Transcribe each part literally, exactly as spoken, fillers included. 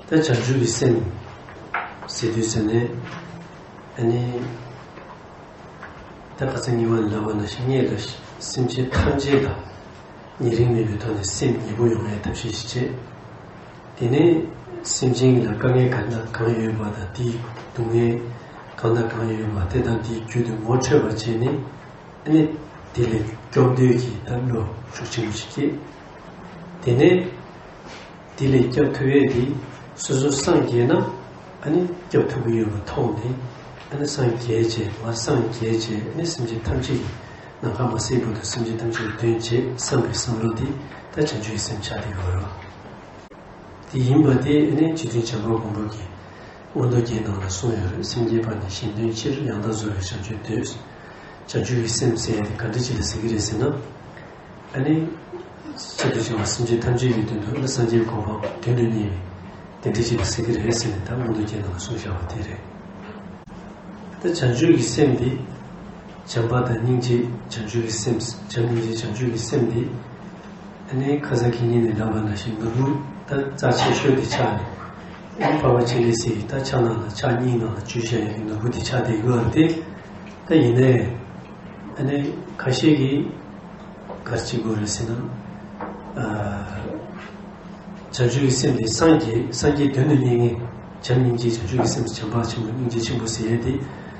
ད་བྱང་ཆུབ་ཀྱི་སེམས་ཟེར་དུས་ཙ་ནས་ཨ་ནི། ད་ཁ་སང་ཉི་མ་ལ་ལབ་པ་ནང་བཞིན་སྔོན་ལ་སེམས་ཅན་ཐམས་ཅད་ལ་ཉེ་རིང་མེད་པའི་ཐོག་ནས་སེམས་ཉེ་པོ་ཡོང་བའི་ཐབས་ཤེས་ཤིག་བྱེད། དེ་ནས་སེམས་ཅན་ལ་དཀའ་ངལ་གང་དང་གང་ཡོད་པ་དང་དེའི་སྡུག་བསྔལ་གང་དང་གང་ཡོད་པ་དེ་དང་དེའི་རྒྱུད་དུ་ངོ་འཕྲོད་པར་བྱས་ནས། ཨ་ནི་དེ་ལས་སྐྱོབ་འདོད་ཀྱི་ད་བློ་ཤུགས་ཆེན་པོ་ཞིག་སྐྱེས། དེ་ནས་དེ་ལས་སྐྱོབ་ཐུབ་ཡས་དེ་སོ་སོ་སངས་རྒྱས་ན་ཨ་ནི་སྐྱོབ་ཐུབ་ཀྱི་ཡོད་པ་མཐོང་ནས། ཨ་ནི་སངས་རྒྱས་བྱས་ང་སངས་རྒྱས་བྱས་ཨ་ནི་སེམས་ཅན་ཐམས་ཅད་ཀྱི་ནམ་མཁའ་མ་ཟད་བར་དུ་སེམས་ཅན་ཐམས་ཅད་ལ་དོན་བྱེད་བསམ་པའི་བསམ་བློ་དེ་ད་བྱང་ཆུབ་ཀྱི་སེམས་ཆགས་བསྡད་ཡོད་རེད། དེ་ཡིན་པ་དེ་ཨ་ནི་རྗེ་བཙུན་བྱམས་པ་མགོན་པོ་གིས་མངོན་རྟོགས་རྒྱན་ནང་ལ་གསུངས་ཡོད་རེད། སེམས་བསྐྱེད་པ་ནི་གཞན་དོན་ཕྱིར། ཡང་དག་རྫོགས་པའི་བྱང་ཆུབ་འདོད། བྱང་ཆུབ་ཀྱི་སེམས་ཟེར་ཡ་དེ་ག་འདྲ་ཅིག་ལ་ཟེར་གྱི་རེད་ཟེར་ན། ཨ་ནི། ཆེད་དུ་བྱུང་བ་སེམས་ཅན་ཐམས་ཅད་ཀྱི་དོན་དུ་ཨ་ནི་སངས་རྒྱས་གོ་འཕང་དོན་དུ་གཉེར་བའི་དེ་འདྲ་ཅིག་ལ་ཟེར་གྱི་རེད་ཟེར་ནས་ད་མངོན་རྟོགས་རྒྱན་ནང་ལ་གསུངས་བཞག་པ་དེ་རེད། ད་བྱང་ཆུབ་ཀྱི་སེམས་འདི། བྱམས་པ་དང་སྙིང་རྗེ་བྱང་ཆུབ་ཀྱི་སེམས། བྱམས་སྙིང་རྗེ་བྱང་ཆུབ་ཀྱི་སེམས་འདི། ཨ་ནི་ཁ་སང་ཁེ་ཉིན་ནས་ལབ་པ་ནང་བཞིན་ནོར་བུ་ད་རྩ་ཆེ་ཤོས་དེ་ཆགས་ནས། ཨ་ནི་འཕགས་པ་སྤྱན་རས་གཟིགས་ཀྱིས་ད་ཕྱག་ནང་ལ་ཕྱག་གཉིས་ནང་ལ་བཅུག་བཞག་ཡག་གི་ནོར་བུ་དེ་ཆགས་བསྡད་ཡོད་རེད་དེ། ད་ཡིན་ནའི། ཨ་ནི་ཁ་ཤས་ཀྱིས་ག་རེ་བྱེད་དགོས་རེད་ཟེར་ན། ཨ། བྱང་ཆུབ་ཀྱི་སེམས་དེ་སངས་རྒྱས་སངས་རྒྱས་དོན་དུ་གཉེར་མཁན། བྱམས་སྙིང་རྗེ་བྱང་ཆུབ་ཀྱི་སེམས་བྱམས་པ་ཆེན་པོ་སྙིང་རྗེ་ཆེན་པོ་ཟེར་ཡས་དེ།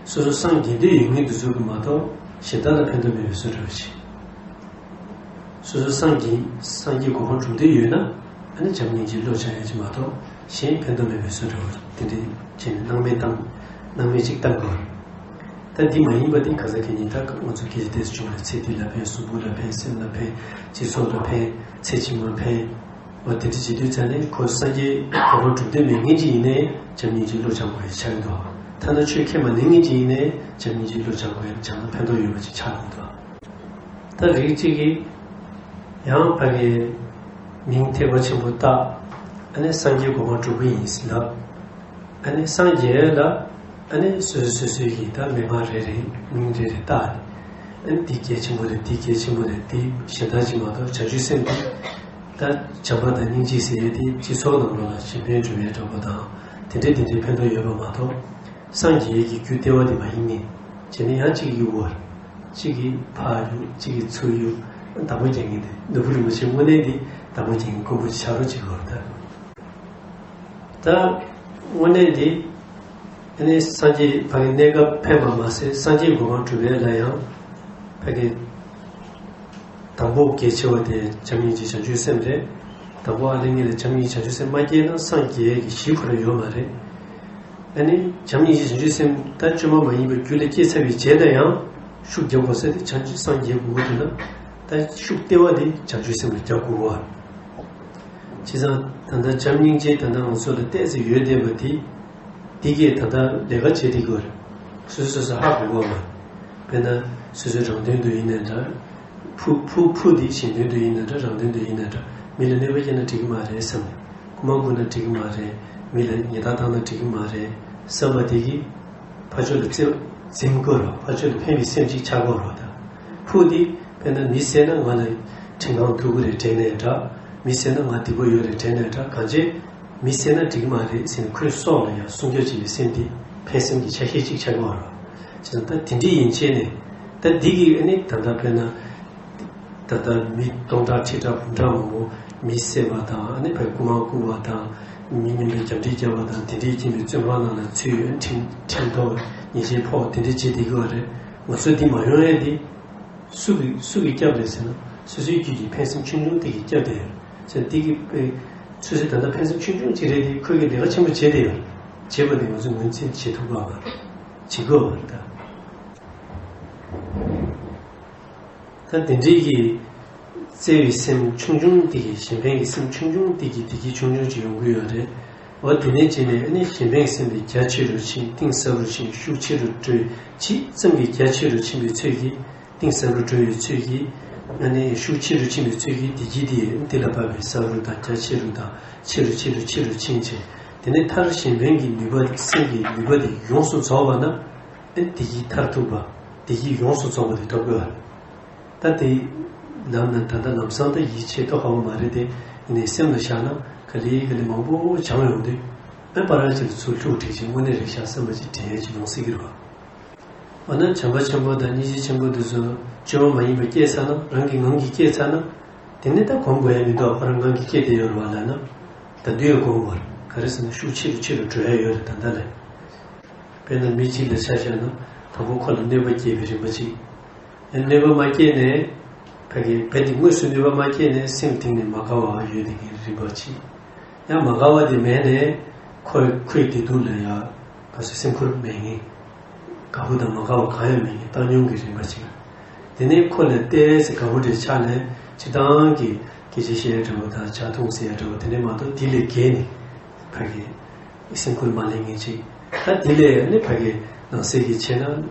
སོ་སོ་སངས་རྒྱས་འདོད་ཡོད་མཁན་དེ་ཚོ་གི་མ་གཏོགས་གཞན་དག་ལ་ཕན་ཐོགས་མེད་པའི་བཟོ་འདྲ་བ་ཞིག་སོ་སོ་སངས་རྒྱས་སངས་རྒྱས་གོ་འཕང་སྒྲུབ་འདོད་ཡོད་ན། ཨ་ནི་བྱམས་སྙིང་རྗེ་བློ་བྱ་ཡ་ཅིག་མ་གཏོགས་གཞན་ཕན་ཐོགས་མེད་པའི་བཟོ་འདྲ་བ་དེ་འདྲའི་བྱས་ནས་སྣང་མེད་བཏང་། སྣང་མེད་ཅིག་བཏང་དགོས། ད་འདི་མ་ཡིན་པ་འདི་ག་ས་ག་ཡིན། ད་ང་ཚོ་སྐད་ཆ་ཏོག་ཙམ་བྱུང་བ་ལ་ཚེ་འདི་ལ་ཕན། གཟུགས་པོ་ལ་ཕན། སེམས་ལ་ཕན། སྤྱི་ཚོགས་ལ་ཕན། ཚེ་ཕྱི་མ་ཕན། འོ་དེ་འདྲ་བྱེད་དུས་ཙ་ནས་ཁོ་སངས་རྒྱས་གོ་འཕང་སྒྲུབ་འདོད་མེད་མཁན་ཅིག་ཡིན་ནའི་བྱམས་སྙིང་རྗེ་བློ་སྦྱང་དགོས་ཡ་ཆགས་ཀྱི་འདུག་ཐ་ན་ཆོས་ཁས་མ་ལེན་མཁན་ཅིག་ཡིན་ནའི་བྱམས་སྙིང་རྗེ་བློ་སྦྱང་དགོས་ཡ། སྦྱངས་ན་ཕན་ཐོགས་ཡོད་པ་ཅིག་ཆགས་ཀྱི་འདུག་ད་རིགས་གཅིག་གིས་ཡང་ཕ་གིའི་མིང་ཐེག་པ་ཆེན་པོ་བཏགས། ཨ་ནི་སངས་རྒྱས་གོ་འཕང་སྒྲུབ་ཀྱི་ཡིན་ཟེར་ལབ། ཨ་ནི་སངས་རྒྱས་ལ་ཨ་ནི་སོ་སོ་སོ་སོའི་གི་ད་མན་ངག་རེ་རེ་མིང་རེ་རེ་བཏགས་ནས། ཨ་ནི་འདི་གལ་ཆེན་པོ་རེད། འདི་གལ་ཆེན་པོ་རེད། འདི་གཞན་དག་ཅིག་མ་གཏོགས་བྱང་ཆུབ་སེམས་འདི། ད་བྱམས་པ་དང་སྙིང་རྗེ་ཟེར་ཡས་དེ་སྤྱི་ཚོགས་ནང་ལོགས་ལ་གཞན་ཕན་སྒྲུབ་པའི་འདྲ་པོ་དང་དེ་འདྲའི་དེ་འདྲའི་ཕན་ཐོགས་ཡོད་པ་མ་གཏོགས། སངས་རྒྱས་ཀྱི་རྒྱུ་ལྟེ་བ་དེ་མ་ཡིན་ནས། བྱས་ན་ཡང་གཅིག་གིས་དབུ་བར། གཅིག་གིས་ཕར་གཡུག་གཅིག་གིས་ཚུར་གཡུག་བདག་པོ་རྒྱག་མཁན་དེ་ནོར་བུ་རིན་པོ་ཆེ་དངོས་གནས་དེ་བདག་པོ་རྒྱག་མཁན་དཀོན་པོ་ཆགས་རོགས་བྱེད་དགོས་རེད་ད། ད་དངོས་གནས་དེ། ཨ་ནི་སངས་རྒྱས་ཕ་གི་གནས་སྐབས་ཕན་པ་མ་ཟད་སངས་རྒྱས་གོ་འཕང་སྒྲུབ་པའི་ལ་ཡང་། ཕ་གི་དང་པོ་གལ་ཆེ་བ་དེ་བྱམས་སྙིང་རྗེ་བྱང་ཆུབ་སེམས་རེད། དང་པོ་ཨ་ལེ་ངེད་ལ་བྱམས་སྙིང་རྗེ་བྱང་ཆུབ་སེམས་མ་སྐྱེས་ན་སངས་རྒྱས་ཀྱི་གཞི་ཁོ་རང་ཡོད་མ་རེད། ཨ་ནི་བྱམས་སྙིང་རྗེ་བྱང་ཆུབ་སེམས་ད་བཅོས་མ་མ་ཡིན་པའི་རྒྱུ་ལ་སྐྱེས་ཚར་བའི་རྗེས་ལ་ཡང་ཤུགས་རྒྱག་དགོས་ས་དེ་བྱང་ཆུབ་སངས་རྒྱས་དགོས་ཀྱི་འདུག་ན། ད་ཤུགས་ལྟེ་བ་དེ་བྱང་ཆུབ་སེམས་ལ་རྒྱག་དགོས་པ། བྱས་ཙང་ད་ལྟ་བྱམས་སྙིང་རྗེ་ད་ལྟ་ང་ཚོ་ལ་ཏོག་ཙམ་ཡོད་བསྡད་པ་དེ། འདི་གས་ད་ལྟ་ལས་ཀ་བྱེད་བསྡད་ཀྱི་ཡོད་རེད། སོ་སོ་སོ་སོ་ཧ་གོ་གོ་མ། དཔེར་ན་སོ་སོའི་རང་དོན་དུ་ཡིན་ནའི་འདྲ། ཕུགས་ཕུགས་ཕུགས་འདི་གཞན་དོན་དུ་ཡིན་ནའི་འདྲ། རང་དོན་དུ་ཡིན་ནའི་འདྲ། མི་ལ་གནོད་པ་བསྐྱལ་ན་འགྲིག་གི་མ་རེད་བསམ་ནས། རྐུ་མ་རྐུ་ན་འགྲིག་གི་མ་རེད། མི་ལ་ཉེས་རྡུང་བཏང་ན་འགྲིག་གི་མ་རེད་བསམ་པ་དེ་གིས་ཕར་ཕྱོགས་ལ་བརྩེ་བ་འཛིན་དགོས་རེད། ཕར་ཕྱོགས་ལ་ཕན་པའི་སེམས་ཅིག་ཆགས་དགོས་རེད་ད། ཕུགས་འདི་དཔེར་ན་མི་བསད་ན་ང་ལ་ཁྲིམས་ཁང་ཐུག་གི་རེད་དྲན་ནའི་འདྲ། མི་བསད་ན་ང་སྡིག་པ་ཡོད་རེད་དྲན་ནའི་འདྲ། གང་བྱས། མི་བསད་ན་འགྲིག་མ་རེད་ཟེར་ནས་ཁོའི་སྲོག་ལ་ཡང་སྲུང་སྐྱོབ་བྱེད་པའི་སེམས་དེ་ཕན་སེམས་ཀྱི་ཆ་ཤས་གཅིག་ཆགས་ཀྱི་ཡོད་རེད། བྱས་ཙང་ད་དེ་འདྲ་ཡིན་བྱས་ནས། ད་འདི་གི་ཨ་ནི་ད་ལྟ་དཔེར་ན། ད་ལྟ་མི་སྟོང་ཕྲག་ཁྲི་ཕྲག་འབུམ་ཕྲག་མང་པོ་མི་བསད་པ་དང་། ཨ་ནི་བས་རྐུ་མ་རྐུ་བ་དང་། མི་མཉམ་དུ་རྒྱབ་འདྲེ་རྒྱབ་པ་དང་། དེ་འདྲའི་རྐྱེན་པས་བཙོན་ཁང་ནང་ལ་ཚུད། ཨ་ནི་ཁྲིམས་ཁྲིམས་ཐོག་ཉེས་ཆད་ཕོག་དེ་འདྲ་བྱེད་བསྡད་ཀྱི་ཡོད་རེད། ང་ཚོ་འདི་མ་ཡོང་ཡས་འདི། སུ་གི་སུ་གི་སྐྱབས་རེད་ཟེར་ན། སོ་སོའི་རྒྱུད་ཀྱི་ཕན་སེམས་ཆུང་ཆུང་དེ་གི་སྐྱབས་དེ་ཡོད་ཟེར། དེ་གི་དཔེ། སོ་སོའི་ད་ལྟ་ཕན་སེམས་ཆུང་ཆུང་ཅིག་རེད་དེ། ཁོས་གི་ལས་ཀ་ཆེན་པོ་བྱས་དེ་ཡོད། བྱས་པ་དེ་ང་ཚོས་ངོས་འཛིན་བྱེད་ཐུབ་པ་མ་རེད། བྱེད་དགོས་པ་རེད་ད། ད་དེ་འདྲའི་གི་བརྩེ་བའི་སེམས་ཆུང་ཆུང་དེ་གི་གཞན་ཕན་གྱི་སེམས་ཆུང་ཆུང་དེ་གི་བདེ་སྐྱིད་ཆུང་ཆུང་ཅིག་ཡོང་གི་ཡོད་རེད། འོ་དེ་ནས་བྱས་ནས་ཨ་ནི་གཞན་ཕན་གྱི་སེམས་དེ་རྒྱ་ཆེ་རུ་ཕྱིན། གཏིང་ཟབ་རུ་ཕྱིན། ཤུགས་ཆེ་རུ་བགྲོད། ཇི་ཙམ་གྱིས་རྒྱ་ཆེ་རུ་ཕྱིན་པའི་ཚོད་ཀྱིས། གཏིང་ཟབ་རུ་བགྲོད་པའི་ཚོད་ཀྱིས། ཨ་ནི་ཤུགས་ཆེ་རུ་ཕྱིན་པའི་ཚོད་ཀྱིས་བདེ་སྐྱིད་དེ་འདི་ལ་བབས་པའི་ཟབ་རུ་དང་རྒྱ་ཆེ་རུ་དང་ཆེ་རུ་ཆེ་རུ་ཆེ་རུ་ཕྱིན་བྱས། དེ་ནས་མཐར་གཞན་ཕན་གྱི་ནུས་པ་སེམས་ཀྱི་ནུས་པ་དེ་ཡོངས་སུ་རྫོགས་པ་ན། ཨ་ནི་བདེ་སྐྱིད་མཐར་ཐུག་པ། བདེ་སྐྱིད་ཡོངས་སུ་རྫོགས་པ་དེ་ཐོབ་དགོས། ད་དེ་ལམ་ན་ད་ལྟ་ལམ་སང་ད་ཡིད་ཆེས་ཏོག་ཧ་གོ་མ་རེད་དེ། ཡིན་ནའི་སེམས་ལ་བཞག་ན་ག་ལེ་ག་ལེ་མང་པོ་བྱང་ཡོང་དུས། ཡང་ཕར་རང་ཅིག་ལ་ཚུར་ལྷུག་བསྒྲིགས་ཤིང་དངོས་གནས་རེད་ཤག་བསམ་པ་ཅིག་དྲན་ཡས་ཅིག་ཡོང་སྲིད་ཀྱི་རེད་བ། འོ་ན་བྱམས་པ་ཆེན་པོ་དང་སྙིང་རྗེ་ཆེན་པོ་འདི་ཚོ་བཅོས་མ་ཡིན་པ་སྐྱེས་ཚར་ན། རང་གི་ངང་གིས་སྐྱེས་ཚར་ན། དེ་ནས་ད་གོམས་དགོས་ཡ་མི་འདུག་ཁོ་རང་ངང་གིས་སྐྱེས་བསྡད་ཡོད་རེད་བ་ལབ་ན། ད་དུང་ཡང་གོམས་དགོས་རེད། ག་རེ་ཟེར་ན་ཤུགས་ཆེ་རུ་ཆེ་རུ་འགྲོ་ཡ་ཡོད་རེད་ད་ལྟ་ལས། དཔེར་ན་མི་གཅིག་ལ་ཆ་བཞག་ན་དང་པོ་ཁོ་ལ་གནོད་པ་སྐྱེལ་བའི་རིམ་པ་གཅིག་ཡང་གནོད་པ་མ་སྐྱེལ་ནས། ཕ་གི་བས་དེ་དངོས་སུ་གནོད་པ་མ་སྐྱེལ་ནས་སེམས་གཏིང་ནས་མ་དགའ་བ་ཡོད་དེ་གི་རིམ་པ་གཅིག་ཡང་མ་དགའ་བ་དེ་མེད་ནས་ཁོ་ཁོའི་བདེ་སྡུག་ལ་ཡ་ག་ཚོད་སེམས་ཁུར་མེད་མཁན། དགའ་པོ་དང་མ་དགའ་བ་གང་ཡང་མེད་མཁན་བཏང་སྙོམས་ཀྱི་རིམ་པ་གཅིག་དེ་ནས་ཁོ་ལ་ཏོག་ཙམ་དགའ་པོ་འདྲ་ཆགས་ནས་སྤྱིར་བཏང་གི་སྐད་ཆ་བཤད་ཡ་འདྲ་བོ་དང་ཇ་འཐུང་ཟེར་ཡ་འདྲ་བོ་དེ་འདྲ་མ་གཏོགས་དེ་ལས་བརྒལ་ནས་ཕ་གི་སེམས་ཁུར་མ་ལེན་མཁན་ཅིག་ད་དེ་ལས་ནི་ཕ་གི་ནང་གསེས་ཀྱི་བྱས་ན་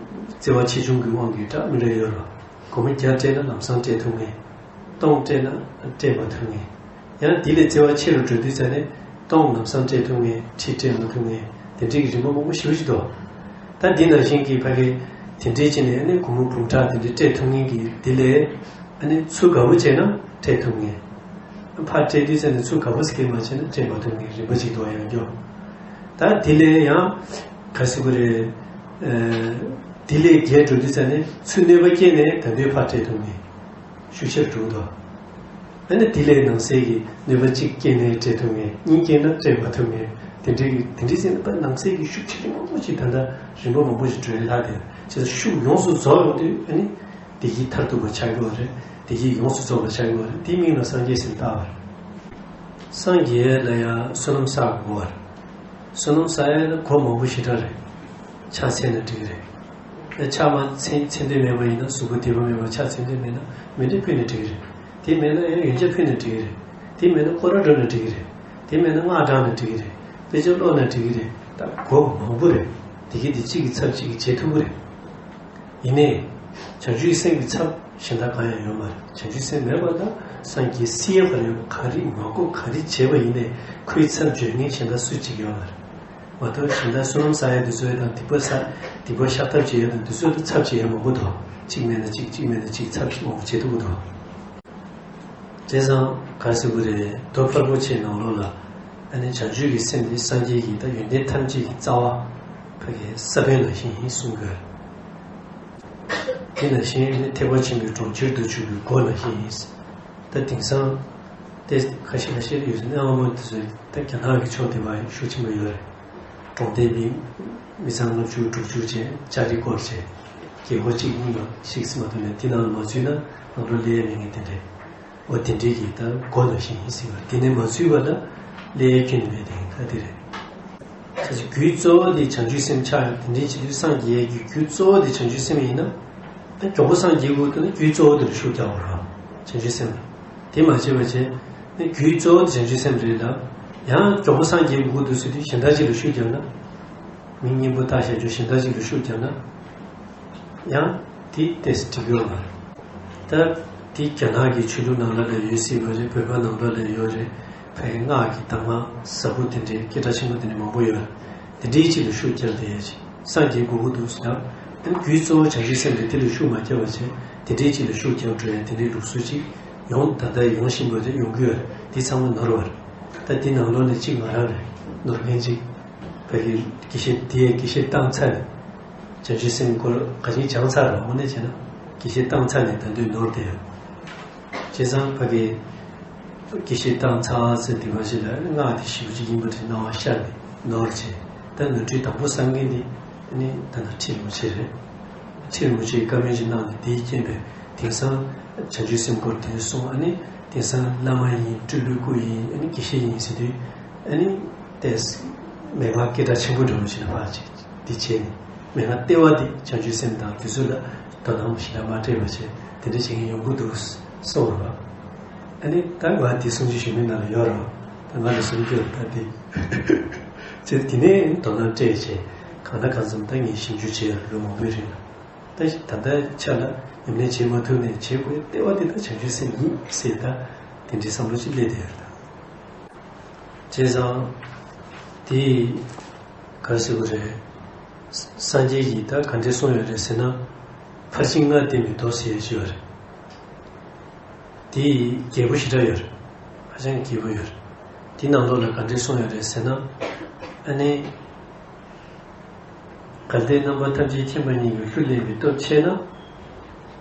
བརྩེ་བ་ཆེ་ཆུང་གི་དབང་གིས་འདྲ་མི་འདྲ་ཡོད་རེད། སྒོར་མོ་བརྒྱ་སྤྲད་ན་ལམ་སང་སྤྲད་ཐུབ་མཁན། སྟོང་སྤྲད་ན་སྤྲད་མ་ཐུབ་མཁན། ཡང་དེ་ལས་བརྩེ་བ་ཆེ་རུ་འགྲོ་དུས་ཙ་ནས་སྟོང་ལམ་སང་སྤྲད་ཐུབ་མཁན། ཁྲི་སྤྲད་མ་ཐུབ་མཁན། དེ་འདྲའི་གི་རིམ་པ་མང་པོ་ཞེ་པོ་ཅིག་འདུག་ད་འདི་ནང་བཞིན་གྱི་ཕ་གི་དེ་འདྲའི་ཅིག་ནས་ནི་སྒོར་མོ་འབུམ་ཕྲག་དེ་འདྲའི་སྤྲད་ཐུབ་མཁན་གྱི་དེ་ལས་ཨ་ནི་ཚུར་དགའ་པོ་བྱས་ན་སྤྲད་ཐུབ་མཁན། ཕར་སྤྲད་དུས་ཙམ་ནས་ཚུར་དགའ་པོ་སྐྱེ་མ་བྱས་ན་སྤྲད་མ་ཐུབ་མཁན་རིམ་པ་ཅིག་འདུག་ཡང་སྐྱོ། ད་དེ་ལས་ཡང་ག་ཟེར་དགོས་རེད། ཨ། དེ་ལས་བརྒལ་འགྲོ་དུས་ཙམ་ནས་ཚུར་གནོད་པ་སྐྱེལ་ནས་ད་དུང་ཕར་སྤྲད་ཐུབ་མཁན། ཤུགས་ཆེར་འགྲོ་འདུག་ཨ་ནི་དེ་ལས་ནང་གསེས་ཀྱི་གནོད་པ་གཅིག་སྐྱེལ་ནས་སྤྲད་ཐུབ་མཁན། གཉིས་སྐྱེལ་ན་སྤྲད་མ་ཐུབ་མཁན། དེ་འདྲའི་དེ་འདྲའི་ཟེར་ན་ནང་གསེས་ཀྱི་ཤུགས་ཆེ་མང་པོ་ཅིག་ད་ལྟ་རིམ་པ་མང་པོ་ཞིག་འགྲོ་ཡ་ལྷག་དེ་བྱས་ཤུགས་ཡོངས་སུ་རྫོགས་ཡོང་དུས་ཨ་ནི། བདེ་སྐྱིད་མཐར་ཐུག་པ་ཆགས་ཀྱི་ཡོད་རེད། བདེ་སྐྱིད་ཡོངས་སུ་རྫོགས་པ་ཆགས་ཀྱི་ཡོད་རེད། དེའི་མིང་ལ་སངས་རྒྱས་ཟེར་བཏགས་པ་རེད། སངས་རྒྱས་ལ་ཡང་བསོད་ནམས་བསགས་དགོས་པ་རེད། བསོད་ནམས་བསགས་ཡ་ལ་སྒོ་མང་པོ་ཞེ་དྲག་རེད། ཕྱག་འཚལ་ན་འགྲིག་གི་རེད། ཨ། ཕྱག་མ་འཚལ་འཚལ་འདོད་མེད་པ་ཡིན་ན། གཟུགས་པོ་བདེ་པོ་མེད་པར་ཕྱག་འཚལ་འདོད་མེད་ན་མཎྜལ་ཕུལ་ན་འགྲིག་གི་རེད། དེ་མེད་ན་ཡང་ཡོན་ཆབ་ཕུལ་ན་འགྲིག་གི་རེད། དེ་མེད་ན་སྐོར་ར་འགྲོ་ན་འགྲིག་གི་རེད། དེ་མེད་ན་སྔགས་བགྲང་ན་འགྲིག་གི་རེད། དཔེ་ཆ་ཀློག་ན་འགྲིག་གི་རེད། ད་སྒོ་མང་པོ་རེད། དེ་གི་དེ་གཅིག་གི་ཚབ་གཅིག་གིས་བྱེད་ཐུབ་ཀྱི་རེད། ཡིན་ནའི། བྱང་ཆུབ་སེམས་ཀྱི་ཚབ་གཞན་དག་གང་ཡང་ཡོད་མ་རེད། བྱང་ཆུབ་སེམས་མེད་པ་ལ་སངས་རྒྱས་སྲིད་ཡ་ག་རེ་ཡོད། ག་རེ་མ་གོ་ག་རེ་བྱས་པ་ཡིན་ནའི་ཁོའི་ཚབ་བྱེད་མཁན་གཞན་དག་སུ་གཅིག་ཡོད་མ་རེད། མ་གཏོགས་གཞན་དག་བསོད་ནམས་བསགས་ཡ་དེ་ཚོ་དང་སྡིག་པ་བསགས། སྡིག་པ་བཤགས་ཐབས་བྱེད་ཡ་དང་དེ་ཚོ་ལ་ཚབ་བྱེད་ཡ་མང་པོ་འདུག་གཅིག་མེད་ན་གཅིག་གཅིག་མེད་ན་གཅིག་ཚབ་མང་པོ་བྱེད་ཐུབ་ཀྱི་འདུག་བྱས་ཙང་ག་རེ་ཟེར་དགོས་རེད། མདོ་ཕལ་པོ་ཆེའི་ནང་ལོགས་ལ་ཨ་ནི་བྱང་ཆུབ་ཀྱི་སེམས་དེ་སངས་རྒྱས་ཀྱི་ད་ཡོན་ཏན་ཐམས་ཅད་ཀྱི་རྩ་བ། ཕ་གི་ས་བོན་ནང་བཞིན་ཡིན་གསུང་གི་ཡོད། དེ་ནང་བཞིན་ཨ་ནི་ཐེག་པ་ཆེན་པོའི་གྲོང་ཁྱེར་དུ་འཇུག་པའི་སྒོ་ནང་བཞིན་ཡིན། ད་དེང་སང་དེ་ཁ་ཤས་ཁ་ཤས་ཡོད་ཟེར་ན། ཨ་མ་དེ་ཚོས་ད་རྒྱ་ནག་གི་ཕྱོགས་དེ་བ་ཤུགས་ཆེན་པོ་ཡོད་རེད། གྲོང་སྡེ་མི་མི་ཚང་ལྔ་བཅུ་དྲུག་ཅུ་བྱས་ལྕགས་རི་བསྐོར་བྱས། རྒྱལ་སྒོ་གཅིག་གཉིས་མ་ཞིག་སི་མ་གཏོགས་མེད། དེ་ནང་ལ་མ་ཚུད་ན་ནང་ལོགས་སླེབས་ཡ་མེད་མཁན་དེ་འདྲས། འོ་དེ་འདྲས་ཀྱི་ད་སྒོ་ནང་བཞིན་ཡིན་ཟེར་བ་རེད། དེ་ནས་མ་ཚུད་པ་ལ་སླེབས་ཡ་ཁྱོན་ནས་མེད་དེ་ད་དེ་རེད། ཁ་ཅིག་རྒྱུའི་གཙོ་བོ་དེ་བྱང་ཆུབ་སེམས་ཆགས་ཡོད། དེ་འདྲའི་བྱེད་དུས་སངས་རྒྱས་ཀྱི་རྒྱུའི་གཙོ་བོ་དེ་བྱང་ཆུབ་སེམས་ཡིན་ན། ད་མགྱོགས་པོ་སངས་རྒྱས་དགོས་འདུག་ན་རྒྱུའི་གཙོ་བོ་དེ་ལ་ཤུགས་རྒྱག་དགོས་རེད། བྱང་ཆུབ་སེམས་ལ། དེ་མ་བྱས་པ་བྱས་ནས་རྒྱུའི་གཙོ་བོ་དེ་བྱང་ཆུབ་སེམས་རེད་ལ། ཡང་མགྱོགས་པོ་སངས་རྒྱས་དགོས་འདུག་ཟེར་དུས་གཞན་དག་ཅིག་ལ་ཤུགས་རྒྱག་ན། མི་གཉེན་པོ་ལྟ་བྱ་རྒྱུ་གཞན་དག་ཅིག་ལ་ཤུགས་རྒྱག་ན། ཡང་དེ་ཏོག་ཙམ་འགྲིག་ཡོད་མ་རེད། ད་དེ་རྒྱ་ནག་གི་ཆོས་ལུགས་ནང་ལོགས་ལ་ཡོད་སྲིད་པ་རེད། བོད་པ་ནང་ལོགས་ལ་ཡོད་རེད། ཕ་གི་སྔགས་ཀྱི་གདམས་ངག་ཟབ་པོ་དེ་འདྲའི་སྐད་གྲགས་ཆེན་པོ་དེ་འདྲ་མང་པོ་ཡོད་རེད། དེ་འདྲའི་ཅིག་ལ་ཤུགས་རྒྱག་བསྡད་ཡ་ཅིག་སངས་རྒྱས་དགོས་ཀྱི་འདུག་ཟེར་ན། དེ་རྒྱུའི་གཙོ་བོ་བྱང་ཆུབ་སེམས་རེད། དེ་ལ་ཤུགས་མ་རྒྱག་པ་བྱས་དེ་འདྲའི་ཅིག་ལ་ཤུགས་རྒྱག་འགྲོ་ཡ་དེ་འདྲའི་ལུགས་སྲོལ་ཅིག་ཡོང་ད་ལྟ་ཡོང་བཞིན་པ་རེད། ཡོང་གི་ཡོད་རེད། དེ་ཚང་མ་ནོར་བ་རེད། ད་དེ་ནང་ལོགས་ནས་གཅིག་ང་རང་རེད། ནོར་མཁན་གཅིག་ཕ་གི་དགེ་བཤེས་དེ་ཡས་དགེ་བཤེས་བཏང་ཚར་ནས། བྱང་ཆུབ་སེམས་སྐོར་ག་ཅིག་སྦྱངས་ཚར་ར། དངོས་གནས་བྱས་ན་དགེ་བཤེས་བཏང་ཚར་ནས་ད་དུང་ནོར་དེ་ཡོད། བྱས་ཙང་ཕ་གི་དགེ་བཤེས་བཏང་ཚར་ཚེ་དེ་བ་ཞིག་ལ་སྔགས་དེ་ཞེ་པོ་ཅིག་ཡིན་པ་རེད་སྣང་བ་ཤར་ནས་ནོར་བྱས། ད་ནོར་འཁྲུལ་དང་པོ་བསགས་མཁན་དེ་ཨ་ནི་ད་ལྟ་ཁྲི་རིན་པོ་ཆེ་རེད། ཁྲི་རིན་པོ་ཆེས་བཀའ་མོལ་ཅིག་གནང་ནས་དེའི་རྐྱེན་པས་དེང་སང་བྱང་ཆུབ་སེམས་སྐོར་དེ་གསུངས། ཨ་ནི་དེང་སང་བླ་མ་ཡིན། སྤྲུལ་པའི་སྐུ་ཡིན། ཨ་ནི་དགེ་བཤེས་ཡིན་ཟེར་དུས། ཨ་ནི་ཏེས་མན་ངག་སྐད་གྲགས་ཆེན་པོ་འདྲ་བོ་ཞིག་ལ་ཕར་ཅིག་འདི་བྱས་ནས་མན་ངག་ལྟེ་བ་འདི་བྱང་ཆུབ་སེམས་དང་དེ་ཚོ་ལ་དོ་སྣང་ཞེ་དྲག་མ་སྤྲད་པ་བྱས་དེ་འདྲ་བྱེད་མཁན་ཡོང་གི་འདུག་གསུངས་རོགས། ཨ་ནི་ད་ང་དེ་གསུང་ཆོས་ཞུ་མི་ནང་ལ་ཡོད་རོགས། ད་ང་ལ་གསུང་རྒྱུ་ད་དེ་བྱས། དེ་ནས་དོ་སྣང་སྤྲད་བྱས་གང་ལ་གང་འཚམ་ད་ངས་ཞིབ་འཇུག་བྱས་ལོ་མང་པོའི་རིང་ལ། ད་ད་ལྟ་ཆ་ལ་ཉམས་ལེན་བྱེད་མ་ཐུབ་ནས་བྱེད་དགོས་ལྟེ་བ་དེ་ད་བྱང་ཆུབ་སེམས་ཡིན་ཟེར་ད་དེ་འདྲའི་བསམ་བློ་ཅིག་སླེབས་བསྡད་ཡོད་རེད། བྱས་ཙང་དེ་ག་རེ་ཟེར་དགོས་རེད། སངས་རྒྱས་ཀྱིས་ད་ག་འདྲས་གསུངས་ཡོད་རེད་ཟེར་ན། ཕར་ཕྱིན་ལྔ་བསྟན་པའི་མདོ་ཟེར་ཡས་ཅིག་ཡོད་རེད། དེ་རྒྱས་པོ་ཞེ་དྲག་ཡོད་རེད། ཧ་ཅང་རྒྱས་པོ་ཡོད་རེད། དེ་ནང་ལོགས་ལ་ག་འདྲས་གསུངས་ཡོད་རེད་ཟེར་ན། ཨ་ ཨ་ནི། གལ་ཏེ་རྣམ་པ་ཐམས་ཅད་མཁྱེན་པ་ཉིད་ཀྱི་ལྷུར་ལེན་པའི་སྟོབས་ཆེ་ན།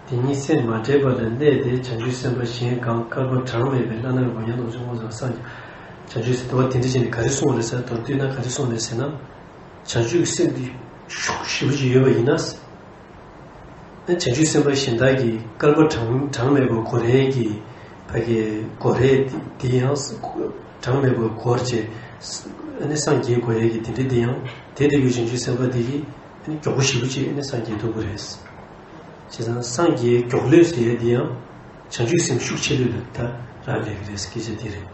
དེ་ཉིད་སེམས་མ་དྲན་པ་ལ་གནས་ཏེ་བྱང་ཆུབ་སེམས་དཔའ་གཞན་གང་བསྐལ་པ་གྲངས་མེད་པའི་བླ་ན་མེད་པ་ཡང་དག་བྱུང་བ་སངས་རྒྱས། བྱང་ཆུབ་སེམས་དཔའ་དེ་འདྲ་བྱས་ནས་ག་རེ་གསུངས་པ་རེད་ཟེར་ན། མདོར་བསྡུས་ན་ག་རེ་གསུངས་རེད་ཟེར་ན། བྱང་ཆུབ་སེམས་འདི་ཤུགས་ཞེ་པོ་ཅིག་ཡོད་པ་ཡིན་ན། བྱང་ཆུབ་སེམས་དཔའ་གཞན་དག་གིས་བསྐལ་པ་གྲངས་གྲངས་མེད་པ་འགོར་ཡས་ཀྱི་ཕ་གི་འགོར་ཡས་དེ་ཡང་གྲངས་མེད་པ་འགོར་བྱས། ཨ་ནི་སངས་རྒྱས་འགོར་ཡས་ཀྱི་དེ་འདྲ་དེ་ཡང་དེ་ལྟ་བུའི་བྱང་ཆུབ་སེམས་དཔའ་དེ་གིས་ཨ་ནི་མགྱོགས་པོ་ཞེ་པོ་ཅིག་ཨ་ནི་སངས་རྒྱས་ཐུབ་ཀྱི་རེད། བྱས་ཙང་སངས་རྒྱས་མགྱོགས་ལོས་ཟེར་ཡས་དེ་ཡང་བྱང་ཆུབ་སེམས་ཤུགས་ཆེ་ལོས་ལ་ད་རག་ལས་ཀྱི་རེད། སྐད་ཆ་དེ་རེད།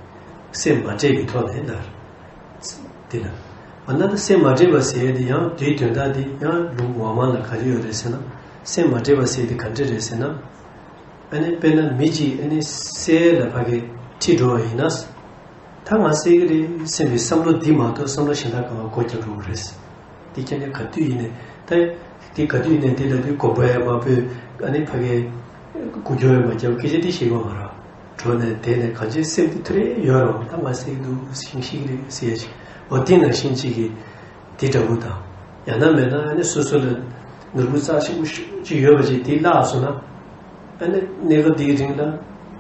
སེམས་མ་དྲན་གྱི་ཐོག་ནས་ལ། དེ་ལ། འོ་ན་ད་སེམས་མ་དྲན་པ་ཟེར་ཡས་དེ་ཡང་དེའི་དོན་དག་དེ་ཡང་ལུང་ངོ་མ་ལ་ག་རེ་ཡོད་རེད་ཟེར་ན། སེམས་མ་དྲན་པ་ཟེར་ཡས་དེ་ག་འདྲ་རེད་ཟེར་ན། ཨ་ནི་དཔེར་ན་མི་གཅིག་ཨ་ནི་བསད་ལ་ཕ་གི་ཁྲིད་འགྲོ་བ་ཡིན་ན། ད་ང་བསད་ཀྱི་རེད་སེམས་པའི་བསམ་བློ་འདི་མ་གཏོགས་བསམ་བློ་གཞན་དག་གང་ག་སྒོ་རྒྱབ་འགྲོ་གི་རེད། འདི་ཁྱེད་ནས་ག་དུས་ཡིན་ནས་ད། འདི་ག་དུས་ཡིན་ནས་འདི་ལ་དུས་དགོངས་པ་ཡང་མ་སྤོས། ཨ་ནི་ཕ་གི་སྐུ་སྐྱོར་ཡང་མ་བརྒྱབ། སྐད་ཆ་འདི་ཤེས་ཀྱི་མ་རེད། འགྲོ་ནས་བསྡད་ནས་གང་ཅིའི་སེམས་འདི་ཐུ་རེ་ཡོད་རུང་ད་ང་བསད་ཀྱི་འདུག་ཤིང་ཤིག་རེད་ཟེར་ཡ་ཞིག་འོ་དེ་ནང་བཞིན་གཅིག་གིས་དེ་འདྲ་བོ་དང་། ཡང་ན་མེད་ན་ཨ་ནི་སོ་སོ་ལ་ནོར་བུ་རྩ་ཆེན་པོ་ཤུགས་ཅིག་ཡོད་པ་ཅིག་དེ་བརླག་སོང་ན། ཨ་ནི་གནས་སྐབས་དེའི་རིང་ལ་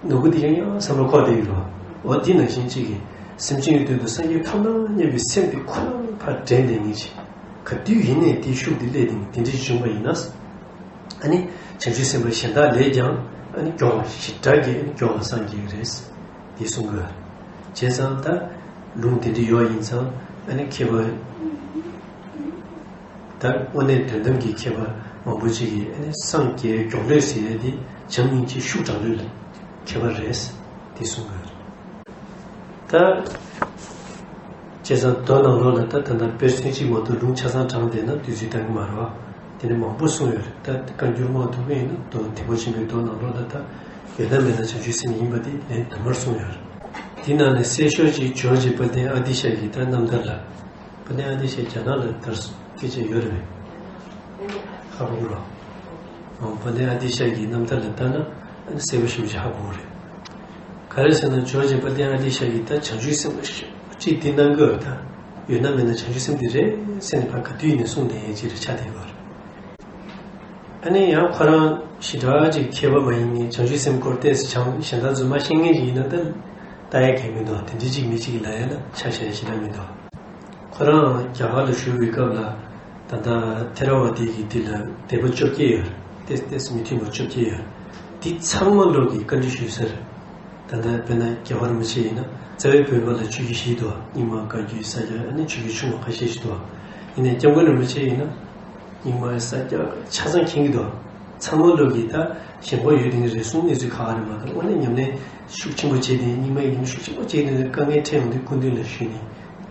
ནོར་བུ་དེ་ཡང་ཡང་བསམ་བློ་འཁོར་བསྡད་ཡོད་རེད་བ། འོ་དེ་ནང་བཞིན་གཅིག་གིས་སེམས་ཅན་གྱི་དོན་དུ་སངས་རྒྱས་ཐོབ་ན་སྙམ་པའི་སེམས་དེ་ཁོ་ན་ཕར་དྲན་བསྡད་མཁན་ཅིག་ག་དུས་ཡིན་ནས་དེའི་ཤུགས་དེ་སླེབས་དེ་དེ་འདྲ་བྱུང་བ་ཡིན་ན། ཨ་ནི་བྱང་ཆུབ་སེམས་དཔའ་གཞན་དག་ལས་ཀྱང་ཨ་ནི་མགྱོགས་པ་ཞེ་དྲག་གིས་ཨ་ནི་མགྱོགས་པ་སངས་རྒྱས་ཀྱི་རེད། དེ་གསུང་གི་ཡོད། བྱས་ཙང་ད་ལུང་དེ་འདྲ་ཡོད་ཡིན་ཙང་ཨ་ནི་མཁས་པ། ད་དངོས་གནས་དོན་དམ་གྱི་མཁས་པ་མང་པོ་ཅིག་གིས་ཨ་ནི་སངས་རྒྱས་མགྱོགས་ལོས་ཟེར་ཡས་དེ་བྱམས་སྙིང་རྗེ་ཤུགས་དྲག་ལོས་ལ་མཁས་པ་རེད། དེ་གསུང་གི་ཡོད། ད། བྱས་ཙང་མདོ་ནང་ལོགས་ལ་ད་ད་ལྟ་དཔེར་མཚོན་གཅིག་མ་གཏོགས་ལུང་ཆ་ཚང་དྲངས་བསྡད་ན་དུས་ཚོད་འདང་གི་མ་རེད་བ། དེ་འདྲ་མང་པོ་གསུངས་ཡོད་རེད། ད་བཀའ་འགྱུར་མང་དུ་ཡིན་ན་མདོ་དེ་ཕོ་ཆེན་པོའི་མདོ་ནང་ལོགས་ལ་ད་ཡོད་ན་མེད་ན་བྱང་ཆུབ་སེམས་ཡིན་པ་དེ་ལན་དུ་མར་གསུངས་ཡོད་རེད། དེ་ནང་ནས་གསལ་ཤོས་ཅིག་ཇོར་ཇི་དཔལ་ལྡན་ཨ་ཏི་ཤ་ཡི་ད་རྣམ་ཐར་ལ། དཔལ་ལྡན་ཨ་ཏི་ཤ་རྒྱ་ནག་ལ་དར་སྐད་ཆ་ཡོད་རེད་པས། ཧ་གོ་གི་རེད། ཨང་། དཔལ་ལྡན་ཨ་ཏི་ཤ་ཡི་རྣམ་ཐར་ལ་ལྟ་ན་ཨ་ནི་གསལ་པོ་ཞེ་པོ་ཅིག་ཧ་གོ་གི་རེད། ག་རེ་ཟེར་ན་ཇོར་ཇི་དཔལ་ལྡན་ཨ་ཏི་ཤ་ཡིས་ད་བྱང་ཆུབ་སེམས་དཔའ་ཞེ་པོ་ཅིག་འདི་གནང་གི་ཡོད་རེད་ད། ཡོད་ན་མེད་ན་བྱང་ཆུབ་སེམས་འདི་རེད་ཟེར་ནས་ཕར་ག་དུས་ཡིན་ནའི་གསུངས་བསྡད་མཁན་ཅིག་རེད་ཆགས་བསྡད་ཡོད་རེད། ཨ་ནི་ཡང་ཁོ་རང་ཞེ་དྲག་ཅིག་མཁས་པ་མ་ཡིན་མཁན་བྱང་ཆུབ་སེམས་སྐོར་ཏོག་ཙམ་སྦྱངས་གཞན་དག་ཚོ་མ་ཤེས་མཁན་ཅིག་ཡིན་ན་ད་ལྟ་ཡ་གལ་མི་འདུག་དེ་འདྲའི་ཅིག་མི་གཅིག་གིས་ལབ་ཡ་ལ་ཆ་བཞག་ཡ་ཞེ་དྲག་མི་འདུག་ཁོ་རང་རྒྱ་གར་ལ་བཞུགས་པའི་སྐབས་ལ་ད་ལྟ་ཐེ་ར་ཝ་དི་གི་དེ་ལ་སྡེ་པ་བཅོ་བརྒྱད་ཡོད་རེད། ཏོག་ཙམ་མི་མཐུན་པ་བཅོ་བརྒྱད་ཡོད་རེད། དེ་ཚང་མ་ལོག་གིས་བཀའ་འདྲི་ཞུས་ས་རེད། ད་ལྟ་དཔེར་ན་རྒྱལ་བ་རིན་པོ་ཆེ་ཡིན་ན་རྩ་བའི་བོད་པ་ལ་ཆོས་བརྒྱུད་བཞི་འདུག་རྙིང་མ་བཀའ་བརྒྱུད་ས་སྐྱ་ཨ་ནི་ཆོས་བརྒྱུད་ཆུང་བ་ཁ་ཤས་ཤིག་འདུག་ཡིན་ནའི་སྐྱབས་མགོན་རིན་པོ་ཆེ་ཡིན་ན་རྙིང་མ་ས་སྐྱ་ཆ་ཚང་མཁྱེན་གྱི་འདུག་ཚང་མ་ལོག་གིས་ད་ཞེན་ཁོག་ཡོད་དེ་ནི་རེ་ཟུང་གནས་ཚུལ་ཁག་རེད་མ་གཏོགས་དངོས་གནས་ཉམས་ལེན་ཤུགས་ཆེན་པོ་བྱས་ཏེ་རྙིང་མ་ཡིན་ཤུགས་ཆེན་པོ་བྱས་ཏེ་དཀའ་ངལ་འཕྲད་ཡོང་དུས་སྐུ་མདུན་ལ་ཞུས་ནས་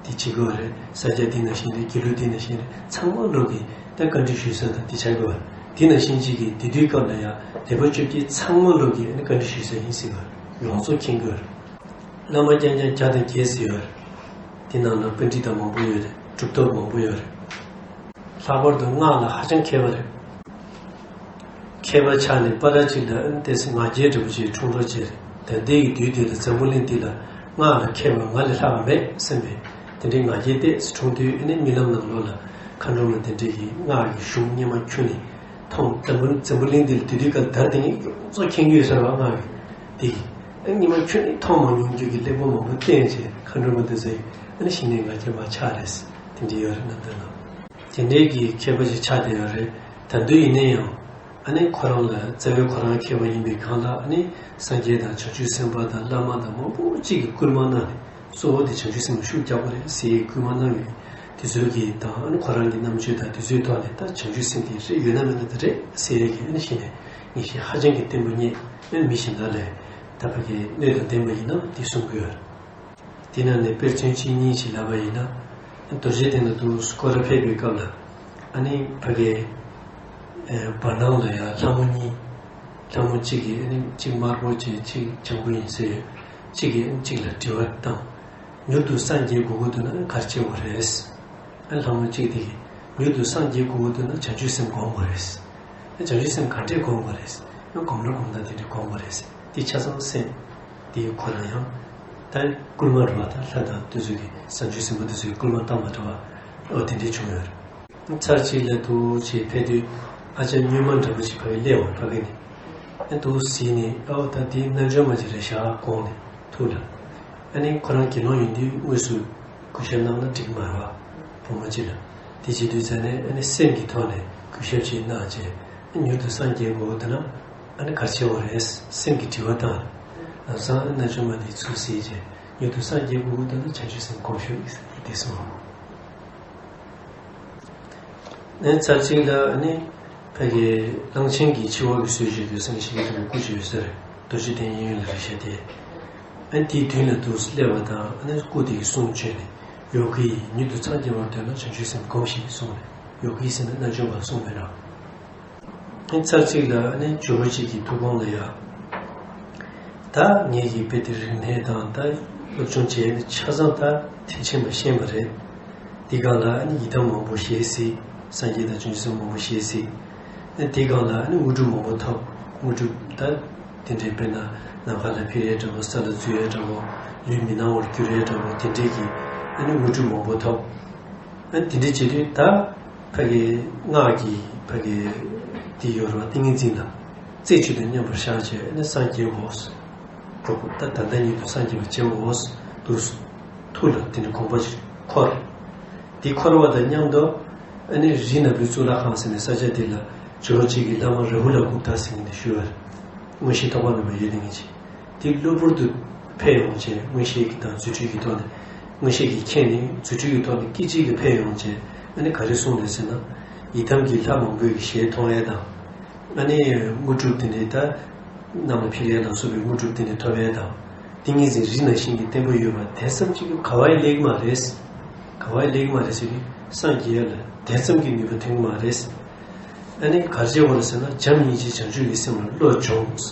འདི་བྱེད་དགོས་རེད། ས་སྐྱ་འདི་ནང་བཞིན་རེད། དགེ་ལུགས་འདི་ནང་བཞིན་རེད། ཚང་མ་ལོག་གིས་ད་བཀའ་འདྲི་ཞུས་ས་དང་འདི་བྱ་དགོས་རེད། འདི་ནང་བཞིན་གཅིག་གིས་དེ་དུས་སྐབས་ལ་ཡང་སྡེ་པ་བཅོ་བརྒྱད་ཚང་མ་ལོག་གིས་ཨ་ནི་བཀའ་འདྲི་ཞུས་ས་ཡིན་ཟེར་བ་ཡོངས་རྫོགས་མཁྱེན་དགོས་རེད། བླ་མ་རྐྱང་རྐྱང་བརྒྱ་དང་བརྒྱད་ཟེར་ཡོད་རེད། དེ་ནང་ལ་པཎྜི་ཏ་མང་པོ་ཡོད་རེད། གྲུབ་ཐོབ་མང་པོ་ཡོད་རེད། ལྷག་པར་དུ་སྔགས་ལ་ཧ་ཅང་མཁས་པ་རེད། མཁས་པ་ཆགས་ནས་པ་ལགས་གཅིག་ལ་ཨ་ནི་ཏོག་ཙམ་ང་རྒྱལ་འདྲ་པོ་ཅིག་འཁྲུངས་འགྲོ་བྱས་རེད། ད་ལྟའི་གི་དུས་འདི་ལ་འཛམ་བུ་གླིང་འདི་ལ་སྔགས་ལ་མཁས་པ་ང་ལས་ལྷག་པ་མེད་བསམ་པའི་དེ་འདྲའི་ང་རྒྱལ་ཏོག་ཙམ་འཁྲུངས་དུས་ཨ་ནི་རྨི་ལམ་ནང་ལོགས་ལ་མཁའ་འགྲོ་མ་དེ་འདྲས་ཀྱིས་སྔགས་ཀྱི་གཞུང་སྙེ་མ་ཁྱོན་ནས་མཐོང་། འཛམ་བུ་འཛམ་བུ་གླིང་འདི་ལ་དེ་དུས་སྐབས་དར་དེ་ངས་ཡོངས་རྫོགས་མཁྱེན་གྱི་ཡོད་ས་རེད་བ། སྔགས་ཀྱི་དེ་གིས་ཨ་ནི་སྙེ་མ་ཁྱོན་ནས་མཐོང་མ་མྱོང་རྒྱུ་གི་གླེགས་བམ་མང་པོ་བསྟན་བྱས་མཁའ་འགྲོ་མ་དེ་ཚོས་ཨ་ནི་གཞི་ནས་ང་རྒྱལ་མར་ཆག་རེད། དེ་འདྲ་ཡོད་རེད། རྣམ་ཐར་ནང་དེ་འདྲའི་གི་མཁས་པ་ཞིག་ཆགས་བསྡད་ཡོད་རེད། ད་དུང་ཡིན་ན་ཡང་ཨ་ནི་ཁོ་རང་ལ་རྩ་བའི་ཁོ་རང་མཁས་པ་ཡིན་པའི་སྒང་ལ་ཨ་ནི་སངས་རྒྱས་དང་བྱང་ཆུབ་སེམས་དཔའ་དང་བླ་མ་དང་མང་པོ་གཅིག་གིས་སྐུལ་མ་གནང་ནས་གཙོ་བོ་དེ་བྱང་ཆུབ་སེམས་ལ་ཤུགས་རྒྱག་དགོས་རེད་ཟེར་སྐུལ་མ་གནང་ཡོད། དེ་ཚོའི་གི་དང་ཨ་ནི་ཁོ་རང་གི་རྣམ་དཔྱོད་དང་དེ་ཚོའི་ཐོག་ནས་ད་བྱང་ཆུབ་སེམས་དེ་རེད་ཡོད་ན་མེད་ན་དེ་རེད་ཟེར་ཡས་ཀྱི་ཨ་ནི་གཞི་ནས་ངེས་ཤེས་ཧ་ཅང་གི་བརྟན་པོ་རྙེད། ཨ་ནི་མི་གཞན་དག་ལས་ད་ཕ་གི་སྣོད་དང་ལྡན་པ་ཡིན་ན་དེ་གསུང་གི་ཡོད། དེ་ནང་ནས་དཔེར་མཚོན་གཅིག་གཉིས་ཤིག་ལབ་པ་ཡིན་ན། རྡོ་རྗེ་གདན་ལ་དུ་སྐོར་ར་ཕེབས་པའི་སྐབས་ལ་ཨ་ནི་ཕ་གི་ཨེ་བར་སྣང་ལ་ཡང་ལྷ་མོ་གཉིས། ལྷ་མོ་གཅིག་གིས་ཨ་ནི་གཅིག་དམར་པོ་བྱས་གཅིག་ལྗང་གུ་ཡིན་ཟེར། གཅིག་གིས་ཨ་ནི་གཅིག་ལ་དྲི་བ་བཏང་། མྱུར་དུ་སངས་རྒྱས་དགོས་ཀྱི་འདུག་ན་ག་རེ་བྱེད་དགོས་རེད། ཨ་ལྷ་མོ་གཅིག་དེ་གིས་མྱུར་དུ་སངས་རྒྱས་དགོས་ཀྱི་འདུག་ན་བྱང་ཆུབ་སེམས་སྒོམ་དགོས་རེད། ཨ་བྱང་ཆུབ་སེམས་ག་འདྲས་སྒོམ་དགོས་རེད། ཨ་སྒོམ་ར་སྒོམ་སྟངས་དེ་འདྲས་སྒོམ་དགོས་རེད། དེ་ཆ་ཚང་སེམས་དེ་ཁོ་རང་ཡང་ ད་སྐུལ་མ་རེད་བ། ད་ལྷ་དང་དེ་ཚོ་གི་བྱང་ཆུབ་སེམས་དཔའ་དེ་ཚོ་གི་སྐུལ་མ་བཏང་བ་འདྲ་བ། ཨོ་དེ་འདྲས་བྱུང་ཡོད་རེད། ཚར་གཅིག་ལ་འདུག་བྱས་ཕེབས་དུས་ཨ་ཅག་སྨྱོན་མ་འདྲ་པོ་ཞིག་ཕ་གི་སླེབས་བ་ཕ་གི་ནས། ཨ་འདུག་གཟིགས་ནས་ཨོ་ད་འདི་རྣལ་འབྱོར་མ་ཅིག་རེད་ཤག་དགོངས་ནས་ཐུགས་ལ། ཨ་ནི་ཁོ་རང་དགེ་སློང་ཡིན་དུས་དངོས་སུ་གུས་ཞབས་གནང་ན་འགྲིག་མ་རེད་བ། བུ་མོ་ཅིག་ལ། དེ་བྱེད་དུས་ཙ་ནས་ཨ་ནི་སེམས་ཀྱི་ཐོག་ནས་གུས་ཞབས་ཅིག་གནང་བྱས། མྱུར་དུ་སངས་རྒྱས་དགོས་འདུག་ན་ཨ་ནི་ག་རེ་བྱེད་དགོས་རེད། སེམས་ཀྱི་དྲི་བ་བཏང་། ལམ་སང་རྣལ་འབྱོར་མ་དེའི་ཚུལ་གཟིགས་བྱས། མྱུར་དུ་སངས་རྒྱས་དགོས་འདུག་ན་བྱང་ཆུབ་སེམས་སྒོམ་ཤོག་ཟེར་དེ་གསུངས། ཨ་ནི་ཚར་གཅིག་ལ་ཨ་ནི་ཕ་གི་གླང་ཆེན་གྱི་འཆི་བ་གི་གསོལ་མཆོད་དུས་སངས་རྒྱས་ཀྱི་སྐུ་ཅིག་ཡོད་ས་རེད། རྡོ་རྗེ་གདན་གཡས་གཡོན་ལ་རེད་ཤག་དེ། ཨ་ནི་དེའི་མདུན་ལ་འདུག་སླེབས་པ་དང་ཨ་ནི་སྐུ་དེ་གི་གསུང་བརྗོད་ནས་ཡོ་གི་མྱུར་དུ་སངས་རྒྱས་པར་འདོད་ན་བྱང་ཆུབ་སེམས་སྒོམས་ཤིག་གསུངས་ནས། ཡོ་གི་ཟེར་ན་རྣལ་འབྱོར་པ་གསུངས་པའི་ནང་། ཨ་ནི་ཚར་གཅིག་ལ་ཨ་ནི་ཇོ་བོ་རྗེ་གི་ཐུགས་དགོངས་ལ་ཡ། ད་ངེད་ཀྱི་དཔེ་དེ་རིག་གནས་དང་ད་སློབ་སྦྱོང་བྱས་ནས་ཆ་ཚང་ད་མཐིལ་ཕྱིན་པ་ཤེས་པ་རེད། དེ་སྒང་ལ་ཨ་ནི་ཡི་དམ་མང་པོ་ཞེ་གཟིགས། སངས་རྒྱས་དང་བྱང་ཆུབ་སེམས་དཔའ་མང་པོ་ཞེ་གཟིགས། ཨ་ནི་དེ་སྒང་ལ་ཨ་ནི་དངོས་གྲུབ་མང་པོ་ཐོབ། དངོས་གྲུབ་ད་དེ་འདྲའི་དཔེར་ན་ནམ་མཁའ་ལ་འཕུར་ཡས་འདྲ་པོ། ས་ལ་འཛུལ་ཡས་འདྲ་པོ། ལུས་མི་སྣང་བར་འགྱུར་ཡས་འདྲ་པོ། དེ་འདྲའི་གི་ཨ་ནི་དངོས་གྲུབ་མང་པོ་ཐོབ། ཨ་ནི་དེ་འདྲའི་བྱེད་དུས་ད་ཕ་གི་སྔགས་ཀྱི་ཕ་གི་དེ་ཡོད་རེད་བ། ཏིང་ངེ་འཛིན་ལ་རྩེ་གཅིག་ཏུ་མཉམ་པར་བཞག་བྱས་ཨ་ནི་སངས་རྒྱས་འོ། ད་ད་ལྟ་ཉིད་དུ་སངས་རྒྱས་པར་བྱའོ་འདུག་སེ་ཐུགས་ལ་དེ་འདྲའི་དགོངས་པ་ཞིག་འཁོར། དེ་འཁོར་བ་དང་མཉམ་དུ་ཨ་ནི་རི་ནག་པོའི་གཙུག་ལག་ཁང་ཟེར་ནས་ས་ཆ་དེ་ལ་ཇོ་བོ་རྗེ་གི་བླ་མ་རཱ་ཧུ་ལ་གུཔྟ་ཟེར་མཁན་དེ་བཞུགས་པ་རེད། མངོན་ཤེས་ཐོགས་པ་མེད་པ་ཡོད་མཁན་ཅིག་དེ་གློ་བུར་དུ་འཕེལ་ཡོང་བྱས། མངོན་ཤེས་ཀྱི་དང་རྫུ་འཕྲུལ་གྱི་ཐོག་ནས། མངོན་ཤེས་ཀྱིས་མཁྱེན་ནས་རྫུ་འཕྲུལ་གྱི་ཐོག་ནས་སྐད་ཅིག་ལ་འཕེལ་ཡོང་བྱས། ཨ་ནི་ག་རེ་གསུངས་རེད་ཟེར་ན། ཡི་དམ་གྱི་ལྷ་མང་པོའི་གི་ཞལ་མཐོང་ཡས་དང་། ཨ་ནི་དངོས་གྲུབ་དེ་འདྲའི་ད་གནམ་ལ་འཕུར་ཡས་དང་སོགས་པའི་དངོས་གྲུབ་དེ་འདྲའི་ཐོབ་ཡས་དང་། ཏིང་ངེ་འཛིན་རི་ནང་བཞིན་གྱི་བརྟན་པོ་ཡོད་པ་དེ་ཙམ་གྱིས་ག་བ་ཡང་སླེབས་ཀྱི་མ་རེད། ག་བ་ཡང་སླེབས་ཀྱི་མ་རེད་ཟེར་གི། སངས་རྒྱས་ཡས་ལ་དེ་ཙམ་གྱི་ནུས་པ་ཐོན་གྱི་མ་རེད། ཨ་ནི་ག་རེ་བྱེད་དགོས་རེད་ཟེར་ན། བྱམས་སྙིང་རྗེ་བྱང་ཆུབ་ཀྱི་སེམས་ལ་བློ་སྦྱོངས།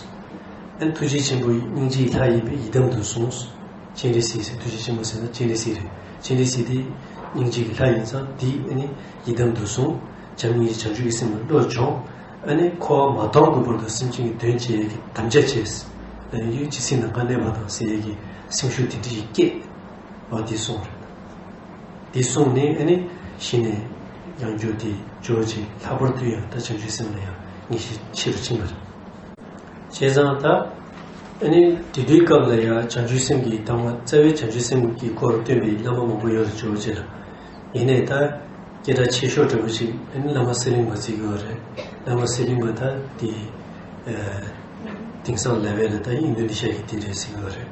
ཨ་ནི་ཐུགས་རྗེ་ཆེན་པོ་སྙིང་རྗེའི་ལྷ་ཡིན་པས་ཡི་དམ་དུ་བཟུང་། སྤྱན་རས་གཟིགས་ཟེར། ཐུགས་རྗེ་ཆེན་པོ་ཟེར་ན་སྤྱན་རས་གཟིགས་རེད། སྤྱན་རས་གཟིགས་དེ་སྙིང་རྗེ་གི་ལྷ་ཡིན་ཙང་དེ་ཨ་ནི་ཡི་དམ་དུ་བཟུང་། བྱམས་སྙིང་རྗེ་བྱང་ཆུབ་ཀྱི་སེམས་ལ་བློ་སྦྱོངས། ཨ་ནི་འཁོར་བ་མ་སྟོངས་ཀྱི་བར་དུ་སེམས་ཅན་གྱི་དོན་བྱེད་ཡས་ཀྱི་དམ་བཅའ་བྱས། ལ་ཡང་ཡུལ་ཇི་སྲིད་ནམ་མཁའ་གནས་པ་དང་ཟེར་ཡས་ཀྱི་སེམས་ཤུགས་དེ་འདྲ་ཞིག་སྐྱེས། འོ་དེ་གསུངས་རེད། དེ་གསུངས་ནས་ཨ་ནི་གཞི་ནས་ཡང་བསྐྱར་དེ་ཇོ་བོ་རྗེ་ལྷག་པར་དུ་ཡང་ད་བྱང་ཆུབ་སེམས་ལ་ཡང་ངེས་ཤེས་ཆེ་རུ་ཕྱིན་པ་རེད། བྱས་ཙང་ད་ཨ་ནི་དེ་དུས་སྐབས་ལ་ཡང་བྱང་ཆུབ་སེམས་ཀྱི་དང་པོ་རྩ་བའི་བྱང་ཆུབ་སེམས་ཀྱི་སྐོར་སྟོན་པའི་བླ་མ་མང་པོ་ཡོད་རེད། ཇོ་བོ་རྗེ་ལ། ཡིན་ནའི་ད་སྐད་གྲགས་ཆེ་ཤོས་འདྲ་པོ་ཅིག་ཨ་ནི་བླ་མ་གསེར་གླིང་པ་བརྩི་གི་ཡོད་རེད། བླ་མ་གསེར་གླིང་པ་ད་དེ་ཨ་དེང་སང་ལབ་ཡས་ལ་ད་ཨིན་རྡུ་ནི་ཤ་གི་དེ་འདྲས་ཟེར་གི་ཡོད་རེད།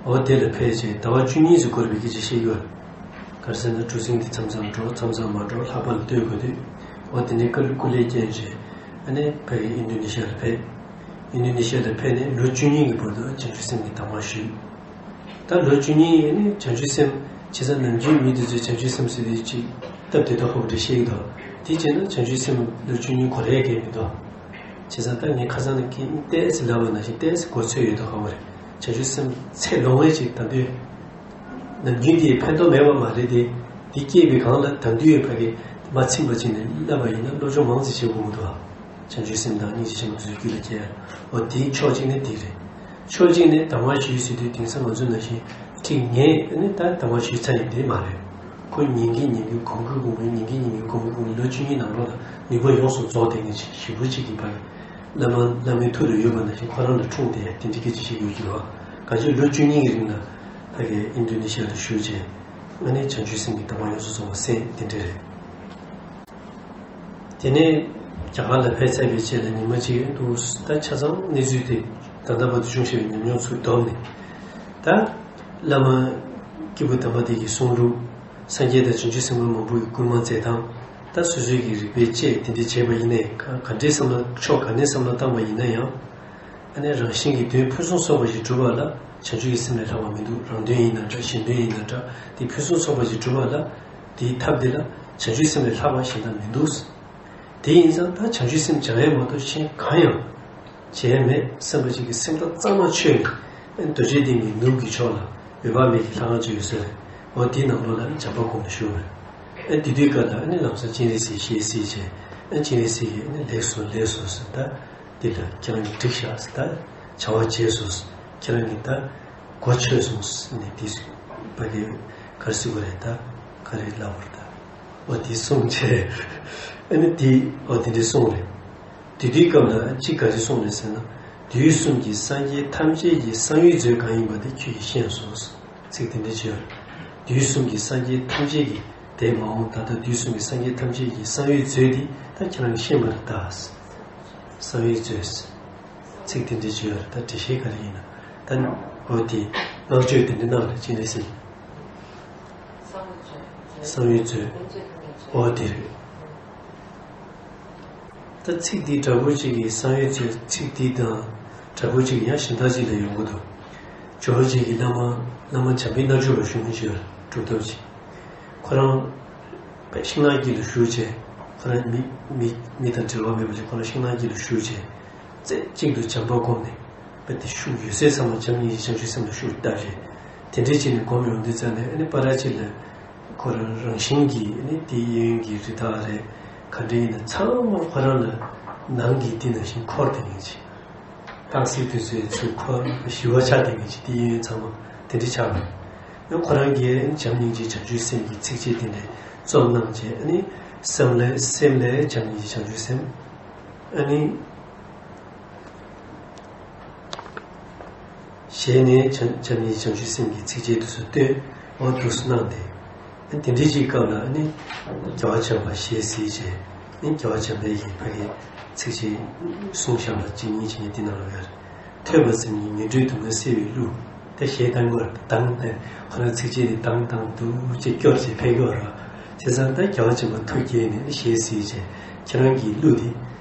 འོ་དེ་ལ་ཕེབས་བྱས་ཟླ་བ་བཅུ་གཉིས་སུ་འགོར་བའི་སྐད་ཆ་བཤད་ཀྱི་ཡོད་རེད། ག་རེ་ཟེར་ན་གྲུ་གཟིངས་དེ་མཚམས་མཚམས་འགྲོ་མཚམས་མཚམས་མ་འགྲོ་ལྷགས་པ་ལ་ལྟོས་དགོས་དུས། འོ་དེ་ནས་སྐུ་སྐུ་ལས་སྐྱོན་བྱས་ཨ་ནི་ཕ་གི་ཨིན་རྡུ་ནི་ཤ་ལ་ཕེབས། ཨིན་རྡུ་ནི་ཤ་ལ་ཕེབས་ནས་ལོ་བཅུ་གཉིས་ཀྱི་བར་དུ་བྱང་ཆུབ་སེམས་ཀྱི་གདམས་ངག་ཞུས། ད་ལོ་བཅུ་གཉིས་ཡས་ནས་བྱང་ཆུབ་སེམས། བྱས་ཙང་ནམ་རྒྱུན་མི་དེ་ཚོས་བྱང་ཆུབ་སེམས་ཟེར་དུས་ཅིག་སྟབས་བདེ་ཏོག་ཧོབ་འདྲ་བཤད་ཀྱི་འདུག་དེ་བྱས་ན་བྱང་ཆུབ་སེམས་ལོ་བཅུ་གཉིས་གོ་རེ་གས་མི་འདུག་བྱས་ཙང་ད་ངས་ཁ་སང་ནས་ཀྱི་ཏོག་ཙམ་ལབ་པ་ནང་བཞིན་ཏོག་ཙམ་གོ་ཚོད་ཡོད་དོ་ཧ་བ་རེད། བྱང་ཆུབ་སེམས་ཚད་ལོངས་ངེས་ཅིག་ད་དུས་ནམ་རྒྱུན་དེ་ཕན་ཐོགས་མེད་པ་མ་རེད་དེ། དེ་སྐྱེས་པའི་སྒང་ལ་ད་དུས་ཡོད་ཕ་གི་མ་ཚིམ་པ་ཅིག་ནས་བསླབ་པ་ཡིན་ན་སློབ་སྦྱོང་མང་ཙམ་བྱེད་དགོས་མི་འདུག་ཨ། བྱང་ཆུབ་སེམས་དང་སྙིང་རྗེ་ཆེན་པོ་དེ་ཚོའི་རྒྱུད་ལ་སྐྱེ། འོ་དེའི་ཕྱོགས་གཅིག་ནས་དེ་རེད། ཕྱོགས་གཅིག་ནས་གདམས་ངག་ཞུས་ཟེར་དུས་དེང་སང་ང་ཚོ་ནང་བཞིན་ཁྱེད་ངས་ཨ་ནི་ད་གདམས་ངག་ཞུས་ཚར་ཡིན་དེ་མ་རེད། ཁོ་ཉིན་གྱིས་ཉིན་གྱིས་གོམས་གྱིས་གོམས་གྱིས་ཉིན་གྱིས་ཉིན་གྱིས་གོམས་གྱིས་གོམས་གྱིས་ལོ་བཅུ་གཉིས་ནང་ལོགས་ལ་ནུས་པ་ཡོངས་སུ་རྫོགས་བསྡད་མཁན་ཞིག་ཞིབ་པོ་གཅིག་གིས་ཕ་གི་བླ་མ་བླ་མའི་ཐུགས་ལ་ཡོད་པ་ནང་བཞིན་ཁོ་རང་ལ་འཁྲུངས་བསྡད་དེ་འདྲའི་སྐད་ཆ་བཤད་དགོས་ཀྱི་རེད་བ། གང་ཅི་ལོ་བཅུ་གཉིས་ཀྱི་རིང་ལ་ཕ་གི་ཨིན་རྡུ་ནི་ཤ་ལ་བཞུགས་བྱས་ཨ་ནི་བྱང་ཆུབ་སེམས་ཀྱི་གདམས་ངག་ཡོངས་སུ་རྫོགས་པ་གསན་དེ་འདྲ་རེད། དེ་ནས་རྒྱ་གར་ལ་ཕེབས་ཚར་བའི་རྗེས་ལ་ཉི་མ་གཅིག་འདུག་ད་ཆ་ཚང་གནས་ཚུལ་དེ་ད་ལྟ་བར་དུ་བྱུང་བཞིན་པའི་ཉམས་མྱོང་ཚུར་བསྡོམས་ནས། ད་བླ་མ་སྐྱེས་བུ་དམ་པ་དེ་གི་གསུང་ལུགས། སངས་རྒྱས་དང་བྱང་ཆུབ་སེམས་དཔའ་མང་པོ་ཡི་སྐུལ་མ་མཛད་སྟངས། ད་སོ་སོའི་གི་རིག་པའི་དཔྱད་དེ་འདྲ་བྱས་པ་ཡིན་ནའི་ག་ག་འདྲའི་བསམ་བློ་ཕྱོགས་ག་ནས་བསམ་བློ་བཏང་བ་ཡིན་ན་ཡང་། ཨ་ནི་རང་བཞིན་གྱི་དོན་ཕུན་སུམ་ཚོགས་པ་ཞིག་སྒྲུབ་པ་ལ་བྱང་ཆུབ་ཀྱི་སེམས་ལས་ལྷག་པ་མི་འདུག་རང་དོན་ཡིན་ན་འདྲ་གཞན་དོན་ཡིན་ན་འདྲ་དེ་ཕུན་སུམ་ཚོགས་པ་ཞིག་སྒྲུབ་པ་ལ། དེའི་ཐབས་དེ་ལ་བྱང་ཆུབ་སེམས་ལས་ལྷག་པ་གཞན་དག་མི་འདུག་དེ་ཡིན་ཙང་ད་བྱང་ཆུབ་སེམས་སྦྱང་ཡས་མ་གཏོགས་གཞན་གང་ཡང་བྱེད་ཡས་མེད་བསམ་པ་ཅིག་གི་སེམས་ཐག་གཙང་མ་ཆོད་ནས། ཨ་ནི་རྡོ་རྗེ་གདན་གྱི་ནུབ་ཀྱི་ཕྱོགས་ལ་འོད་དཔག་མེད་ཀྱི་ལྷ་ཁང་ཅིག་ཡོད་ས་རེད། འོ་དེའི་ནང་ལོགས་ལ་ཨ་ནི་བྱམས་པ་སྒོམ་ནས་བཞུགས་པ་རེད། ཨ་དེ་དུས་སྐབས་ལ་ཨ་ནི་ལམ་སང་སྤྱན་རས་གཟིགས་ཞལ་གཟིགས་བྱས། ཨ་ནི་སྤྱན་རས་གཟིགས་ཀྱིས་ཨ་ནི་ལེགས་སོ་ལེགས་སོ་ཟེར། ད་འདི་ལ་ཁྱེད་རང་གིས་འགྲིག་ཤག་ཟེར། ད་བྱ་བ་བྱས་སོ་ཟེར། ཁྱེད་རང་གིས་ད་ གོ་ཆོད་སོང་ནས་དེ་ཕ་གི་ག་རེ་ཟེར་དགོས་རེད། ད་ག་རེ་ལབ་དགོས་རེད། ད་འོ་དེ་གསུངས་བྱས། ཨ་ནི་དེ་འོ་དེ་འདྲ་གསུངས་རེད། དེ་དུས་སྐབས་ལ་གཅིག་ག་རེ་གསུངས་རེད་ཟེར་ན། དུས་གསུམ་གྱི་སངས་རྒྱས་ཐམས་ཅད་ཀྱི་གསང་བའི་མཛོད་གང་ཡིན་པ་དེ་ཁྱོད་ཀྱིས་ཤེས་སོ། ཚིག་དེ་འདྲ་བྱས་ཡོད་རེད། དུས་གསུམ་གྱི་སངས་རྒྱས་ཐམས་ཅད་ཀྱི་དེ་མ་འོངས་ད་ལྟ་དུས་གསུམ་གྱི་སངས་རྒྱས་ཐམས་ཅད་ཀྱི་གསང་བའི་མཛོད་དེ་ད་ཁྱེད་རང་གིས་ཤེས་པ་རེད་ད། གསང་བའི་མཛོད། ཚིག་དེ་འདྲ་བྱས་ཡོད་རེད། ད་འགྲེལ་བཤད་ག་རེ་ཡིན་ན། ད་འོ་དེ་བསྔགས་བརྗོད་དེ་འདྲ་གནང་རེད། ཅི་འདྲ་ཟེར། གསང་བའི་མཛོད། འོ་དེ་རེད། ད་ཚིག་འདི་འདྲ་པོ་གཅིག་གིས་གསང་བའི་མཛོད་ཚིག་འདི་དང་འདྲ་པོ་གཅིག་ཡང་གཞན་དག་ཅིག་ལ་ཡོང་གི་འདུག་ཇོ་བོ་རྗེ་གི་བླ་མ་བླ་མ་བྱམས་པའི་རྣལ་འབྱོར་པ་ཞུ་མི་ཅིག་ཡོད་རེད། གྲུབ་ཐོབ་ཅིག་ཁོ་རང་ཤིང་ནགས་དཀྱིལ་ལ་བཞུགས་བྱས། ཁོ་རང་མི་མི་མི་དང་འབྲེལ་བ་མེད་པ་ཅིག་ཁོ་རང་ཤིང་ནགས་དཀྱིལ་ལ་བཞུགས་བྱས། རྩེ་གཅིག་ཏུ་བྱམས་པ་བསྒོམས་ནས། དཔེ་དེ་ཤུགས་ཡོད་ཚད་ཚང་མ་བྱམས་སྙིང་རྗེ་བྱང་ཆུབ་སེམས་ལ་ཤུགས་བཏབ་བྱས། དེ་འདྲས་བྱས་ནས་སྒོམ་ཡོང་དུས་ཙང་ནས་ཨ་ནི་ཕར་ཕྱིན་ལ་ཁོ་རང་རང་བཞིན་གྱིས་ཨ་ནི་དེའི་གཡས་གཡོན་གྱི་རི་དྭགས་རེད། ག་འདྲས་ཡིན་ན་ཚང་མ་ཁོ་རང་ལ་ནང་གི་དེ་ནང་བཞིན་འཁོར་དེ་ཡིན་ཅིག་སྟག་གཟིག་དེ་ཚོའི་ཚུར་འཁོར་ཞི་བ་ཆགས་དེ་ཡིན་ཅིག་དེའི་གཡས་གཡོན་ཚང་མ་དེ་འདྲས་ཆགས་པ། ཡང་ཁོ་རང་གིས་བྱམས་སྙིང་རྗེ་བྱང་ཆུབ་སེམས་ཀྱི་ཚིགས་བཅད་དེ་འདྲས་རྩོམ་གནང་བྱས། ཨ་ནི་སེམས་ལས་སེམས་ལས་བྱམས་སྙིང་རྗེ་བྱང་ཆུབ་སེམས། ཨ་ནི། ཞལ་ནས་བྱམས་བྱམས་སྙིང་རྗེ་བྱང་ཆུབ་སེམས་ཀྱི་ཚིགས་བཅད་དེ་ཚོ་བཏོན། འོ་འདུག་སེ་གནང་སྟེ། དེ་འདྲའི་ཅིག་སྐབས་ལ་ནི་རྒྱལ་བ་བྱམས་པ་ཞལ་གཟིགས་བྱས། ནི་རྒྱལ་བ་བྱམས་པའི་ཡི་ཕ་གིའི་ཚིགས་བཅད་གསུངས་བཞག་ལ་གཅིག་གཉིས་བྱས་ནས་འདི་ནང་ལ་ཡོད་རེད། ཐོས་པ་ཙམ་གྱིས་ངན་འགྲོའི་སྡུག་བསྔལ་སེལ་བའི་གླུ། དེ་ཞལ་གདངས་དགོས་རེད། གདངས་ཏེ་ཁོ་རང་ཚིགས་བཅད་དེ་གདངས་གདངས་འདུག་ཅེས་སྐྱོར་བྱས་ཕེབས་ཀྱི་ཡོད་རེད། བྱས་ཙང་ད་རྒྱལ་བ་བྱམས་པ་ཐུགས་དགྱེས་ནས་ནི་ཞལ་གཟིགས་བྱས། ཁྱེད་རང་གི་གླུ་འདི།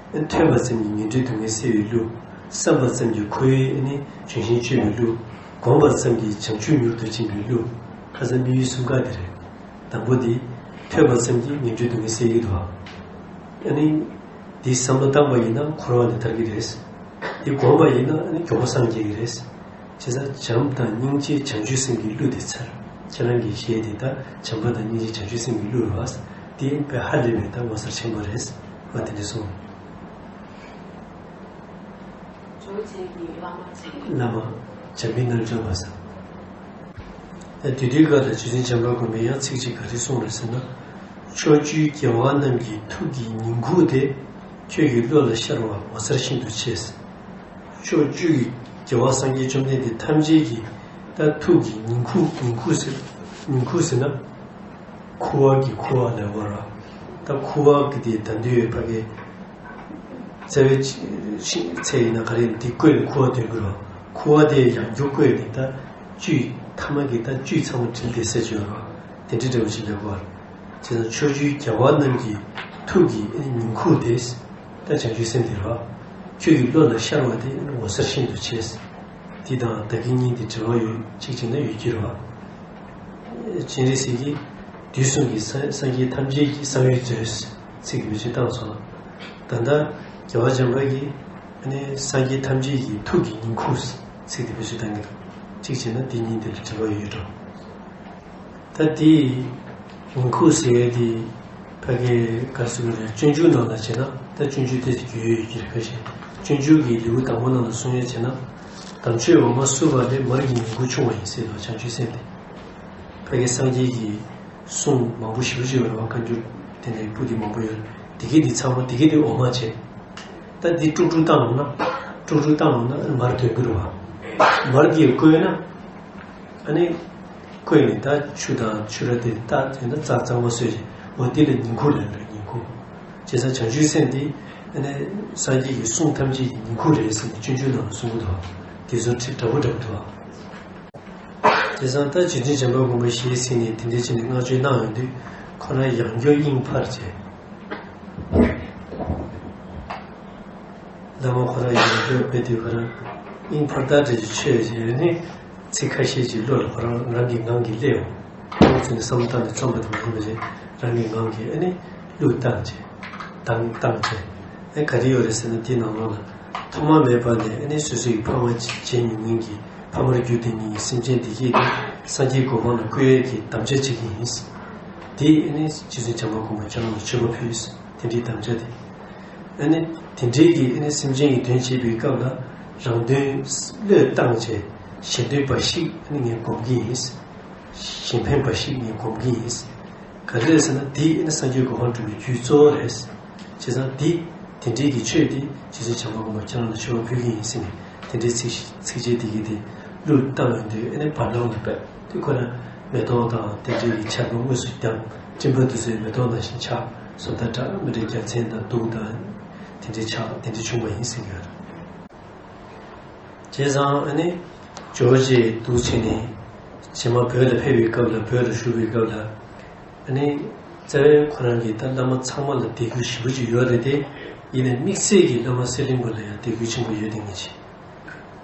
ཐོས་པ་ཙམ་གྱིས་ངན་འགྲོའི་སྡུག་བསྔལ་སེལ་བའི་གླུ། བསམ་པ་ཙམ་གྱིས་འཁོར་བའི་ནི་ལྗོན་ཤིང་གཅོད་པའི་གླུ། བསྒོམ་པ་ཙམ་གྱིས་བྱང་ཆུབ་མྱུར་དུ་འབྱིན་པའི་གླུ། ཁ་སང་དམིགས་ཡུལ་གསུམ་ཀ་དེ་རེད། དང་པོ་འདི། ཐོས་པ་ཙམ་གྱིས་ངན་འགྲོའི་སྡུག་བསྔལ་སེལ་གྱི་འདུག་ཨ་ནི། འདི་བསམ་བློ་བཏང་པ་ཡིན་ན་འཁོར་བ་ནས་ཐར་གྱི་རེད། འདི་བསྒོམ་པ་ཡིན་ན་ཨ་ནི་མགྱོགས་པོ་སངས་རྒྱས་ཀྱི་རེད། བྱས་ཙང་བྱམས་དང་སྙིང་རྗེ་བྱང་ཆུབ་སེམས་ཀྱི་གླུ་དེ་ཚར། ཁྱེད་རང་གི་གཞས་དེ་ད་བྱམས་པ་དང་སྙིང་རྗེ་བྱང་ཆུབ་སེམས་ཀྱི་གླུ་རེད་བ། དེ་དཔེ་ཧ་ལས་པའི་ད་ངོ་མཚར་ཆེན་པོ་རེད་བ། དེ་འདྲ་གསུངས། ཇོ་བོ་རྗེ་གི་བླ་མ་ཅིག་བླ་མ་བྱམས་པའི་རྣལ་འབྱོར་པ་ཟེར། ད་དེ་དུས་སྐབས་ལ་རྗེ་བཙུན་བྱམས་པ་མགོན་པོས་ཡང་ཚིག་གཅིག་ག་རེ་གསུངས་རེད་ཟེར་ན། ཕྱོགས་བཅུའི་རྒྱལ་བ་རྣམས་ཀྱི་ཐུགས་ཀྱི་ཉིང་ཁུ་དེ། ཁྱོད་ཀྱི་བློ་ལ་ཤར་བ་ངོ་མཚར་ཤིན་ཏུ་ཆེ། ཕྱོགས་བཅུ་ཡི་རྒྱལ་བ་སངས་རྒྱས་བཅོམ་ལྡན་འདས་ཐམས་ཅད་ཀྱི་ད་ཐུགས་ཀྱི་ཉིང་ཁུ། ཉིང་ཁུ་ཟེར། ཉིང་ཁུ་ཟེར་ན། ཁུ་བ་གི་ཁུ་བ་ལབ་དགོས་རེད། ད་ཁུ་བ་གི་དེ་ད་འདི་ཡོད་ཕ་གི། རྩ་བའི་ཤིང་ཚལ་ཡིན་ན་ག་རེ་ཡིན་ན་དེ་བརྐོས་ནས་ཁུ་བ་འདོན་གྱི་རེད། ཁུ་བ་དེ་ཡང་རྒྱུ་བརྐོས་ནས་ད་བཅུད་ཐ་མ་གི་ད་བཅུད་ཚང་མ་དྲིལ་ཏེ་ཟེར་གྱི་ཡོད་རེད། དེ་འདྲ་འདྲ་བོ་ཞིག་ལབ་དགོས་རེད། བྱས་ཙང་ཕྱོགས་བཅུའི་རྒྱལ་བ་རྣམས་ཀྱི་ཐུགས་ཀྱི་ཉིང་ཁུ་དེ། ད་བྱང་ཆུབ་སེམས་དེ་རེད། ཁྱོད་ཀྱི་བློ་ལ་ཤར་བ་དེ་ངོ་མཚར་ཤིན་ཏུ་ཆེ། འདི་དང་བདག་གི་སྙིང་དེ་འབྲེལ་བ་ཡོད་གཅིག་བྱས་ན་ཡོད་ཀྱི་རེད་བ། སྤྱན་རས་གཟིགས་ཀྱིས་དུས་གསུམ་གྱི་སངས་སངས་རྒྱས་ཐམས་ཅད་ཀྱི་གསང་བའི་མཛོད་ཚིག་དེ་བེད་སྤྱོད་བཏང་སོང་། ད་ལྟ་རྒྱལ་བ་བྱམས་པ་གིས་ཨ་ནི་སངས་རྒྱས་ཐམས་ཅད་ཀྱི་ཐུགས་ཀྱི་ཉིང་ཁུ་ཚིག་དེ་བེད་སྤྱོད་བཏང་གི་འདུག་གཅིག་བྱས་ན་དེ་གཉིས་དེ་ལ་འབྲེལ་བ་ཡོད་འགྲོ། ད་དེ་ཉིང་ཁུ་ཟེར་ཡས་དེ་ཕ་གི་ག་རེ་ཟེར་དགོས་རེད། སྤྱོད་འཇུག་ནང་ལ་བྱས་ན་ད་སྤྱོད་འཇུག་དེ་རྒྱུས་ཡོད་ཀྱི་རེད། ཁ་ཤས་སྤྱོད་འཇུག་གི་ལེའུ་དང་པོ་ནང་ལ་གསུང་ཡས་བྱས་ན། དམ་ཆོས་འོ་མ་བསྲུབས་པ་ལས། མར་གྱི་ཉིང་ཁུ་ཕྱུང་བ་ཡིན་ཟེར་ལོ། བྱང་ཆུབ་སེམས་དེ། ཕ་གི་སངས་རྒྱས་ཀྱི་གསུང་མང་པོ་ཞེ་པོ་ཅིག་ཡོད་རེད་བ། བཀའ་འགྱུར་དེ་འདྲའི་པོ་ཏི་མང་པོ་ཡོད་རེད། དེ་གི་དེ་ཚང་མ་དེ་གི་དེ་འོ་མ་བྱས། ད་འདི་དཀྲུག་དཀྲུག་བཏང་ལོང་ན། དཀྲུག་དཀྲུག་བཏང་ལོང་ན་མར་ཐོན་གྱི་རེད་བ། མར་གྱིས་བསྐོལ་ན། ཨ་ནི། བསྐོལ་ནས་ད་ཆུ་དང་ཆུ་ར་དེ་བཏགས་བྱས་ན་གཙང་གཙང་མ་བཟོས་བྱས། འོ་དེ་ལ་ཉིང་ཁུ་ལབ་རེད། ཉིང་ཁུ། བྱས་ཙང་བྱང་ཆུབ་སེམས་དེ་ཨ་ནི་སངས་རྒྱས་ཀྱི་གསུང་ཐམས་ཅད་ཀྱི་ཉིང་ཁུ་རེད་ཟེར་ནས་སྤྱོད་འཇུག་ནང་ལ་གསུང་གི་འདུག་དེ་ཚོ་ཁྲིད་འདྲ་པོ་འདྲ་པོ་འདུག་དེ་སང་ད་རྗེ་བཙུན་བྱམས་པ་མགོན་པོ་ཞལ་གཟིགས་ནས་དེ་འདྲའི་བྱས་ནས་བསྔགས་བརྗོད་གནང་ཡོང་དུས་ཁོ་རང་ཡང་བསྐྱར་དབྱིངས་འཕར་བྱས། བླ་མ་ཁོ་རང་ཡང་བསྐྱར་དཔེ་དེ་ཁོ་རང་དབྱིངས་འཕར་ལྟར་འདྲ་ཞིག་ཆོས་ཞེས་ནས་ཚིག་ཁ་ཤས་ཅིག་བློ་ལ་ཁོ་རང་རང་གི་ངང་གིས་སླེབས་ཡོང་། ཁོང་ཚོས་ནི་བསམ་བློ་བཏང་ནས་རྩོམ་པ་དེ་མ་ཡིན་པ་ཞིག་རང་གི་ངང་གིས་ཨ་ནི་གླུ་བཏང་བྱས། གདངས་བཏང་བྱས། ཨེ་ག་རེ་ཡོད་རེད་ཟེར་ན་དེའི་ནང་ལོགས་ལ། ཐོག་མ་མེད་པ་ནས་ཨ་ནི་སོ་སོའི་ཕ་མ་བྱས་མྱོང་མཁན་གྱི་ཕ་མར་གྱུར་དེ་ཉིད་ཀྱི་སེམས་ཅན་བདེ་སྐྱིད་དེ་སངས་རྒྱས་གོ་འཕང་ལ་བཀོད་ཡས་ཀྱི་དམ་བཅའ་བྱེད་ཀྱི་ཡིན། དེ་ཨ་ནི་རྗེ་བཙུན་བྱམས་པ་མགོན་པོས་ཁྱེད་རང་ལ་མཆོད་པ་ཕུལ། དེ་འདྲའི་དམ་བཅའ་དེ། ཨ་ནི་དེ་འདྲའི་གི་ཨ་ནི་སེམས་ཅན་གྱི་དོན་བྱེད་པའི་སྐབས་ལ་རང་དོན་བློས་བཏང་བྱས། གཞན་དོན་འབའ་ཞིག་ནི་ངས་སྒོམ་གྱི་ཡིན། གཞན་ཕན་འབའ་ཞིག་ངས་སྒོམ་གྱི་ཡིན། ག་རེ་རེད་ཟེར་ན་འདི་ནི་སངས་རྒྱས་གོ་འཕང་སྒྲུབ་པའི་རྒྱུའི་གཙོ་བོ་རེད། བྱས་ཙང་འདི་དེ་འདྲའི་གི་ཆོས་འདི་རྗེ་བཙུན་བྱམས་པ་མགོན་པོ་ཁྱེད་རང་ལ་མཆོད་པ་ཕུལ་གྱི་ཡིན་ཟེར་ནས་དེ་འདྲའི་ཚིགས་ཚིགས་བཅད་འདི་གི་དེ་གླུ་བཏང་ཡོང་དུས་ཨ་ནི་བར་སྣང་ལ་པད་དེ་ཁོ་ན་མེ་ཏོག་དང་དེ་འདྲའི་གི་ཆར་པ་དངོས་སུ་བརྒྱབ། སྤྲིན་པ་འདི་ཚོའི་མེ་ཏོག་ནང་བཞིན་ཆགས། བཟོ་ལྟ་འདྲ་མི་འདྲའི་རྒྱལ་མཚན་དང་གདུགས་དང་དེ་འདྲའི་ཆགས། དེ་འདྲའི་བྱུང་བ་ཡིན་ཟེར་གྱི་ཡོད་རེད། བྱས་ཙང་ཨ་ནི་ཇོ་བོ་རྗེ་འདུག་བྱས་ནས་རྗེས་མ་བོད་ལ་ཕེབས་པའི་སྐབས་ལ་བོད་ལ་བཞུགས་པའི་སྐབས་ལ་ཨ་ནི་རྩ་བའི་ཁོ་རང་གིས་ད་བླ་མ་ཚང་མ་ལ་དད་གུས་ཞེ་པོ་ཅིག་ཡོད་རེད་དེ། ཡིན་ནའི་དམིགས་བསལ་གྱིས་བླ་མ་གསེར་གླིང་པ་ལ་ཡང་དད་གུས་ཆེན་པོ་ཡོད་དེ་ངེས་ཅིག་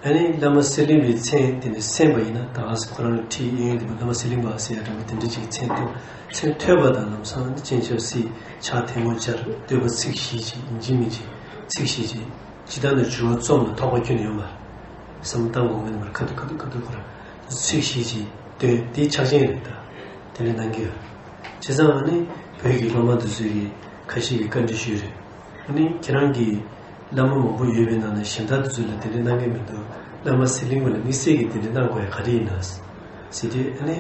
ཨ་ནི་བླ་མ་གསེར་གླིང་པའི་མཚན་དེ་ནི་གསན་པ་ཡིན་ན་ད་ཁོ་རང་ཁྲིད་གཡས་གཡོན་དེ་བླ་མ་གསེར་གླིང་པ་ཟེར་ཡ་འདྲ་པོ་དེ་འདྲ་ཅིག་མཚན་ཐོས་མཚན་ཐོས་པ་དང་ལམ་སང་ནི་སྤྱན་ཆབ་བསིལ། ཕྱག་ཐལ་མོ་སྦྱར། བསྟོད་པ་ཚིག་བཞི་ཅིག་ཡིན་གཅིག་མིན་གཅིག་ཚིག་བཞི་ཅིག་ཅི་ལྟར་ན་འཇུ་བ་རྩོམ་ལ་ཐོགས་པ་ཁྱོན་ནས་ཡོད་མ་རེད། བསམ་བློ་བཏང་དགོས་མིན་མར་ཁ་ཐུག་ཁ་ཐུག་ཁ་ཐུག་ཁོ་རང་ཚིག་བཞི་ཅིག་བཏོན་དེ་ཕྱག་ཆེན་རེད། ད་དེ་ལས་གནང་གི་ཡོད། བྱས་ཙང་ཨ་ནི་བོད་ཀྱི་སློབ་མ་དེ་ཚོས་ཀྱི་ཁ་ཤས་ཀྱིས་བཀའ་འདྲི་ཞུས་རེད། ཨ་ནི་ཁྱེད་རང་གིས་བླ་མ་མང་པོ་ཡོད་པའི་ནང་ནས་གཞན་དག་དེ་ཚོ་ལ་དེ་འདྲ་གནང་གི་མི་འདུག་བླ་མ་གསེར་གླིང་པ་ལ་དམིགས་བསལ་གྱིས་དེ་འདྲ་གནང་དགོས་ཡ་ག་རེ་ཡིན་ན་ཟེར་དུས་ཨ་ནི།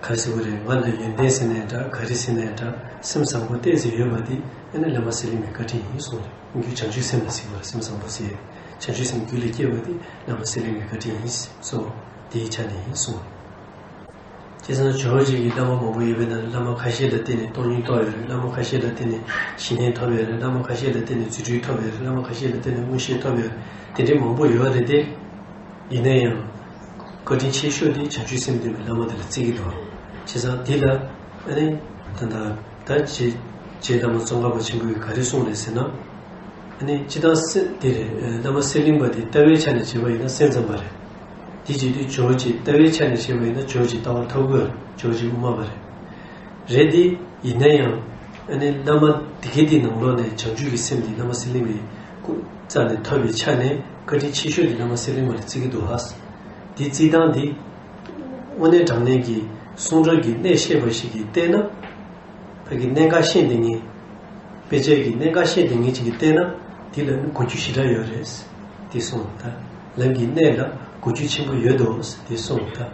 ག་ཟེར་བ་རེད། ང་ལ་ཡོན་ཏན་ཟེར་ནའི་འདྲ་ག་རེ་ཟེར་ནའི་འདྲ་སེམས་བཟང་པོ་ཏོག་ཙམ་ཡོད་པ་དེ་ཨ་ནི་བླ་མ་གསེར་གླིང་པའི་བཀའ་དྲིན་ཡིན་གསུངས་རེད། རྒྱུ་བྱང་ཆུབ་སེམས་ལ་ཟེར་བ་རེད། སེམས་བཟང་པོ་ཟེར། བྱང་ཆུབ་སེམས་རྒྱུད་ལ་སྐྱེས་པ་དེ་བླ་མ་གསེར་གླིང་པའི་བཀའ་དྲིན་ཡིན་གསུངས། དེའི་ཆ་ནས་ཡིན་གསུངས། བྱས་ཙང་ཇོ་བོ་རྗེ་གིས་བླ་མ་མང་པོ་ཡོད་པའི་ནང་ནས་བླ་མ་ཁ་ཤས་ལ་བརྟེན་ནས་སྟོང་ཉིད་ཐོབ་ཡོད་རེད། བླ་མ་ཁ་ཤས་ལ་བརྟེན་ནས་ཞི་གནས་ཐོབ་ཡོད་རེད། བླ་མ་ཁ་ཤས་ལ་བརྟེན་ནས་རྫུ་འཕྲུལ་ཐོབ་ཡོད་རེད། བླ་མ་ཁ་ཤས་ལ་བརྟེན་ནས་མངོན་ཤེས་ཐོབ་ཡོད་རེད། དེ་འདྲའི་མང་པོ་ཡོད་རེད་དེ། ཡིན་ན་ཡང་། བཀའ་དྲིན་ཆེ་ཤོས་དེ་བྱང་ཆུབ་སེམས་ལྡན་པའི་བླ་མ་དེ་ལ་བརྩི་གི་འདུག་བྱས་ཙང་འདི་ལ་ཨ་ནི་ད་ལྟ་ད་རྗེ་རྗེ་བླ་མ་ཙོང་ཁ་པ་ཆེན་པོས་ག་རེ་གསུངས་རེད་ཟེར་ན། ཨ་ནི་སྤྱིར་བཏང་སེམས་དེ་རེད། བླ་མ་གསེར་གླིང་པ་དེ་ལྟ་བའི་ཆ་ནས་བྱས་པ་ཡིན་ན་སེམས་ཙམ་པ་རེད། དེ་བྱེད་དུས་ཇོ་བོ་རྗེ་ལྟ་བའི་ཆ་ནས་བྱས་པ་ཡིན་ན་ཇོ་བོ་རྗེ་ལྟ་བ་མཐོ་པོ་རེད། ཇོ་བོ་རྗེ་དབུ་མ་པ་རེད། རེད་དེ། ཡིན་ན་ཡང་། ཨ་ནི་བླ་མ་དེ་གའི་དེའི་ནང་ལོགས་ནས་བྱང་ཆུབ་ཀྱི་སེམས་དེ་བླ་མ་གསེར་གླིང་པའི་སྐུ་རྩ་ནས་ཐོབ་པའི་ཆ་ནས་བཀའ་དྲིན་ཆེ་ཤོས་དེ་བླ་མ་གསེར་གླིང་པ་ལ་བརྩི་གི་འདུག་ཨ། དེ་བརྩི་སྟངས་དེ། དངོས་གནས་དྲང་གནས་ཀྱི་གསུང་རབ་ཀྱི་གནད་ཤེས་པ་ཞིག་གིས་བལྟས་ན། ཕ་གི་གནད་འགག་ཤེས་བསྡད་མཁན། དཔེ་ཆ་གི་གནད་འགག་ཤེས་བསྡད་མཁན་ཅིག་གིས་བལྟས་ན། དེ་ལ་ནི་གོ་རྒྱུ་ཞེ་དྲག་ཡོད་རེད། དེ་གསུངས་ད། ལམ་གྱི་གནད་ལ་གོ་རྒྱུ་ཆེན་པོ་ཡོད་དོ། དེ་གསུངས་ད།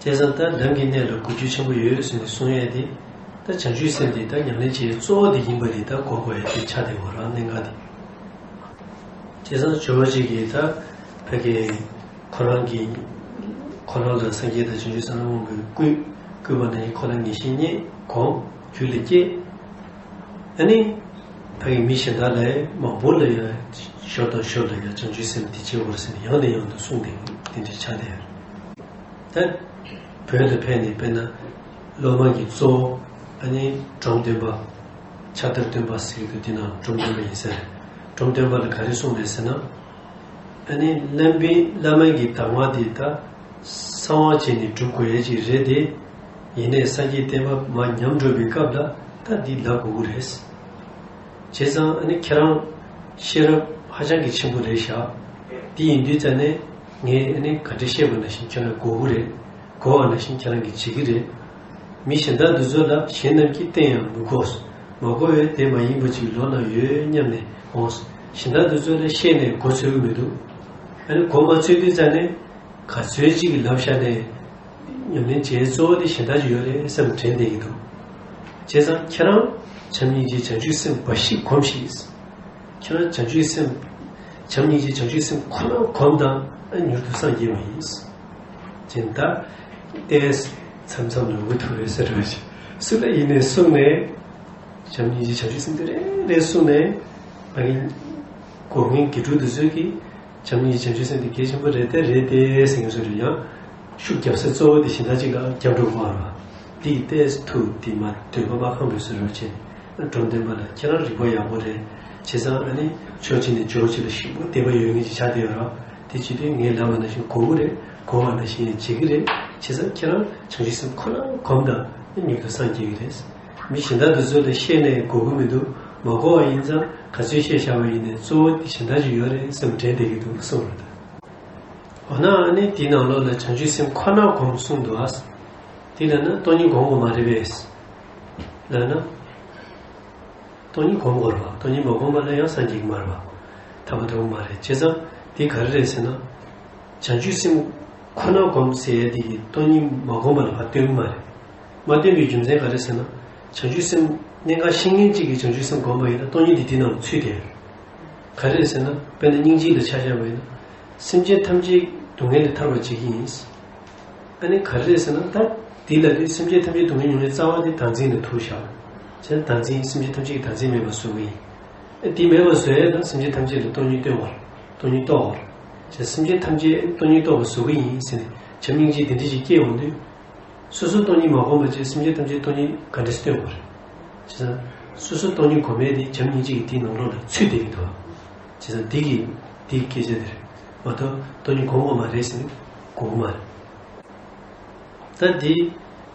བྱས་ཙང་ད་ལམ་གྱི་གནད་ལ་གོ་རྒྱུ་ཆེན་པོ་ཡོད་ཟེར་ནས་གསུང་ཡས་དེ། ད་བྱང་ཆུབ་སེམས་དེ་ད་ཉམས་ལེན་བྱེད་ཡས་གཙོ་བོ་དེ་ཡིན་པ་རེད། ད་གོ་དགོས་ཡས་དེ་ཆགས་བསྡད་ཡོད་རེད་གནད་འགག་དེ། བྱས་ཙང་ཇོ་བོ་རྗེ་གིས་ད་ཕ་གི་ཁོ་རང་གི་ཁོ་རང་ལ་སངས་རྒྱས་དང་བྱང་ཆུབ་སེམས་དཔའ་མང་པོས་བསྐུལ་བསྐུལ་བ་ནང་བཞིན་ཁོ་རང་ངེས་ཤེས་རྙེད་གོམས་རྒྱུད་ལ་སྐྱེས། ཨ་ནི། ཕ་གི་མི་གཞན་དག་ལ་མང་པོ་ལ་ཡང་ཞོར་དང་ཞོར་ལ་ཡང་བྱང་ཆུབ་སེམས་འདི་སྐྱེ་དགོས་ཟེར་ནས་ཡང་ནས་ཡང་དུ་གསུངས་ཏེ་དེ་འདྲའི་ཆ་དེ། ད་བོད་ལ་ཕེབས་ནས་དཔེར་ན་སློབ་མ་གི་གཙོ་བོ་ཨ་ནི་འབྲོམ་སྟོན་པ། ཕྱག་དར་སྟོན་པ་ཟེར་གྱི་འདུག་དེ་ནང་འབྲོམ་སྟོན་པ་ཡིན་ཟེར། འབྲོམ་སྟོན་པ་ལ་ག་རེ་གསུངས་རེད་ཟེར་ན། ཨ་ནི་བླ་མའི་བླ་མ་གི་གདམས་ངག་དེ་ད་གསང་བ་བྱས་ནས་སྒྲུབ་དགོས་ཡས་ཅིག་རེད་དེ། ཡིན་ནའི་སངས་རྒྱས་བསྟན་པ་མར་ཉམས་འགྲོ་བའི་སྐབས་ལ་ད་འདི་ལབ་དགོས་ཀྱི་རེད། བྱས་ཙང་ཨ་ནི་ཁྱེད་རང་ཤེས་རབ་ཧ་ཅང་གི་ཆེན་པོ་རེད་ཤག་དེ་ཡིན་དུས་ཙ་ནས་ངས་ཨ་ནི་ག་འདྲ་བཤད་པ་ནང་བཞིན་ཁྱེད་རང་གོ་གི་རེད། གོ་བ་ནང་བཞིན་ཁྱེད་རང་གིས་བྱེད་ཀྱི་རེད། མི་གཞན་དག་འདི་ཚོ་ལ་གཞན་རྣམས་ཀྱིས་བསྟན་ཡང་མི་གོ། མ་གོ་བས་དེ་མ་ཡིན་པ་ཅིག་ལོ་ན་ཡོད་སྙམ་ནས་འོང་། གཞན་དག་འདི་ཚོ་ལ་བཤད་ནས་གོ་ཚོད་ཀྱི་མི་འདུག་ཨ་ནི་གོ་མ་ཚོད་དུས་ཙ་ནས་ག་ཚོད་ཅིག་གིས་ལབ་བཞག་ནས། ཉམས་ལེན་བྱེད་གཙོ་བོ་དེ་གཞན་དག་ཅིག་ཡོད་རེད་བསམ་དྲན་བསྡད་ཀྱི་འདུག་བྱས་ཙང་ཁྱེད་རང་བྱམས་སྙིང་རྗེ་བྱང་ཆུབ་སེམས་འབའ་ཞིག་སྒོམས་ཤིག་ཁྱེད་རང་བྱང་ཆུབ་སེམས། བྱམས་སྙིང་རྗེ་བྱང་ཆུབ་སེམས་ཁོ་ན་སྒོམས་དང་ཨ་མྱུར་དུ་སངས་རྒྱས་པ་ཡིན། ཅེས་ད་ལྟས་མཚམས་མཚམས་ལ་འུ་ཐུག་རེད་ཟེར་བ་ཞིག་སུ་ལ་ཡིན་ནས་གསུངས་ནས། བྱམས་སྙིང་རྗེ་བྱང་ཆུབ་སེམས་དེ་རེ་རེ་གསུངས་ནས། ང་གི་གོ་མཁན་དགེ་ཕྲུག་འདི་ཚོས་ཀྱིས། བྱམས་སྙིང་རྗེ་བྱང་ཆུབ་སེམས་དེ་གལ་ཆེན་པོ་རེད་དེ་རེད་དེ་ཟེར་མཁན་ཚོ་རེད་ཡང་། ཤུགས་རྒྱབ་ས་གཙོ་བོ་དེ་གཞན་དག་ཅིག་ལ་རྒྱབ་འགྲོ་དགོས་ར། དེ་ཡི་ལྟས་ཐུག་དེ་མ་འདོད་པ་མ་ཁེངས་པའི་བཟོ་འདྲ་བྱས། འབྲོམ་སྟོན་པ་ལ་ཁྱེད་རང་རིག་པ་ཡག་པོ་རེད། བྱས་ཙང་ཨ་ནི་ཕྱོགས་གཅིག་ནས་ཇོ་བོ་རྗེ་ལ་ཞིབ་པོ་དད་པ་ཡོད་མཁན་ཅིག་ཆགས་བསྡད་ཡོད་ར། དེ་བྱེད་དུས་ངས་ལབ་པ་ནང་བཞིན་གོ་གི་རེད། གོ་བ་ནང་བཞིན་ཡང་བྱེད་ཀྱི་རེད། བྱས་ཙང་ཁྱེད་རང་བྱང་ཆུབ་སེམས་ཁོ་ན་སྒོམ་དང་ཨ་མྱུར་དུ་སངས་རྒྱས་ཀྱི་རེད། མི་གཞན་དག་འདི་ཚོ་ལ་བཤད་ནས་གོ་གི་མི་འདུག་མ་གོ་བ་ཡིན་ཙང་ག་ཚོད་བཤད་བཞག་པ་ཡིན་ནའི་གཙོ་བོ་དེ་གཞན་དག་ཅིག་ཡོད་རེད་བསམ་དྲན་བསྡད་ཀྱི་འདུག་གསུངས་རེད། འོ་ན་ཨ་ནི་དེའི་ནང་ལོགས་ལ་བྱང་ཆུབ་སེམས་ཁོ་ན་སྒོམ་གསུངས་འདུག་ཨ། དེ་ལ་ན་སྟོང་ཉིད་སྒོམ་དགོས་མ་རེད་པས། ལབ་ན། སྟོང་ཉིད་སྒོམ་དགོས་རེད་པ། སྟོང་ཉིད་མ་སྒོམ་པ་ལ་ཡང་སངས་རྒྱས་ཀྱི་མ་རེད་པ། ཐར་པ་ཐོབ་ཀྱི་མ་རེད། བྱས་ཙང་དེ་ག་རེ་རེད་ཟེར་ན། བྱང་ཆུབ་སེམས་ཁོ་ན་སྒོམ་ཟེར་ཡ་དེ་གིས་སྟོང་ཉིད་མ་བསྒོམས་པ་ལ་ཕར་སྟོན་གྱི་མ་རེད། མ་སྟོན་པའི་རྒྱུ་མཚན་ག་རེ་ཟེར་ན། བྱང་ཆུབ་སེམས་གནད་འགག་ཤེས་མཁན་གཅིག་གིས་བྱང་ཆུབ་སེམས་བསྒོམས་པ་ཡིན་ན་སྟོང་ཉིད་དེ་དེ་ནང་ལ་ཚུད་དེ། ག་རེ་ཟེར་ན། དཔེར་ན་སྙིང་རྗེ་ལ་ཆ་བཞག་པ་ཡིན་ན། སེམས་ཅན་ཐམས་ཅད་སྡུག་བསྔལ་ལས་ཐར་བར་བྱེད་ཀྱི་ཡིན། ཨ་ནི་ག་རེ་ཟེར་ན། ད་དེ་ལ་དུས་སེམས་ཅན་ཐམས་ཅད་སྡུག་བསྔལ་མྱོང་བའི་རྩ་བ་དེ་བདག་འཛིན་ལ་ཐུག་བཞག་བྱས་བདག་འཛིན་སེམས་ཅན་ཐམས་ཅད་ཀྱི་བདག་འཛིན་མེད་པར་བཟོ་གི་ཡིན། ཨ་དེ་མེད་པར་བཟོ་ཡས་ན་སེམས་ཅན་ཐམས་ཅད་ལ་སྟོང་ཉིད་སྟོན་དགོས། སྟོང་ཉིད་རྟོགས་དགོས། བྱས་སེམས་ཅན་ཐམས་ཅད་སྟོང་ཉིད་རྟོགས་པར་བཟོ་གི་ཡིན་ཟེར་ནས་བྱམས་སྙིང་རྗེ་དེ་འདྲ་ཞིག་སྐྱེ་འོང་དུས། སོ་སོ་སྟོང་ཉིད་མ་བསྒོམས་པ་བྱས་སེམས་ཅན་ཐམས་ཅད་སྟོང་ཉིད་ག་འདྲ་སྟོན་དགོས་རེད། བྱས་ཙང་། སོ་སོ་སྟོང་ཉིད་སྒོམ་ཡས་དེ་བྱམས་སྙིང་རྗེ་གི་དེའི་ནང་ལོགས་ལ་ཚུད་བསྡད་ཀྱི་འདུག་བྱས་ཙང་འདི་གི་འདི་སྐད་ཆ་དེ་རེད་མ་གཏོགས་སྟོང་ཉིད་སྒོམ་དགོས་མ་རེད་ཟེར་ན་སྒོམ་གྱི་མ་རེད། ད་འདི་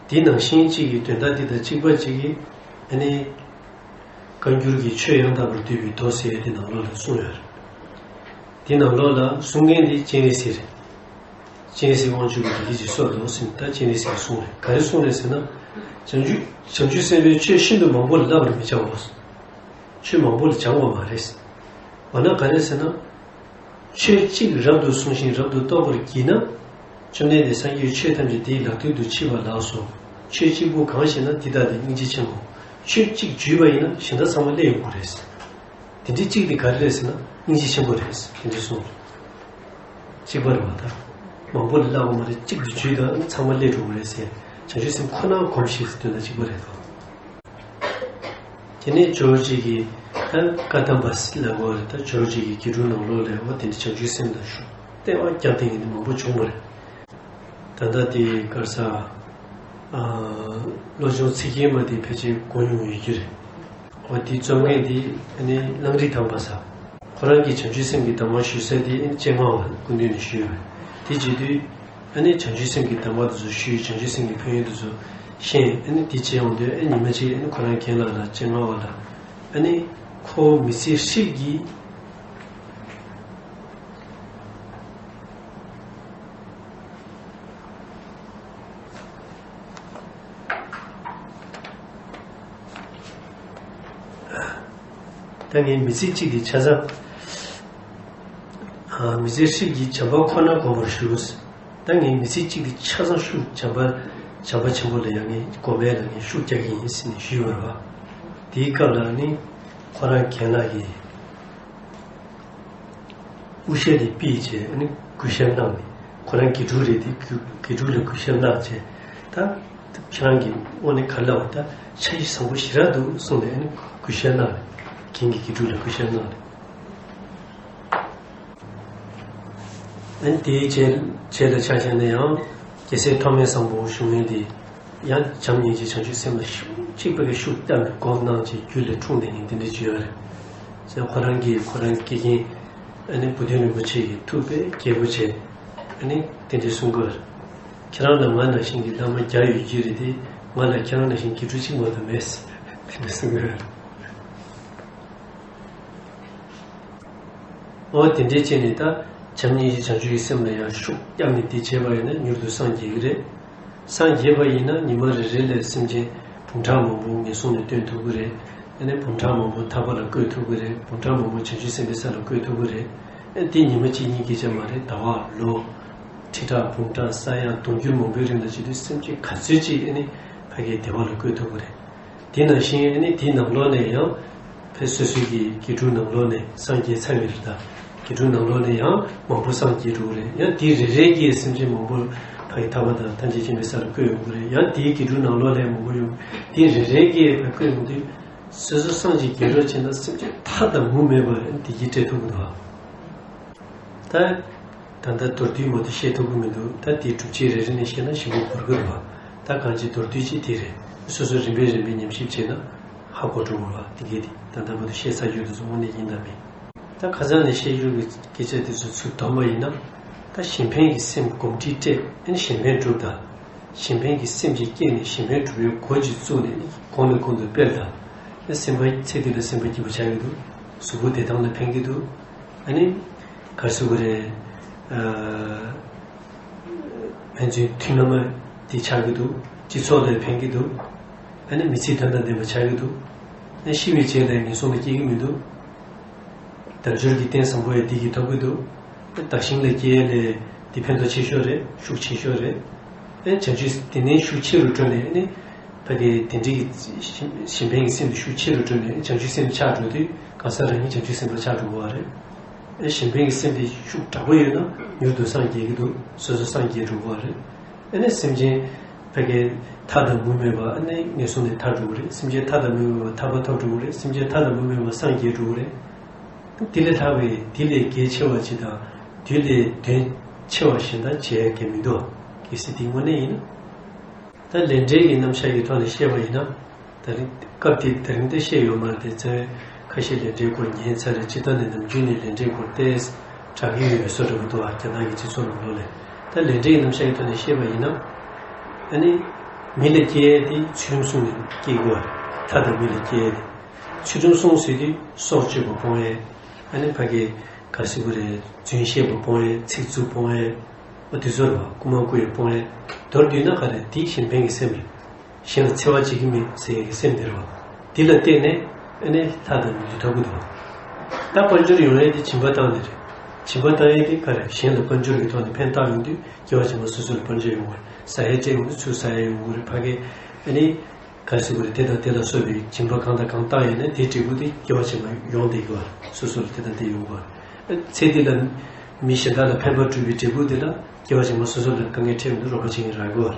འདི་ནང་བཞིན་གཅིག་གི་དོན་དག་འདི་དང་གཅིག་པ་གཅིག་གི་ཨ་ནི། བཀའ་འགྱུར་གྱི་ཆོས་ཡང་དག་པར་བསྡུས་པའི་མདོ་ཟེར་ཡ་དེ་ནང་ལོགས་ལ་གསུངས་ཡོད་རེད། དེ་ནང་ལོགས་ལ་གསུང་མཁན་དེ་སྤྱན་རས་གཟིགས་རེད། སྤྱན་རས་གཟིགས་དབང་ཕྱུག་གིས་འདི་སྐད་ཅེས་གསུངས་འདུག་ཟེར་ན་ད་སྤྱན་རས་གཟིགས་ཀྱིས་གསུངས་རེད། ག་རེ་གསུངས་རེད་ཟེར་ན། བྱང་ཆུབ་བྱང་ཆུབ་སེམས་དཔའི་ཆོས་ཤིན་ཏུ་མང་པོ་ལ་བསླབ་པར་མི་བྱའོ། ཆོས་མང་པོ་ལ་སྦྱང་དགོས་མ་རེད། འོ་ན་ག་རེ་ཟེར་ན། ཆོས་གཅིག་རབ་ཏུ་གསུངས་ཤིང་རབ་ཏུ་རྟོགས་པར་བགྱིད་ན། བཅོམ་ལྡན་འདས་སངས་རྒྱས་ཆོས་ཐམས་ཅད་དེའི་ལག་མཐིལ་དུ་མཆིས་པ་ལགས་སོ། ཆོས་གཅིག་པུ་གང་ཞེ་ན་འདི་ལྟ་སྟེ་སྙིང་རྗེ་ཆེན་པོ། ཆོས་གཅིག་བརྒྱུད་པ་ཡིན་ན་གཞན་དག་ཚང་མ་སླེབས་ཡོང་གི་རེད། དེ་འདྲའི་གཅིག་དེ་ག་རེ་རེད་ཟེར་ན་སྙིང་རྗེ་ཆེན་པོ་རེད། དེ་འདྲ་གསུངས། གཅིག་པ་རེད་པ་ད། མང་པོ་ལ་བསླབ་དགོས་མ་རེད། གཅིག་ཏུ་བརྒྱུད་དང་ཚང་མ་སླེབས་འགྲོ་གི་རེད་ཟེར། བྱང་ཆུབ་སེམས་ཁོ་ན་སྒོམས་ཤིག་ཟེར་དོན་དག་གཅིག་པ་རེད་དོ། དེ་ནས་ཇོ་བོ་རྗེ་གིས་ད་བཀའ་གདམས་པ་ལབ་དགོས་རེད། ད་ཇོ་བོ་རྗེ་གི་དགེ་ཕྲུག་ནང་ལོགས་ལ་འོ་དེ་འདྲ་བྱང་ཆུབ་སེམས་དང་ཤུགས་ལྟེ་བ་རྒྱབ་བསྡད་མཁན་དེ་མང་པོ་བྱུང་བ་རེད། ད་ལྟ་དེ་ག་རེ་ཟ། བློ་སྦྱོང་ཚིག་བརྒྱད་མ་དེ་ཕལ་ཆེར་གོ་མྱོང་ཡོད་ཀྱི་རེད། འོ་དེ་རྩོམ་མཁན་དེ་ཨ་ནི་གླང་རི་ཐང་པ་ཟེར། ཁོ་རང་གིས་བྱང་ཆུབ་སེམས་ཀྱི་གདམས་ངག་ཞུ་ས་དེ་ཨ་ནི་སྤྱན་སྔ་བ་སྐུ་མདུན་ནས་ཞུས་པ་རེད། དེ་བྱེད་དུས་ཨ་ནི་བྱང་ཆུབ་སེམས་ཀྱི་གདམས་ངག་དེ་ཚོ་ཞུས། བྱང་ཆུབ་སེམས་ཀྱི་ཕན་ཡོན་དེ་ཚོ་ཤེས། ཨ་ནི་དེ་བྱེད་ཡོང་དུས་ཨ་ཉི་མ་གཅིག་ཨ་ནི་ཁོ་རང་རྒན་ལགས་ལ་སྤྱན་སྔ་བ་ལ་ཨ་ནི་ཁོ་མི་ཚེ་ཧྲིལ་གྱིས། ད་ངའི་མི་ཚེ་གཅིག་གི་ཆ་ཚང་། ཨ། མི་ཚེ་ཧྲིལ་གྱིས་བྱམས་པ་ཁོ་ན་སྒོམ་པར་ཞུ། ད་ངའི་མི་ཚེ་གཅིག་གི་ཆ་ཚང་ཤུགས་བྱམས་པ་བྱམས་པ་ཆེན་པོ་ལ་ཡང་ངས་སྒོམ་པ་ལ་ངས་ཤུགས་རྒྱག་གི་ཡིན་ཟེར་ནས་ཞུས་པ་རེད་པ། དེའི་སྐབས་ལ་ནི་ཁོ་རང་རྒན་ལགས་ཀྱིས། དབུ་ཞྭ་དེ་ཕུད་བྱས་ཨ་ནི་གུས་ཞབས་གནང་ནས། ཁོ་རང་དགེ་ཕྲུག་རེད་དེ། དགེ་དགེ་ཕྲུག་ལ་གུས་ཞབས་གནང་བྱས། ད་ཁྱེད་རང་གི་དབང་ནས་ག་ལབ་པ། ད་ཕྱག་གཞི་བཟང་པོ་ཞེ་དྲག་འདུག་གསུངས་ནས་ཨ་ནི་གུས་ཞབས་གནང་ནས། རྒན་གྱིས་དགེ་ཕྲུག་ལ་གུས་ཞབས་གནང་ནས། ཨ་ནི་དེའི་རྗེས་རྗེས་ལ་ཆ་བཞག་ན་ཡང་རྒྱལ་སྲས་ཐོགས་མེད་བཟང་པོ་བཞུགས་མཁན་དེ། ཡང་བྱམས་སྙིང་རྗེ་བྱང་ཆུབ་སེམས་ལ་ཤུགས་གཅིག་པ་གི་ཤུགས་བཏབ་ནས་སྒོམ་གནང་བྱས་རྒྱུད་ལ་འཁྲུངས་བསྡད་མཁན་དེ་འདྲ་ཅིག་ཡོད་རེད། བྱས་ཙང་ཁོ་རང་གིས་ཁོ་རང་སྐྱེ་རྒན་ཨ་ནི་བུ་སྟོན་རིན་པོ་ཆེ་གི་ཐུགས་དཔེ་རྒྱས་པོ་བྱས་ཨ་ནི་དེ་འདྲ་གསུང་གི་ཡོད་རེད། ཁྱེད་རང་ལ་ང་ནང་བཞིན་གྱི་བླ་མ་བརྒྱ་ཡོད་ཀྱི་རེད་དེ། ང་ལ་ཁྱེད་རང་ནང་བཞིན་དགེ་ཕྲུག་གཅིག་མ་གཏོགས་མེད་ཟེར་དེ་འདྲ་གསུང་གི་ཡོད་རེད། འོ་དེ་འདྲའི་ཅིག་ནི་ད་བྱམས་སྙིང་རྗེ་བྱང་ཆུབ་ཀྱི་སེམས་ལ་ཡང་ཤུགས་བརྒྱབ་ནས་དེ་བྱས་པ་ཡིན་ན་མྱུར་དུ་སངས་རྒྱས་ཀྱི་རེད། སངས་རྒྱས་པ་ཡིན་ན་ཉི་མ་རེ་རེ་ལ་སེམས་ཅན་འབུམ་ཕྲག་མང་པོ་ངན་སོང་ནས་བཏོན་ཐུབ་ཀྱི་རེད། ཨ་ནི་འབུམ་ཕྲག་མང་པོ་ཐར་པ་ལ་བཀོད་ཐུབ་ཀྱི་རེད། འབུམ་ཕྲག་མང་པོ་བྱང་ཆུབ་སེམས་དཔའི་ས་ལ་བཀོད་ཐུབ་ཀྱི་རེད། ཨ་དེ་ཉི་མ་གཅིག་གཉིས་ཀྱི་ཆ་མ་རེད། ཟླ་བ་ལོ། ཁྲི་ཕྲག་འབུམ་ཕྲག་ས་ཡ་དུང་ཕྱུར་མང་པོའི་རིང་ལ་བྱེད་དུས་སེམས་ཅན་ག་ཚོད་ཅིག་ཨ་ནི་ཕ་གིའི་བདེ་བ་ལ་བཀོད་ཐུབ་ཀྱི་རེད། དེ་ནང་བཞིན་ཨ་ནི་དེའི་ནང་ལོགས་ནས་ཡང་ཕ་སོ་སོའི་གི་དགེ་ཕྲུག་ནང་ལོགས་ནས་སངས་རྒྱས་ཚར་བའི་རེད་ད། དགེ་ཕྲུག་ནང་ལོགས་ནས་ཡང་མང་པོ་སངས་རྒྱས་འགྲོ་གི་རེད། ཡང་དེ་རེ་རེ་གིས་སེམས་ཅན་མང་པོ་ཕ་གི་ཐར་པ་དང་ཐམས་ཅད་མཁྱེན་པའི་ས་ལ་བཀོད་ཡོང་གི་རེད། ཡང་དེའི་དགེ་ཕྲུག་ནང་ལོགས་ནས་མང་པོ་ཡོང་། དེ་རེ་རེ་གིས་ཕ་བཀོད་ཡོང་དུས་སོ་སོ་སངས་རྒྱས་རྒྱས་འགྲོ་བྱས་ན་སེམས་ཅན་མཐའ་དང་མུ་མེད་པར་བདེ་སྐྱིད་སྤྲད་ཐུབ་ཀྱི་འདུག་བ། ད། ད་ལྟ་མདོར་བསྡུས་མ་གཏོགས་བཤད་ཐུབ་ཀྱི་མི་འདུག་ད་དེའི་སྒྲུབ་བྱེད་རེ་རེ་ནས་བཤད་ན་ཞིབ་པོ་འགོར་གྱི་རེད་བ། ད་གང་ཅི་མདོར་བསྡུས་ཅིག་དེ་རེད། སོ་སོ་རིམ་པས་རིམ་པས་ཉམས་ཞིབ་བྱས་ན་ཧ་གོ་འགྲོ་གི་རེད་བ། དེ་གས་དེ་ད་ལྟ་བར་དུ་བཤད་ཚར་རྒྱུ་དེ་ཚོ་དངོས་གནས་ཡིན་དང་མིན། ད་ཁ་སང་ནས་བཤད་རྒྱུ་གི་སྐད་ཆ་དེ་ཚོ་ཚུར་བསྡོམས་པ་ཡིན་ན། ད་གཞན་ཕན་གྱི་སེམས་གོམས་འདྲིས་སྤྲད་ཨ་ནི་གཞན་ཕན་སྒྲུབ་དང་། གཞན་ཕན་གྱི་སེམས་ཅིག་སྐྱེས་ནས་གཞན་ཕན་སྒྲུབ་པའི་སྒོ་ཅིག་བཙུགས་ནས་གོང་ནས་གོང་དུ་སྤེལ་དང་། ཨ་སེམས་པ་ཚེ་འདི་ལ་སེམས་པ་སྐྱིད་པོ་ཆགས་ཀྱི་འདུག་གཟུགས་པོ་བདེ་ཐང་ལ་ཕན་གྱི་འདུག་ཨ་ནི། ག་རེ་ཟེར་དགོས་རེད། ཨ། ཕན་ཚུན་མཐུན་ལམ་དེ་ཆགས་ཀྱི་འདུག་སྤྱི་ཚོགས་ལ་ཕན་གྱི་འདུག་ཨ་ནི་མི་ཚེ་དོན་དང་ལྡན་པ་ཆགས་ཀྱི་འདུག་ཨ་ནི་ཤི་བའི་རྗེས་ལ་ངན་སོང་ལ་སྐྱེ་གི་མི་འདུག་དལ་འབྱོར་གྱི་རྟེན་བཟང་པོ་ཡང་འདི་གིས་ཐོབ་ཀྱི་འདུག་བདག་གཞན་ལ་སྐྱེ་ཡས་ལས་འདི་ཕན་ཐོགས་ཆེ་ཤོས་རེད། ཤུགས་ཆེ་ཤོས་རེད། ཨེ་བྱང་ཆུབ་དེ་ནས་ཤུགས་ཆེ་རུ་འགྲོ་ནས་ཨེ་ནི་ཕ་གི་དེ་འདྲའི་གི་གཞན་ཕན་གྱི་སེམས་དེ་ཤུགས་ཆེ་རུ་འགྲོ་ནས་བྱང་ཆུབ་སེམས་ཆགས་འགྲོ་དུས་གང་ཟག་རང་ཉིད་བྱང་ཆུབ་སེམས་དཔའ་ཆགས་འགྲོ་གི་རེད། ཨེ་གཞན་ཕན་གྱི་སེམས་དེ་ཤུགས་དྲག་པོ་ཡོད་ན་མྱུར་དུ་སངས་རྒྱས་ཀྱི་འདུག་སོ་སོ་སངས་རྒྱས་འགྲོ་གི་རེད། ཨེ་ནི་སེམས་ཅན་ཕ་གི་ཐར་དང་མུ་མེད་པ་ཨེ་ནི་ངན་སོང་ནས་ཐར་འགྲོ་གི་རེད། སེམས་ཅན་ཐར་དང་མུ་མེད་པ་ཐར་པ་ཐོབ་འགྲོ་གི་རེད། སེམས་ཅན་ཐར་དང་མུ་མེད་པ་སངས་རྒྱས་འགྲོ་གི་རེད། དེ་ལས་ལྷག་པའི་དེ་ལས་གལ་ཆེ་བ་ཅིག་དང་དེ་ལས་དོན་ཆེ་བ་གཞན་དག་བྱེད་ཡ་གལ་མི་འདུག་གལ་སྲིད་དེ་དངོས་གནས་ཡིན་ན། ད་ལས་འབྲས་ཀྱི་རྣམ་གཞག་གི་ཐོག་ནས་བཤད་པ་ཡིན་ན། ད་རིང་སྐབས་དེ་དེ་རིང་དེ་བཤད་ཡོད་མ་རེད་དེ། རྩ་བའི་ཁ་ཤས་ལས་འབྲས་སྐོར་ཉན་ཚར་རེད། སྤྱིར་བཏང་ནས་ནམ་རྒྱུན་ནས་ལས་འབྲས་སྐོར་ཏོག་ཙམ་གྲགས་ཀྱི་ཡོད་པའི་བཟོ་འདྲ་པོ་འདུག་ཨ། རྒྱ་ནག་གི་སྤྱི་ཚོགས་ནང་ལོགས་ལ། ད་ལས་འབྲས་ཀྱི་རྣམ་གཞག་གི་ཐོག་ནས་བཤད་པ་ཡིན་ན། ཨ་ནི་མི་ལ་སྐྱེ་ཡས་དེ་ཚུལ་ཁྲིམས་སྲུང་ནས་སྐྱེ་དགོས་པ་རེད། ལྷ་དང་མི་ལ་སྐྱེ་ཡས་དེ། ཚུལ་ཁྲིམས་སྲུང་ཟེར་དུས་སྲོག་གཅོད་པ་སྤོང་ཡས། ཨ་ནི་ཕ་གི་ག་ཟེར་དགོས་རེད། རྫུན་བཤད་པ་སྤོང་ཡས། ཚིག་རྩུབ་སྤོང་ཡས། འོ་དེ་ཚོ་རེད་བ། རྐུ་མ་རྐུ་ཡས་སྤོང་ཡས། མདོར་བསྡུས་ན་ག་རེ། དེ་གཞན་ཕན་གྱི་སེམས་རེད། གཞན་ལ་འཚེ་བ་བྱེད་ཀྱི་མེད་ཟེར་ཡས་ཀྱི་སེམས་དེ་རེད་བ། དེ་ལ་བརྟེན་ནས་ཨ་ནི་ལྷ་དང་མི་ལུས་ཐོབ་ཀྱི་འདུག་ད་དཔལ་འབྱོར་ཡོང་ཡས་དེ་སྦྱིན་པ་བཏང་ནས་རེད། སྦྱིན་པ་བཏང་ཡས་དེ་ག་རེ། གཞན་ལ་དཔལ་འབྱོར་གྱི་ཐོག་ནས་ཕན་བཏགས་ཡོང་དུས་སྐྱེ་བ་ཕྱི་མ་སོ་སོ་ལ་དཔལ་འབྱོར་ཡོང་བ་རེད། ཟ་ཡས་སྤྲད་ཡོང་དུས་ཚུར་ཟ་ཡས་ཡོང་གི་རེད། ཕ་གི་ཨ་ནི་ག་རེ་ཟེར་དགོས་རེད། དེ་དང་དེ་ལ་སོགས་པའི་སྦྱིན་པ་གང་དང་གང་བཏང་ཡས་ན་དེའི་འབྲས་བུ་དེ་སྐྱེ་བ་ཕྱི་མ་ཡོང་བསྡད་ཀྱི་རེད། སོ་སོ་ལ་དེ་དང་དེ་ཡོང་གི་རེད། ཚེ་འདི་ལ་མི་གཞན་དག་ལ་ཕན་པ་བསྒྲུབས་པའི་འབྲས་བུ་དེ་ལ་སྐྱེ་བ་ཕྱི་མ་སོ་སོ་ལ་དཀའ་ངལ་འཕྲད་ཡོང་དུས་རོགས་པ་བྱེད་མཁན་རག་གི་རེད།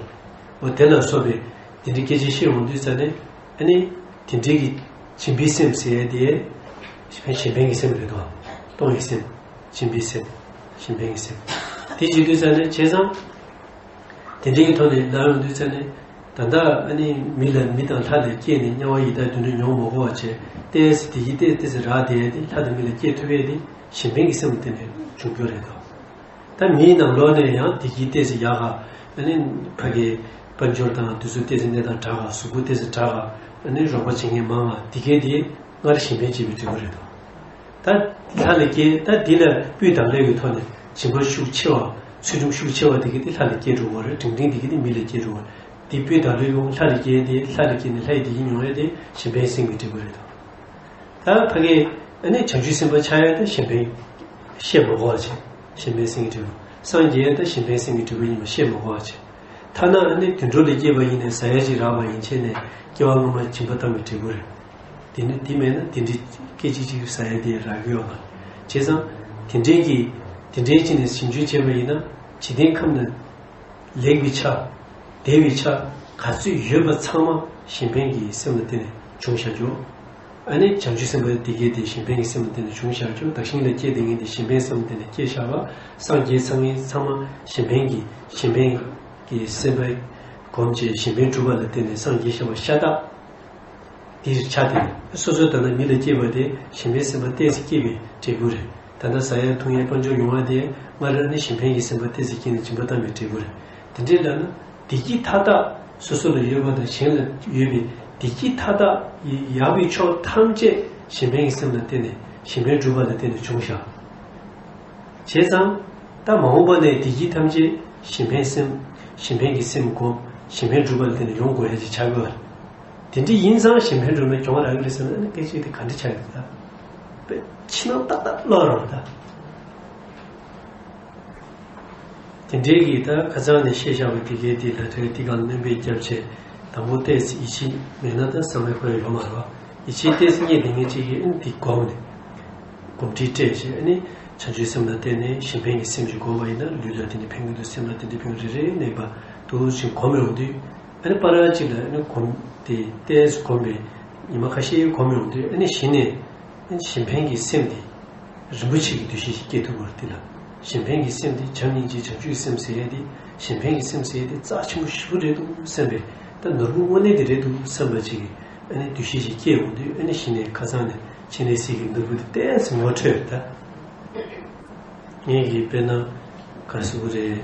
འོ་དེ་ལ་སོགས་པའི་དེ་འདྲའི་སྐད་ཆ་བཤད་ཡོང་དུས་ཙ་ནས་ཨ་ནི་དེ་འདྲའི་གི་སྦྱིན་པའི་སེམས་ཟེར་ཡས་དེ་གཞན་ཕན་གྱི་སེམས་རེད་དོ། གཏོང་བའི་སེམས། སྦྱིན་པའི་སེམས། གཞན་ཕན་གྱི་སེམས། དེ་བྱེད་དུས་ཙ་ནས་བྱས་ཙང་། དེ་འདྲའི་གི་ཐོག་ནས་ལབ་ཡོང་དུས་ཙ་ནས། ད་ལྟ་ཨ་ནི་མི་ལ་མི་དང་ལྷ་ལ་སྐྱེས་ནས་དམྱལ་བ་ཡི་དྭགས་དུད་འགྲོ་མྱོང་མ་དགོས་པ་བྱས། ཏོག་ཙམ་བདེ་སྐྱིད་ཏོག་ཙམ་རག་བསྡད་ཡས་དེ། ལྷ་དང་མི་ལ་སྐྱེས་ཐུབ་ཡས་དེ་གཞན་ཕན་གྱི་སེམས་ལ་བརྟེན་ནས་བྱུང་རྒྱུ་རེད་དོ། ད་མིའི་ནང་ལོགས་ནས་ཡང་བདེ་སྐྱིད་ཏོག་ཙམ་ཡག་ག་ཨ་ནི་ཕ་གི་དཔལ་འབྱོར་དང་དེ་ཚོ་ཏོག་ཙམ་གནས་སྟངས་དྲག་ག་གཟུགས་པོ་ཏོག་ཙམ་དྲག་ག་ཨ་ནི་རོགས་པ་བྱེད་མཁན་མང་ང་། དེ་གས་དེ་སྔར་གཞན་ཕན་བྱས་པའི་འབྲས་བུ་རེད་དོ། ད་ལྷ་ལ་སྐྱེས། ད་འདི་ལ་སྤུས་དག་ལོས་ཀྱི་ཐོག་ནས་སྦྱིན་པ་ཤུགས་ཆེ་བ། ཚུལ་ཁྲིམས་ཤུགས་ཆེ་བ་དེ་གས་དེ་ལྷ་ལ་སྐྱེས་འགྲོ་གི་རེད། འབྲིང་འབྲིང་དེ་གས་དེ་མི་ལ་སྐྱེས་འགྲོ་གི་རེད། དེ་སྤུས་དག་ལོས་ཀྱི་ལྷ་ལ་སྐྱེས་དེ། ལྷ་ལ་སྐྱེས་ནས་ལྷ་ཡི་བདེ་སྐྱིད་མྱོང་ཡས་དེ་གཞན་ཕན་སེམས་ཀྱི་འབྲས་བུ་རེད་དོ། ད་ཕ་གི་ཨ་ནི་བྱང་ཆུབ་སེམས་དཔའ་ཆགས་ཡས་དེ་གཞན་ཕན་བཤད་མ་དགོས་པ་བྱས། གཞན་ཕན་སེམས་ཀྱི་འབྲས་བུ། སངས་རྒྱས་ཡས་དེ་གཞན་ཕན་སེམས་ཀྱི་འབྲས་བུ་ཡིན་པ་བཤད་མ་དགོས་པ་བྱས། ཐ་ན་ཨ་ནི་དུད་འགྲོ་ལ་སྐྱེས་པ་ཡིན་ནའི་ཟ་ཡས་ཅིག་རག་པ་ཡན་ཆད་ནས་སྐྱེ་བ་སྔ་མ་སྦྱིན་པ་བཏང་བའི་འབྲས་བུ་རེད། དེ་ནི་དེ་མེད་ན་དེ་འདྲའི་སྐད་ཅིག་གཅིག་ཟ་ཡས་དེ་རག་གི་ཡོད་མ་རེད། བྱས་ཙང་དེ་འདྲའི་གི་དེ་འདྲའི་ཅིག་ནས་ཞིབ་འཇུག་བྱས་པ་ཡིན་ན། འཇིག་རྟེན་ཁམས་ན་ལེགས་པའི་ཆ། བདེ་བའི་ཆ་ག་ཚོད་ཡོད་པ་ཚང་མ་གཞན་ཕན་གྱི་སེམས་ལ་བརྟེན་ནས་བྱུང་བཞག་རྒྱུ། ཨ་ནི་བྱང་ཆུབ་སེམས་དཔའ་དེ་གས་དེ་གཞན་ཕན་གྱི་སེམས་ལ་བརྟེན་ནས་བྱུང་བཞག་རྒྱུ། བདག་གཞན་ལ་སྐྱེས་བསྡད་མཁན་དེ་གཞན་ཕན་སེམས་ལ་བརྟེན་ནས་སྐྱེས་བཞག་པ། སངས་རྒྱས་ཚང་མ་ཚང་མ་གཞན་ཕན་གྱི་གཞན་ཕན་གྱི་སེམས་པ་སྒོམ་བྱས་གཞན་ཕན་སྒྲུབ་པ་ལ་བརྟེན་ནས་སངས་རྒྱས་བཞག་པ་ཤ་སྟག་དེ་ཆ་དེ་ནི་སོ་སོ་ལྟར་ན་མི་ལ་སྐྱེས་པ་དེ་གཞན་ཕན་སེམས་པ་ཏོག་ཙམ་སྐྱེས་པའི་འབྲས་བུ་རེད། ད་ལྟ་ཟ་ཡས་འཐུང་ཡས་དཔལ་འབྱོར་ཡོང་བ་དེ་སྔར་ནི་གཞན་ཕན་གྱི་སེམས་པ་ཏོག་ཙམ་སྐྱེས་ནས་སྦྱིན་པ་བཏང་བའི་འབྲས་བུ་རེད། དེ་འདྲའི་ལབ་ན་བདེ་སྐྱིད་མཐའ་དག་སོ་སོ་ལ་ཡོད་པ་དང་གཞན་ལ་ཡོད་པའི་བདེ་སྐྱིད་མཐའ་དག་ཡག་པའི་ཕྱོགས་ཐམས་ཅད་གཞན་ཕན་གྱི་སེམས་ལ་བརྟེན་ནས་གཞན་ཕན་སྒྲུབ་པ་ལ་བརྟེན་ནས་བྱུང་བཞག་བྱས་ཙང་ད་མ་འོངས་པ་ནས་བདེ་སྐྱིད་ཐམས་ཅད་གཞན་ཕན་སེམས། གཞན་ཕན་གྱི་སེམས་སྒོམ། གཞན་ཕན་སྒྲུབ་པ་ལ་བརྟེན་ནས་ཡོང་དགོས་ཡ་ཅིག་ཆགས་དགོས་པ་རེད། དེ་འདྲ་ཡིན་ཙང་གཞན་ཕན་སྒྲུབ་ན་གྱོང་རག་གི་རེད་ཟེར་ན་ཨ་ནི་སྐད་ཆ་དེ་ག་འདྲ་ཆགས་ཡོད་ད། དཔེ་ཕྱི་ནང་ཏག་ཏག་ཀློག་རོགས་ད། དེ་འདྲའི་གི་ད་ཁ་སང་ནས་བཤད་བཞག་པ་དེ་གའི་དེ་ལ་དེ་དེ་གང་སྣོན་པའི་རྒྱབ་ཆེ། དང་པོ་ཏོག་ཙམ་ཡིད་ཆེས་མེད་ན་ད་བསམ་བློ་འཁོར་ཡ་ཡོད་མ་རེད་བ། ཡིད་ཆེས་ཏོག་ཙམ་རྙེད་བསྡད་མཁན་ཅིག་གིས་ཨ་ནི་དེ་སྒོམ་ནས། གོམས་འདྲིས་སྤྲད་བྱས་ཨ་ནི་བྱང་ཆུབ་སེམས་ལ་བརྟེན་ནས་གཞན་ཕན་གྱི་སེམས་ཤིག་བསྒོམས་པ་ཡིན་ན་ལུས་ལ་དེ་འདྲ་ཕན་གྱི་འདུག་སེམས་ལ་དེ་འདྲ་ཕན་གྱི་རེད་རེད་གནས་པ་འདུག་ཅིག་གོམས་ཡོང་དུས། ཨ་ནི་བར་གཅིག་ལ་ཨ་ནི་གོམས་ཏེ་ཏོག་ཙམ་གོམས་པའི་ཉི་མ་ཁ་ཤས་གོམས་ཡོང་དུས་ཨ་ནི་གཞི་ནས་ཨ་ནི་གཞན་ཕན་གྱི་སེམས་དེ་རིན་པོ་ཆེ་གི་འདུ་ཤེས་ཤིག་སྐྱེ་ཐུབ་པ་རེད། དེ་ལ་གཞན་ཕན་གྱི་སེམས་དེ་བྱམས་སྙིང་རྗེ་བྱང་ཆུབ་ཀྱི་སེམས་ཟེར་ཡས་དེ་གཞན་ཕན་གྱི་སེམས་ཟེར་ཡས་དེ་རྩ་ཆེན་པོ་ཞེ་པོ་རེད་འདུག་བསམ་པའི་ད་ནོར་བུ་དངོས་གནས་དེ་རེད་འདུག་བསམ་པ་ཅིག་གི་ཨ་ནི་འདུ་ཤེས་ཤིག་སྐྱེ་ཡོང་དུས་ཨ་ནི་གཞི་ནས་ཁ་སང་ནས་ཕྱི་ནས་སྲིད་ཀྱི་ནོར་བུ་དེ་ཏོག་ཙམ་ངོ་འཕྲོད་ད། ངེད་ཀྱིས་དཔེར་ན་ག་རེ་ཟེར་དགོས་རེད།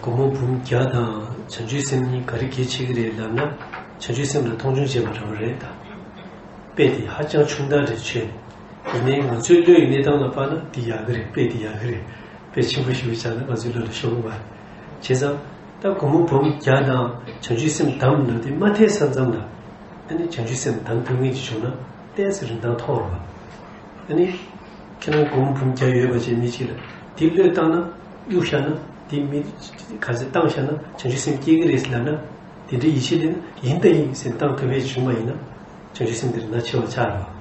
སྒོར་མོ་འབུམ་བརྒྱ་དང་བྱང་ཆུབ་སེམས་གཉིས་ག་རེ་གལ་ཆེ་གི་རེད་ལབ་ན། བྱང་ཆུབ་སེམས་ལ་མཐོང་ཆུང་བྱེད་པ་འདྲ་བོ་རེད་ད། དཔེ་དེ་ཧ་ཅང་ཆུང་ཐག་རེད་ཆོད། ཡིན་ནའི་ང་ཚོའི་བློ་ཡི་གནས་སྟངས་ལ་དཔག་ན་འདི་ཡག་གི་རེད། དཔེ་འདི་ཡག་གི་རེད། དཔེ་ཆེན་པོ་ཞེ་པོ་ཆགས་ན་ང་ཚོའི་བློ་ལ་ཤོང་གི་མ་རེད། བྱས་ཙང་ད་སྒོར་མོ་འབུམ་བརྒྱ་དང་བྱང་ཆུབ་སེམས་བདམས་ལབ་དེ་མ་ཐེ་ས་མཚམས་ལ་ཨ་ནི་བྱང་ཆུབ་སེམས་བདམས་ཐུབ་མཁན་ཅིག་བྱུང་ན་ཏོག་ཙམ་རིན་ཐང་མཐོ་བ་རེད་བ། ཨ་ནི། ཁྱེད་རང་སྒོར་མོ་འབུམ་བརྒྱ་ཡོད་པ་བྱས་མི་གཅིག་ལ་དེ་བློས་བཏང་ན། གཡུག་བཞག་ན། དེ་མི་ག་ཚོད་བཏང་བཞག་ན་བྱང་ཆུབ་སེམས་སྐྱེ་གི་རེད་ཟེར་ལབ་ན། དེ་འདྲའི་ཡིད་ཆེས་ལེན་ན་ཡིན་ད་ཡིན་ཟེར་བཏང་ཐུབ་པའི་བྱུང་བ་ཡིན་ན། བྱང་ཆུབ་སེམས་དེ་ལ་ན་ཆེ་བ་ཆགས་རེད་བ།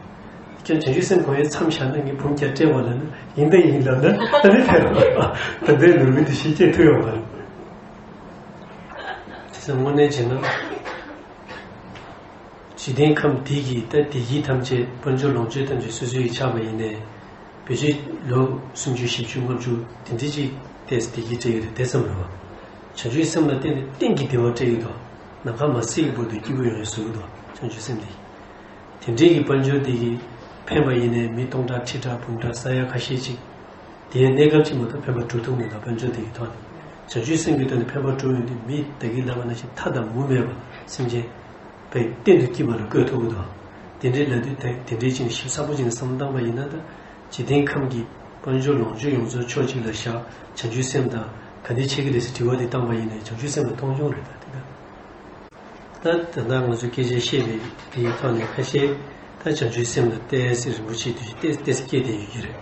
ཁྱོད་བྱང་ཆུབ་སེམས་གང་ཡོད་མཚམས་བཞག་ན་ངས་འབུམ་བརྒྱ་སྤྲད་པ་ལབ་ན་ཡིན་ད་ཡིན་ལབ་ན་ད་ནི་ཕན་རེད་བ། ད་ལྟའི་ནོར་བུ་དེ་ཞིག་སྐྱེ་ཐུབ་ཡོང་བ་རེད། དེ་ཚོ་དངོས་གནས་བྱས་ན། འཇིག་རྟེན་ཁམས་འདི་གི་ད་བདེ་སྐྱིད་ཐམས་ཅད་དཔལ་འབྱོར་ལོངས་སྤྱོད་ཐམས་ཅད་སོ་སོའི་ཆགས་པ་ཡིན་ནའི། བེད་སྤྱོད་ལོ་སུམ་ཅུ་བཞི་བཅུ་ལྔ་བཅུ་དེ་འདྲ་ཅིག་བལྟས་བདེ་སྐྱིད་སྤྲད་ཀྱི་རེད་དེ་ཙམ་རེད་བ། བྱང་ཆུབ་སེམས་ལ་བརྟེན་ནས་གཏན་གྱི་བདེ་བ་སྤྲད་ཀྱི་འདུག་ནམ་མཁའ་མ་སྲིད་ཀྱི་བར་དུ་སྐྱིད་པོ་ཡོང་བའི་བཟོ་གི་འདུག་བྱང་ཆུབ་སེམས་འདི། དེ་འདྲའི་གི་དཔལ་འབྱོར་འདི་གིས་ཕན་པ་ཡིན་ནའི་མི་སྟོང་ཕྲག་ཁྲི་ཕྲག་འབུམ་ཕྲག་ས་ཡ་ཁ་ཤས་ཅིག་དེའི་གནས་སྐབས་ཅིག་མ་གཏོགས་ཕན་པ་སྒྲུབ་ཐུབ་མི་འདུག་དཔལ་འབྱོར་དེ་གི་ཐོག་ནས། བྱང་ཆུབ་སེམས་ཀྱི་ཐོག་ནས་ཕན་པ་སྒྲུབ་ཡོང་དུས་མི་ད་གིན་ལབ་པ་ནང་བཞིན་མཐའ་དང་མུ་མེད་པ་སེམས་ཅན་བས་གཏན་དུ་སྐྱིད་པ་ལ་བཀོད་ཐུབ་ཀྱི་འདུག་དེ་འདྲའི་ལབ་དུས་ད་དེ་འདྲའི་ཅིག་ཞིབ་ཚགས་པོ་ཅིག་ནས་བསམ་བློ་བཏང་པ་ཡིན་ན། ད་འཇིག་རྟེན་ཁམས་ཀྱི་དཔལ་འབྱོར་ལོངས་སྤྱོད་ཡོངས་རྫོགས་ཕྱོགས་གཅིག་ལ་བཞག་བྱང་ཆུབ་སེམས་དང་ག་འདྲ་ཆགས་ཀྱི་རེད་ཟེར་དྲི་བ་དེ་བཏང་པ་ཡིན་ན་བྱང་ཆུབ་སེམས་ལ་མཐོང་ཆུང་རེད། ད་དེ་ད། ད་ད་ལྟ་ང་ཚོ་སྐད་ཆ་བཤད་པའི་དེའི་ཐོག་ནས་ཁ་ཤས་ད་བྱང་ཆུབ་སེམས་ལ་ཏོག་ཙམ་རིན་པོ་ཆེའི་འདུ་ཤེས་ཏོག་ཙམ་སྐྱེས་བསྡད་ཡོད་ཀྱི་རེད།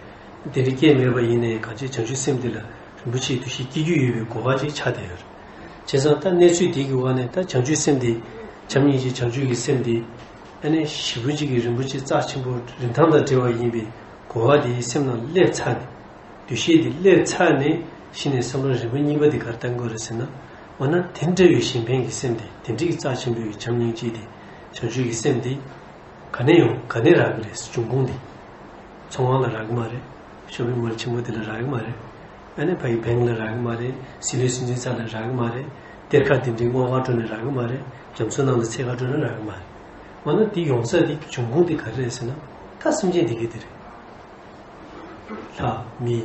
དེ་འདྲ་སྐྱེས་མེད་པ་ཡིན་ནའི་གང་ཅི་བྱང་ཆུབ་སེམས་དེ་ལ་རིན་པོ་ཆེའི་འདུ་ཤེས་སྐྱེ་རྒྱུ་ཡོད་པའི་གོ་སྐབས་ཅིག་ཆགས་བསྡད་ཡོད་རེད། བྱས་ཙང་ད་གནས་ཚུལ་འདི་གི་འོག་ནས་ད་བྱང་ཆུབ་སེམས་དེ། བྱམས་སྙིང་རྗེ་བྱང་ཆུབ་ཀྱི་སེམས་དེ། ཨ་ནི་ཞེ་པོ་ཅིག་གི་རིན་པོ་ཆེ་རྩ་ཆེན་པོ་རིན་ཐང་དང་བྲལ་བ་ཡིན་པའི་གོ་བ་དེ་སེམས་ནང་སླེབས་ཚར་ནས། འདུ་ཤེས་དེ་སླེབས་ཚར་ནས་གཞི་ནས་བསམ་བློ་རིམ་པ་གཉིས་པ་དེ་ག་རེ་བཏང་དགོས་རེད་ཟེར་ན། འོ་ན་དེ་འདྲ་བའི་གཞན་ཕན་གྱི་སེམས་དེ། དེ་འདྲའི་རྩ་ཆེན་པོའི་བྱམས་སྙིང་རྗེ་དེ། བྱང་ཆུབ་ཀྱི་སེམས་དེ་ག་ནས་ཡོང་། ག་ནས་རག་གི་རེད། འབྱུང་ཁུངས་དེ་ཚོང་ཁང་ལ་རག་གི་མ་རེད། ཤོ་པིང་མོལ་ཆེན་པོ་དེ་ལ་རག་གི་མ་རེད། ཨ་ནི་ཕ་གི་བེང་ལ་རག་གི་མ་རེད། སྲིད་བློན་སྲིད་འཛིན་ཚང་ལ་རག་གི་མ་རེད། གཏེར་ཁ་དེ་འདྲའི་སྔོག་ཁར་འགྲོ་ནས་རག་གི་མ་རེད། རྒྱ་མཚོ་ནང་ལ་འཚོལ་གར་འགྲོ་ན་རག་གི་མ་རེད། འོ་ན་དེ་ཡོང་ས་དེ་འབྱུང་ཁུངས་དེ་ག་རེ་རེད་ཟེར་ན། ད་སེམས་ཅན་བདེ་སྐྱིད་དེ་རེད། ལྷ་མི།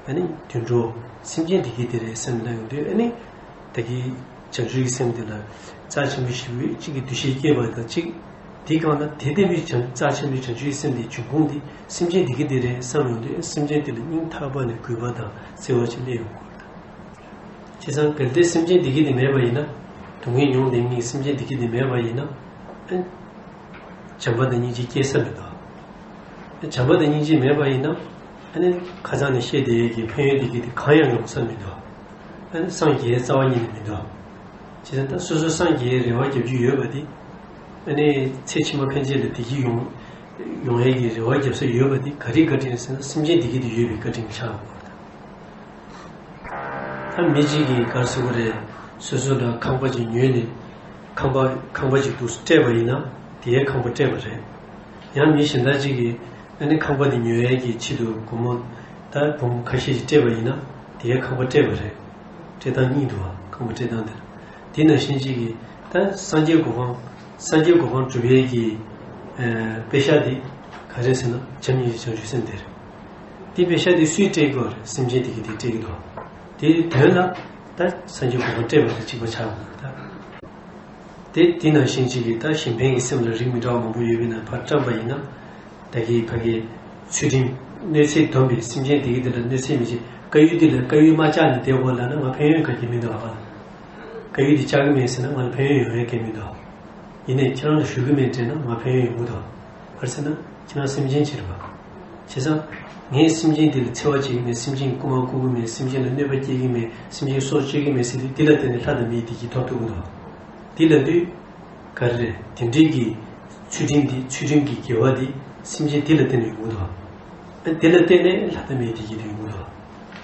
ཨ་ནི་དུད་འགྲོ། སེམས་ཅན་བདེ་སྐྱིད་དེ་རེད་བསམ་ན་ཡོང་དུས། ཨ་ནི་ད་གིན་བྱང་ཆུབ་ཀྱི་སེམས་དེ་ལ་རྩ་ཆེན་པོ་ཞེ་པོ་གཅིག་གི་འདུ་ཤེས་སྐྱེས་པ་དང་གཅིག་དེའི་སྒང་ལ་དེ་ལྟ་བུའི་བྱང་། རྩ་ཆེན་པོའི་བྱང་ཆུབ་ཀྱི་སེམས་དེའི་འབྱུང་ཁུངས་དེ་སེམས་ཅན་བདེ་སྐྱིད་དེ་རེད་བསམ་ཡོང་དུས། སེམས་ཅན་དེ་ལ་སྙིང་ཐག་པ་ནས་གུས་པ་དང་བརྩེ་བ་ཅིག་སླེབས་ཡོང་དགོས་རེད། བྱས་ཙང་གལ་ཏེ་སེམས་ཅན་བདེ་སྐྱིད་དེ་མེད་པ་ཡིན་ན། སྡུག་བསྔལ་མྱོང་བསྡད་མཁན་གྱི་སེམས་ཅན་བདེ་སྐྱིད་དེ་མེད་པ་ཡིན་ན། ཨ། བྱམས་པ་དང་སྙིང་རྗེ་སྐྱེ་ས་མི་འདུག་བྱམས་པ་དང་སྙིང་རྗེ་མེད་པ་ཡིན་ན། ཨ་ནི་ཁ་སང་ནས་བཤད་བསྡད་ཡས་ཀྱི་ཕན་ཡོན་བདེ་སྐྱིད་དེ་གང་ཡང་ཡོང་ས་མི་འདུག་ཨ་ནི་སངས་རྒྱས་རྩ་བ་ཉིད་ནས་མི་འདུག་བྱས་ཙང་ད་སོ་སོ་སངས་རྒྱས་རེ་བ་རྒྱབ་རྒྱུ་ཡོད་པ་དེ། ཨ་ནི་ཚེ་ཕྱི་མ་ཕན་ཆད་ལ་བདེ་སྐྱིད་ཡོང་། ཡོང་ཡས་ཀྱི་རེ་བ་རྒྱབ་ས་ཡོད་པ་དེ་ག་རེའི་བཀའ་དྲིན་ཟེར་ན། སེམས་ཅན་བདེ་སྐྱིད་དེ་ཡོད་པའི་བཀའ་དྲིན་ཆགས་དགོས། ད་མི་གཅིག་གིས་ག་རེ་ཟེར་དགོས་རེད། སོ་སོ་ལ་ཁང་པ་ཅིག་ཉོས་ནས། ཁང་པ། ཁང་པ་ཅིག་འདུག་སྤྲད་པ་ཡིན་ན་དེའི་ཁང་པ་སྤྲད་པ་རེད། ཡང་མི་གཞན་དག་ཅིག་གིས་ཨ་ནི་ཁང་པ་དེ་ཉོ་ཡས་ཀྱི་ཆེད་དུ་སྒོར་མོ་ད་འབུམ་ཁ་ཤས་ཤིག་སྤྲད་པ་ཡིན་ན་དེའི་ཁང་པ་སྤྲད་པ་རེད། སྤྲད་སྟངས་གཉིས་འདུག་བ། ཁང་པ་སྤྲད་སྟངས་དེ། དེ་ནང་བཞིན་ཅིག་གིས་ད་སངས་རྒྱས་གོ་འཕང་། སངས་རྒྱས་གོ་འཕང་སྒྲུབ་ཡས་ཀྱི། ཨ། པེ་ཤག་དེ་ག་རེ་ཟེར་ན། བྱམས་སྙིང་རྗེ་བྱང་ཆུབ་སེམས་དེ་རེད། དེ་པེ་ཤག་དེ་སུས་སྤྲད་ཀྱི་ཡོད་རེད། སེམས་ཅན་དེ་གིས་དེ་སྤྲད་ཀྱི་འདུག་དེའི་དོན་ལ་ད་སངས་རྒྱས་གོ་འཕང་སྤྲད་པ་དང་གཅིག་པ་ཆགས་འདུག་ད་དེ། དེ་ནང་བཞིན་ཅིག་གིས་ད་གཞན་ཕན་གྱི་སེམས་ལ་རིགས་མི་འདྲ་བ་མང་པོ་ཡོད་པའི་ནང་ཕར་བཀྲམ་པ་ཡིན་ན། ད་གིན་ཕ་གིའི་ཚུལ་ཁྲིམས། གནོད་འཚེ་སྡོམ་པའི། སེམས་ཅན་དེ་གི་དེ་ལ་གནོད་འཚེ་མི་བྱེད། དཀར་ཡོལ་འདི་ལ་དཀར་ཡོལ་མ་བཅག་ནས་བསྡད་དགོས་ལབ་ན་ང་ཕན་ཡོན་ག་གེ་མི་འདུག་ཨ། དཀར་ཡོལ་འདི་བཅག་གི་མེད་ཟེར་ན་ང་ལ་ཕན་ཡོན་ཡོང་ཡ་གང་མི་འདུག་ཡིན་ནའི་ཁྱེད་རང་ལ་ཞུ་གི་མེད་དྲན་ན་ང་ཕན་ཡོན་ཡོང་གི་འདུག་ག་རེ་ཟེར་ན་ཁྱེད་རང་སེམས་ཅན་ཅིག་རེད་པ། བྱས་ཙང་ངས་སེམས་ཅན་འདི་ལ་འཚེ་བ་བྱེད་ཀྱི་མེད། སེམས་ཅན་རྐུ་མ་རྐུ་གི་མེད། སེམས་ཅན་ལ་གནོད་པ་སྐྱེལ་གྱི་མེད། སེམས་ཅན་སྲོག་གཅོད་ཀྱི་མེད་ཟེར་དུས། འདི་ལ་བརྟེན་ནས་ལྷ་དང་མིའི་བདེ་སྐྱིད་ཐོབ་ཐུབ་ཀྱི་འདུག་འདི་ལབ་དུས། ག་རེ་རེད། དེ་འདྲའི་གི་ཚུལ་ཁྲིམས་འདི། ཚུལ་ཁྲིམས་ཀྱི་དགེ་བ་འདི་སེམས་ཅན་འདི་ལ་བརྟེན་ནས་ཡོང་གི་འདུག་ཨ། དེ་ལ་བརྟེན་ནས་ལྷ་དང་མིའི་བདེ་སྐྱིད་དེ་ཡོང་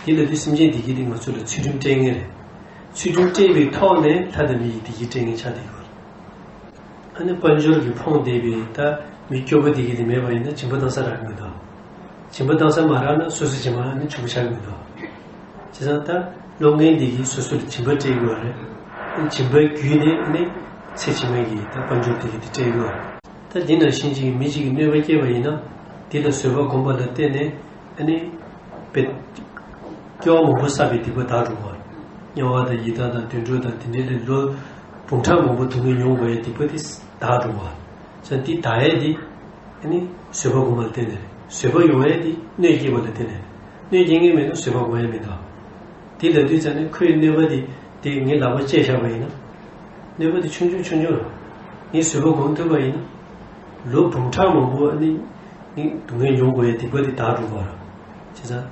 གི་འདུག་དེ་ལབ་དུས་སེམས་ཅན་བདེ་སྐྱིད་འདི་ང་ཚོ་ལ་ཚུལ་ཁྲིམས་སྤྲད་མཁན་རེད། ཚུལ་ཁྲིམས་སྤྲད་པའི་ཐོག་ནས་ལྷ་དང་མི་ཡི་བདེ་སྐྱིད་སྤྲད་མཁན་ཆགས་བསྡད་ཡོད་རེད། ཨ་ནི་དཔལ་འབྱོར་གྱིས་ཕོངས་བསྡད་པའི་ད་མི་སྐྱོ་པོ་བདེ་སྐྱིད་དེ་མེད་པ་ཡིན་ན་སྦྱིན་པ་བཏང་ས་རག་གི་མི་འདུག་སྦྱིན་པ་བཏང་ས་མ་རག་ན་སོ་སོ་སྦྱིན་པ་ནི་ཆོག་པ་ཆགས་ཀྱི་མི་འདུག་བྱས་ཙང་ད་སློབ་མཁན་འདི་གིས་སོ་སོ་ལ་སྦྱིན་པ་སྤྲད་དགོས་པ་རེད། སྦྱིན་པའི་བརྒྱུད་ནས་ནི་ཚེ་ཕྱི་མའི་གི་ད་དཔལ་འབྱོར་དེ་གི་དེ་སྤྲད་དགོས་པ་རེད། ད་འདི་ནང་བཞིན་ཅིག་མི་གཅིག་གིས་གནོད་པ་བསྐྱལ་བ་ཡིན་ན། དེ་ལ་བཟོད་པ་སྒོམ་པ་ལ་བརྟེན་ནས་ཨ་ནི་དཔེ་སྐྱེ་བ་མང་པོ་བསགས་པའི་སྡིག་པ་དག་འགྲོ་བ། དམྱལ་བ་དང་ཡི་དྭགས་དང་དུད་འགྲོ་དང་དེ་འདྲའི་ལས་ལོ་འབུམ་ཕྲག་མང་པོ་སྡུག་བསྔལ་མྱོང་དགོས་ཡའི་སྡིག་པ་དེ་དག་འགྲོ་བ། བྱས་ཙང་དེ་དག་ཡས་དེ། ཨ་ནི་བཟོད་པ་སྒོམ་པ་ལ་བརྟེན་ནས་རེད། བཟོད་པ་ཡོང་ཡས་དེ་གནོད་སྐྱེལ་བ་ལ་བརྟེན་ནས་རེད། གནོད་སྐྱེལ་མཁན་མེད་ན་བཟོད་པ་སྒོམ་ཡས་མི་འདུག་དེ་ལབ་དུས་ཙང་ནས་ཁོའི་གནོད་པ་དེ་དེ་ངའི་ལག་པ་བཅད་བཞག་པ་ཡིན་ན། གནོད་པ་དེ་ཆུང་ཆུང་ཆུང་ཆུང་རེད། ངས་བཟོད་པ་སྒོམ་ཐུབ་པ་ཡིན་ན། ལོ་འབུམ་ཕྲག་མང་པོ་ཨ་ནི་ངས་སྡུག་བསྔལ་མྱོང་དགོས་ཡས་སྡིག་པ་དེ་དག་འགྲོ་གི་རེད། བྱས་ཙང་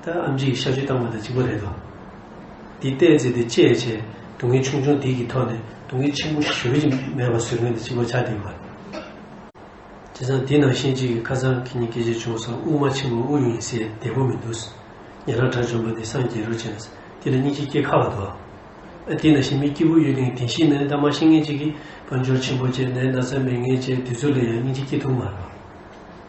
ད་ཨེམ་ཆི་གིས་གཤག་བཅོས་བཏང་བ་དང་གཅིག་པ་རེད་དོ། དེ་བལྟས་ཚེ་དེ་བཅད་བྱས་སྡུག་བསྔལ་ཆུང་ཆུང་དེ་གི་ཐོག་ནས་སྡུག་བསྔལ་ཆེན་པོ་ཞེ་པོ་ཅིག་མེད་པ་བཟོ་མཁན་དེ་གཅིག་པ་ཆགས་བསྡད་ཡོད་པ་རེད། བྱས་ཙང་དེ་ནང་བཞིན་གཅིག་གི་ཁ་སང་ཁྱེད་གཉིས་སྐད་ཆ་བྱུང་སོང་། དབུགས་མ་ཆེན་པོ་དབུགས་ཡོད་ཡིན་ཟེར་བདེ་པོ་མི་འདུག་ཉན་རང་དགྲ་བཅོམ་པ་དེ་སངས་རྒྱས་རོགས་བྱས་ན་དེ་ལ་སྙིང་རྗེ་སྐྱེ་ཁག་པ་འདུག་ཨ་དེ་ནང་བཞིན་མི་སྐྱིད་པོ་ཡོད་ནའི་བདེན་བཞི་ནས་ད་མ་ཤེས་མཁན་གཅིག་གིས་དཔལ་འབྱོར་ཆེན་པོ་བྱས་ནས་ན་ཚ་མེད་མཁན་བྱས་དེ་ཚོ་ལ་ཡང་སྙིང་རྗེ་སྐྱེ་ཐུབ་མ་རེད།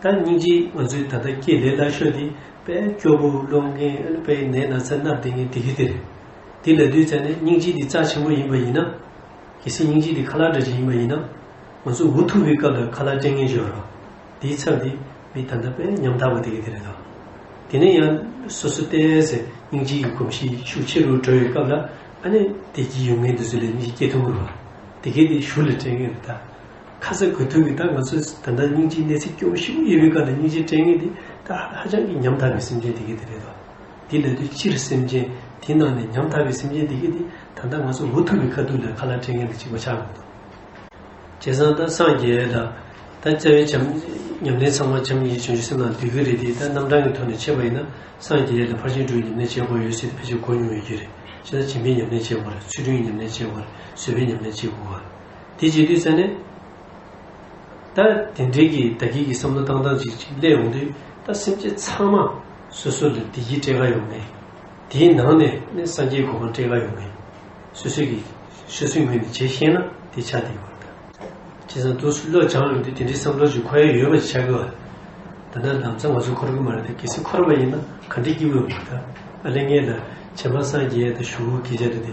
ད་སྙིང་རྗེ་ང་ཚོའི་ད་ལྟ་སྐྱེ་ལས་སླ་ཤོས་དེ་དཔེ་སྐྱོ་པོ་སློང་མཁན་དཔེ་ནད་ན་ཚ་མནར་བསྡད་མཁན་དེ་གི་དེ་རེད། དེ་ལབ་དུས་ཙང་ནས་སྙིང་རྗེ་འདི་རྩ་ཆེན་པོ་ཡིན་པ་ཡིན་ན། གལ་སྲིད་སྙིང་རྗེ་འདི་ཁ་ལག་འདྲ་ཅིག་ཡིན་པ་ཡིན་ན། ང་ཚོ་འུ་ཐུག་པའི་སྐབས་ལ་ཁ་ལག་སྤྲད་མཁན་ཡོད་རེད། དེའི་ཚབ་དེ་མི་ད་ལྟ་དཔེ་ཉམ་ཐག་པ་དེ་གི་དེ་རེད་དོ། དེ་ནས་ཡང་སོ་སོ་ཏོག་ཙམ་སྙིང་རྗེ་ཡི་གོམས་གཤིས་ཤུགས་ཆེ་རུ་འགྲོ་བའི་སྐབས་ལ་ཨ་ནི་བདེ་སྐྱིད་ཡོང་མཁན་དེ་ཚོ་ལ་སྙིང་རྗེ་སྐྱེ་ཐུབ་ཀྱི་རེད་བ། དེ་གས་དེ་གཞུག་ལ་སྤྲད་མཁན་རེད་ད། ཁ་ཚ་དགོས་ཐུག་གི་ད་ང་ཚོ་ད་ལྟ་སྙིང་རྗེའི་གནས་ཚད་སྐྱོ་པོ་ཞེ་པོ་ཡོད་པའི་སྐབས་ལ་སྙིང་རྗེ་སྤྲད་མཁན་དེ་ད་ཧ་ཅང་གི་ཉམ་ཐག་པའི་སེམས་ཅན་དེ་གས་དེ་རེད་དོ། དེ་ལབ་དུས་སྤྱིར་སེམས་ཅན་དེ་ནང་ནས་ཉམ་ཐག་པའི་སེམས་ཅན་དེ་གས་དེ་ད་ལྟ་ང་ཚོ་འུ་ཐུག་པའི་ཁ་ཐུག་ལ་ཁ་ལག་སྤྲད་མཁན་དེ་གཅིག་པ་ཆགས་ཡོང་འདུག་བྱས་ཙང་ད་སངས་རྒྱས་ལ་ད་རྩ་བའི་བྱམས་ཉམས་ལེན་ཚང་མ་བྱམས་སྙིང་རྗེ་བྱང་ཆུབ་སེམས་ལ་འདུས་ཀྱི་རེད་དེ། ད་རྣམ་གྲངས་ཀྱི་ཐོག་ནས་འཆད་པ་ཡིན་ན་སངས་རྒྱས་ལ་ཕར་ཕྱིན་དྲུག་ཉམས་ལེན་བྱེད་དགོས་ཡོད་ཟེར་ཏེ་ཕལ་ཆེར་གོ་མྱོང་ཡོད་ཀྱི་རེད། བྱས་ཙང་སྦྱིན་པའི་ཉམས་ལེན་བྱེད་དགོས་རེད། ཚུལ་ཁྲིམས་ཉམས་ལེན་བྱེད་དགོས་རེད། བཟོད་པའི་ཉམས་ལེན་བྱེད་དགོས་རེད། དེ་བྱེད་དུས་ཙང་ནས། ད་དེ་འདྲའི་གི་བདག་གིས་ཀྱི་བསམ་བློ་བཏང་སྟངས་ཅིག་ཅིག་སླེབས་ཡོང་དུས་ད་སེམས་ཅན་ཚང་མ་སོ་སོ་ལ་བདེ་སྐྱིད་སྤྲད་ག་ཡོང་མཁན། དེའི་ནང་ནས་ནི་སངས་རྒྱས་གོ་འཕང་སྤྲད་ག་ཡོང་མཁན། སོ་སོ་གི་སོ་སོའི་ངོས་ནས་བྱེད་ཤེས་ན་དེ་ཆགས་བསྡད་ཡོད་པ་རེད། བྱས་ཙང་དུས་སུ་བློ་སྦྱངས་ཡོང་དུས་དེ་འདྲའི་བསམ་བློ་ཅིག་འཁོར་ཡ་ཡོད་པ་ཅིག་ཆགས་ཀྱི་བ། ད་ལྟ་ལམ་སང་ང་ཚོ་འཁོར་གི་མ་རེད་དེ། གལ་སྲིད་འཁོར་བ་ཡིན་ན་ག་འདྲའི་སྐྱིད་པོ་ཡོང་གི་རེད་ད། ཨ་ལས་ངས་ལ་བྱམས་པ་སངས་རྒྱས་དང་ཞུ་སྐད་ཆ་རེད་དེ།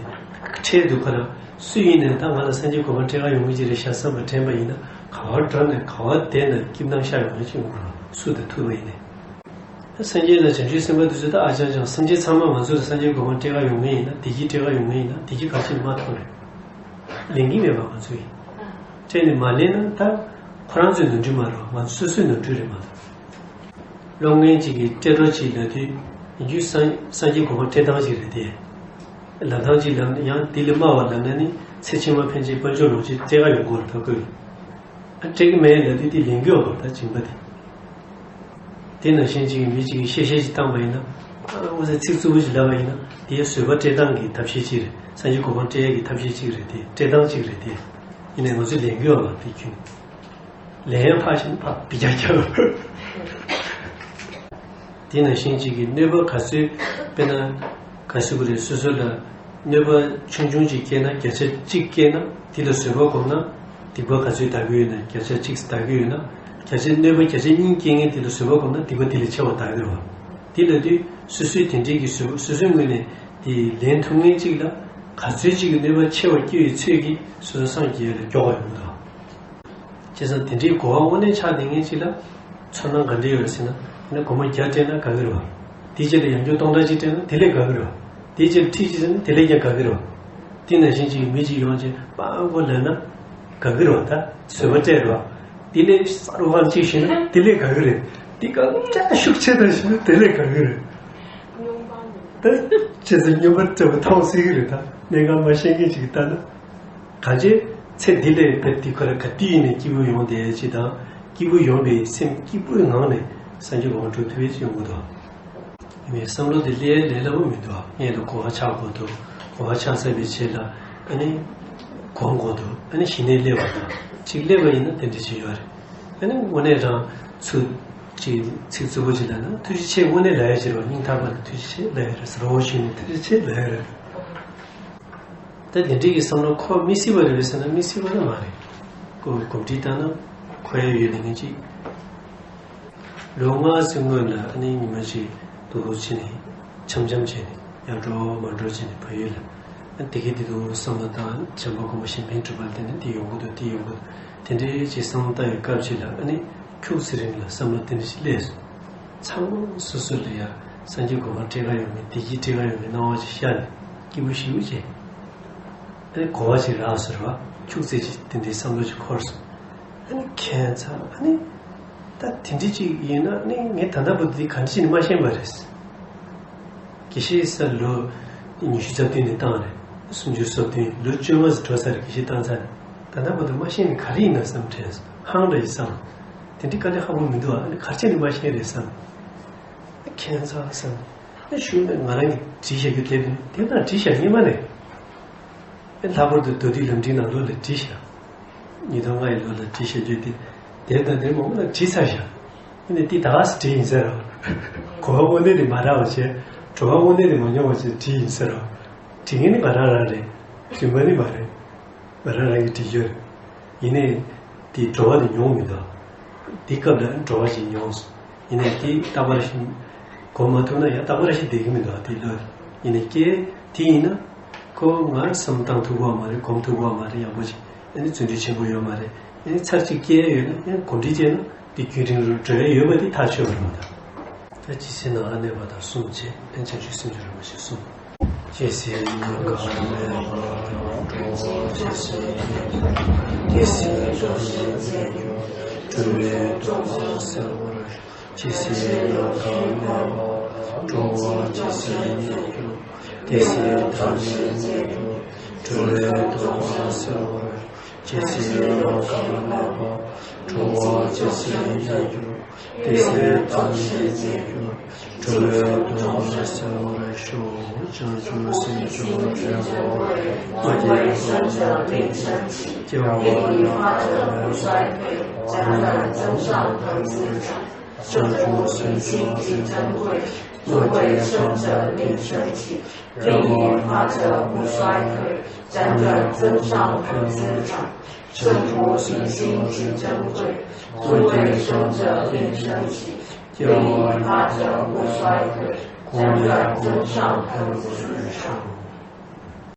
འཕྲད་འདུག་ཁ་ན་སུ་ཡིན་ནས་ད་ང་ལ་སངས་རྒྱས་གོ་འཕང་སྤྲད་ག་ཡོང་གི་ཅིག་རེད་ཤག་བསམ་པ་དྲན་པ་ཡིན་ན་ག་བར་འགྲོ་ནས་ག་བར་བསྡད་ན་སྐྱིད་སྣང་ཤར་ཡོང་ན་ཅིག་ཡོང་གི་རེད། སུ་དང་ཐུག་པ་ཡིན་ནས། ད་སངས་རྒྱས་ལ་བྱང་ཆུབ་སེམས་དཔའ་དེ་ཚོ་ད་ཨ་ཅང་ཅང་སེམས་ཅན་ཚང་མ་ང་ཚོ་ལ་སངས་རྒྱས་གོ་འཕང་སྤྲད་ག་ཡོང་མཁན་ཡིན་ན། བདེ་སྐྱིད་སྤྲད་ག་ཡོང་མཁན་ཡིན་ན་བདེ་སྐྱིད་ག་ཅིག་མ་ཐོབ་རེད། ལེན་གྱི་མེད་པ་ང་ཚོ་ཡིན། སྤྲད་ནས་མ་ལེན་ན་ད་ཁོ་རང་ཚོའི་ནོར་འཁྲུལ་མ་རེད། ང་ཚོ་སོ་སོའི་ནོར་འཁྲུལ་རེད་མ་གཏོགས། སློབ་མཁན་གཅིག་གིས་སྤྲད་རོགས་གྱིས་ལབ་དུས་ཡིན་རྒྱུ་སངས་སངས་རྒྱས་གོ་འཕང་སྤྲད་སྟངས་གཅིག་རེད་དེ། ལབ་སྟངས་གཅིག་ལབ་ན་ཡང་དེ་ལས་དམའ་བ་ལབ་ན་ནི་ཚེ་ཕྱི་མ་ཕན་ཆད་དཔལ་འབྱོར་ལོངས་སྤྱོད་སྤྲད་ག་ཡོང་གི་རེད་ད་ཁོས། ཨ་སྤྲད་ཀྱི་མེད་ལབ་དུས་དེ་ལེན་གྱི་ཡོད་མ་རེད་ད་སྦྱིན་པ་དེ། དེ་ནང་བཞིན་གཅིག་གིས་མི་གཅིག་གིས་གཤེ་གཤེ་ཅིག་བཏང་པ་ཡིན་ན། ཨ་དངོས་གནས་ཚིག་རྩུབ་པོ་ཅིག་ལབ་པ་ཡིན་ན་དེ་བཟོད་པ་སྤྲད་སྟངས་ཀྱི་ཐབས་ཤེས་གཅིག་རེད། སངས་རྒྱས་གོ་འཕང་སྤྲད་ཡས་ཀྱི་ཐབས་ཤེས་གཅིག་རེད་དེ། སྤྲད་སྟངས་གཅིག་རེད་དེ། ཡིན་ནའི་ང་ཚོས་ལེན་གྱི་ཡོད་མ་རེད་དེ་ཁྱོན། ལན་ཕར་ཕྱིན་ཕར་འབུད་རྒྱག་རྒྱག་དེ་ནང་བཞིན་གཅིག་གིས་གནོད་པ་ག་ཚོད། དཔེར་ན་ག་ཚོད་ཀྱི་རེད། སོ་སོ་ལ་གནོད་པ་ཆུང་ཆུང་ཅིག་སྐྱེས་ན། བརྒྱ་ཆ་གཅིག་སྐྱེས་ན་དེ་ལ་བཟོད་པ་སྒོམ་ན་སྡིག་པ་ག་ཚོད་དག་གི་ཡོད་ན། བརྒྱ་ཆ་གཅིག་དག་གི་ཡོད་ན། བརྒྱ་ཆ་གནོད་པ་བརྒྱ་ཆ་གཉིས་སྐྱེ་མཁན་དེ་ལ་བཟོད་པ་སྒོམ་ན་སྡིག་པ་དེ་ལས་ཆེ་བ་དག་གི་རེད་བ། དེ་ལབ་དུས་སོ་སོའི་དེ་འདྲའི་གི་བཟོད་སོ་སོའི་ངོས་ནས་དེ་ལེན་ཐུབ་མཁན་གཅིག་ལ་ག་ཚོད་ཅིག་གི་གནོད་པ་ཆེ་བ་སྐྱེ་བའི་ཚོད་ཀྱིས་སོ་སོ་སངས་རྒྱས་ལ་མགྱོགས་པ་ཡོང་གི་རེད་བ། བྱས་ཙང་དེ་འདྲའི་གོ་བ་དངོས་གནས་ཆགས་བསྡད་མཁན་ཅིག་ལ་ཚོར་སྣང་ག་འདྲ་ཡོད་ཟེར་ན། ཨ་ནི་སྒོར་མོ་བརྒྱ་སྤྲད་ན་དགའ་གི་རེད་བ། དེའི་རྗེས་ལ་ཡང་བསྐྱར་སྟོང་ཕྲག་གཅིག་སྤྲད་ན་དེ་ལས་དགའ་གི་རེད་བ། དེའི་རྗེས་ལ་ཁྲི་གཅིག་སྤྲད་ན་དེ་ལས་ཀྱང་དགའ་གི་རེད་བ། དེ་ནང་བཞིན་གཅིག་མི་གཅིག་ཡོང་བྱས་པགས་པ་ལབ་ན་དགའ་གི་རེད་བ། ད་བཟོད་པ་སྤྲད་རེད་བ། དེ་ལས་གསར་བ་གཅིག་ཤེས་ན་དེ་ལས་དགའ་གི་རེད། དེ་ག་ཅག་ཤུགས་ཆེ་དང་ཤེས་ན་དེ་ལས་དགའ་གི་རེད། ད་བྱས་ཙང་སྨྱོན་པ་སྤྲད་པ་མཐོང་སྲིད་གི་རེད། ད་གནད་འགག་མ་ཤེས་མཁན་ཅིག་གིས་ལྟ་ན། གང་ཅི། ཚེ་འདི་ལས་བེད་དེ་ཁོ་ར་ག་དུས་ཡིན་ནས་སྐྱིད་པོ་ཡོང་བསྡད་ཅིག་དང་། སྐྱིད་པོ་ཡོང་བའི་སེམས་སྐྱིད་པོའི་ངང་ནས་སངས་རྒྱས་གོ་འཕང་འགྲོ་ཐུབ་པའི་ཅིག་ཡོང་གི་འདུག་ཡིན་ནའི་བསམ་བློ་དེ་སླེབས་ལས་སླ་པོ་མི་འདུག་སྔོན་ལ་གོ་བ་ཆགས་དགོས་འདུག་གོ་བ་ཆགས་ཚར་བའི་རྗེས་ལ་ཨ་ནི་སྒོམ་དགོས་འདུག་ཨ་ནི་གཞི་ནས་སླེབས་པ་དང་གཅིག་སླེབས་པ་ཡིན་ན་དེ་འདྲ་ཅིག་ཡོད་རེད། ཨ་ནི་དངོས་གནས་རང་ཚུར་ཅིག་ཚིག་རྩུབ་པོ་ཅིག་ལབ་ན། ཐུགས་རྗེ་ཆེ། དངོས་གནས་ལབ་ཡ་ཅིག་རེད་བ། སྙིང་ཐག་པ་ནས་ཐུགས་རྗེ་ཆེ་ལབ་ཡ་རེད། རོགས་ཞུས་ནས་ཐུགས་རྗེ་ཆེ་ལབ་ཡ་རེད། ད་དེ་འདྲའི་གི་བསམ་བློ་འཁོར་མི་སྲིད་པ་རེད་པས་ཟེར་ན་མི་སྲིད་པ་ནི་མ་རེད། ཁོ་གོམས་འདྲིས་བཏང་ན་འཁོར་ཡ་ཡོད་ལེ་ངན་ཅིག་ལོ་ལྔ་ཙམ་སྔོན་ལ་ཨ་ནི་ཉི་མ་ཅིག་འདུག་བྱས་ནས་འཆམ་འཆམ་བྱས་ནས་ཡར་འགྲོ་མར་འགྲོ་བྱས་ནས་བལ་ཡུལ་ལ། ཨ་དེ་གི་དེ་དུས་བསམ་བློ་བཏང་། བྱམས་པ་མགོན་པོ་གཞན་ཕན་གྲུབ་པ་ལ་བརྟེན་ནས་དེ་ཡོང་གི་འདུག་དེ་ཡོང་གི་འདུག་དེ་འདྲའི་ཅིག་བསམ་བློ་བཏང་བའི་སྐབས་ཅིག་ལ་ཨ་ནི་ཁྱུག་ཙམ་རིང་ལ་བསམ་བློ་དེ་འདྲ་ཞིག་སླེབས་སོང་། ཚང་མ་སོ་སོ་ལ་ཡ་སངས་རྒྱས་གོ་འཕང་སྤྲད་ག་ཡོང་མཁན། བདེ་སྐྱིད་སྤྲད་ག་ཡོང་མཁན་སྣང་བ་ཅིག་ཤར་ནས་སྐྱིད་པོ་ཞེ་པོ་ཅིག་ཨ་ནི་གོ་བ་ཅིག་རག་སོང་རེད་བ། ཁྱུག་ཙམ་ཅིག་དེ་འདྲའི་བསམ་བློ་ཅིག་འཁོར་སོང་། ཨ་ནི་ཁྱད་མཚར། ཨ་ནི་ད་དེ་འདྲ་ཅིག་ཡིན་ན་ཨ་ནི་ངས་ད་ལྟ་བར་དུ་དེ་ག་འདྲ་ཅིག་ནས་མ་ཤེས་པ་རེད། དགེ་བཤེས་ས་ལོ་ཉི་ཤུ་རྩ་བདུན་ནས་བཏང་རེད། སུམ་ཅུ་སོ་བདུན། ལོ་བཅོ་ལྔ་ཙམ་འགྲོ་ཚར་རེད། དགེ་བཤེས་བཏང་ཚར་རེད། ད་ལྟ་བར་དུ་མ་ཤེས་ནི་ག་རེ་ཡིན་ན་བསམ་དྲན་སོང་། ཧང་འདྲ་ཡིན་བསམ། དེ་འདྲའི་དཀའ་ལས་ཁག་པོ་མི་འདུག་ཨ་ནི་ག་རེ་བྱས་ནས་མ་ཤེས་རེད་བསམ། ཁྱད་མཚར་བསམ། ཨེ་ཞུ་ནས་ང་རང་གིས་བྲིས་བཞག་རྒྱུ་དེ་དེ་དང་བྲིས་བཞག་ཉི་མ་ནས། ཨེ་ལྷག་པར་དུ་མདོ་སྡེ་ལམ་འབྲས་ནང་ལོགས་ལ་བྲིས་བཞག་ཉིས་སྟོང་ལྔ་ཡི་ལོ་ལ་བྲིས་བཞག་རྒྱུ་དེ་དེ་དང་དེ་མང་པོ་ལ་བྲིས་ཚར་བཞག་ཨེ་ནས་དེ་ད་ག་སེ་བྲིས་ཡིན་ཟེར་རོ། གོ་བ་དངོས་གནས་དེ་མ་རག་པ་བྱས། བྲོ་བ་དངོས་གནས་དེ་མ་མྱོང་བ་བྱས་བྲིས་ཡིན་ཟེར་རོ། བྲིས་མཁན་ནི་ང་རང་རང་རེད། རྫུན་མ་ནི་མ་རེད། ང་རང་རང་གིས་བྲིས་རྒྱུ་རེད། ཡིན་ནའི། དེའི་བྲོ་བ་དེ་མྱོང་མི་འདུག་དེའི་སྐབས་ལ་བྲོ་བ་ཞིག་མྱོང་སོང་། ཡིན་ནའི་དེ་རྟག་པར་ཞིག་གོམས་མ་ཐུབ་ན་ཡང་རྟག་པར་ཞིག་བསྡད་ཀྱི་མི་འདུག་དེ་ལོས། ཡིན་ནའི་སྐད་དེ་ཡིན་ན། ཁོ་ང་བསམ་བཏང་ཐུབ་ཀྱི་མ་རེད། གོམས་ཐུབ་ཀྱི་མ་རེད། ཡག་པོ་ཞིག་ཨ་ནི་བརྩོན་འགྲུས་ཆེན་པོ་ཡོད་མ་རེད། ཨ་ནི་ཚར་གཅིག་སྐྱེས་ཡོད་ན་ཡང་གོམས་འདྲིས་བྱས་ན་དེ་རྒྱུན་རིང་རུ་འགྲོ་ཡ་ཡོད་པ་དེ་ཐག་ཆོད་པ་རེད་མ་གཏོགས། ད་ཇི་སྲིད་ནམ་མཁའ་གནས་པ་དང་གསུམ་བྱས་ཨ་ནི་བྱང་ཆུབ་སེམས་མཆོག་རིན་པོ་ཆེ་གསུམ། ཇི་སྲིད་ནམ་མཁའ་གནས་པ། འགྲོ་བ་ཇི་སྲིད་ཡོད། དེ་སྲིད་བདག་ཉིད་མཉེས་གྱུར། སྒྲོལ་མའི་སྡོམ་པ་གསལ་བར་ཤོག་ཇི་སྲིད་ནམ་མཁའ་གནས་པ། འགྲོ་བ་ཇི་སྲིད་མཉེས་གྱུར། དེ་སྲིད་བདག་ཉིད་མཉེས་གྱུར། སྒྲོལ་མའི་སྡོམ་པ་གསལ་བར་ཤོག་ཇི་སྲིད་ནམ་མཁའ་གནས་པ། འགྲོ་བ་ཇི་སྲིད་མཉེས་གྱུར། དེ་སྲིད་བདག་ཉིད་མཉེས་གྱུར། སྒྲོལ་མའི་སྡོམ་པ་གསལ་བར་ཤོག་བྱང་ཆུབ་སེམས་མཆོག་སྤྱན་རས་གཟིགས། སངས་རྒྱས་བཅོམ་ལྡན་འདས་སྐྱེ་བ་མེད་པ་དང་། བྱང་ཆུབ་སེམས་མཆོག་སྤྱན་རས་གཟིགས། བྱང་ཆུབ་སེམས་མཆོག་སྤྱན་རས་གཟིགས། སངས་རྒྱས་བཅོམ་ལྡན་འདས་སྐྱེ་བ་མེད་པ་དང་། བྱང་ཆུབ་སེམས་མཆོག་སྤྱན་རས་གཟིགས། བྱང་ཆུབ་སེམས་མཆོག་སྤྱན་རས་གཟིགས། སངས་རྒྱས་བཅོམ་ལྡན་འདས་སྐྱེ་བ་མེད་པ་དང་། བྱང་ཆུབ་སེམས་མཆོག་སྤྱན་རས་གཟིགས།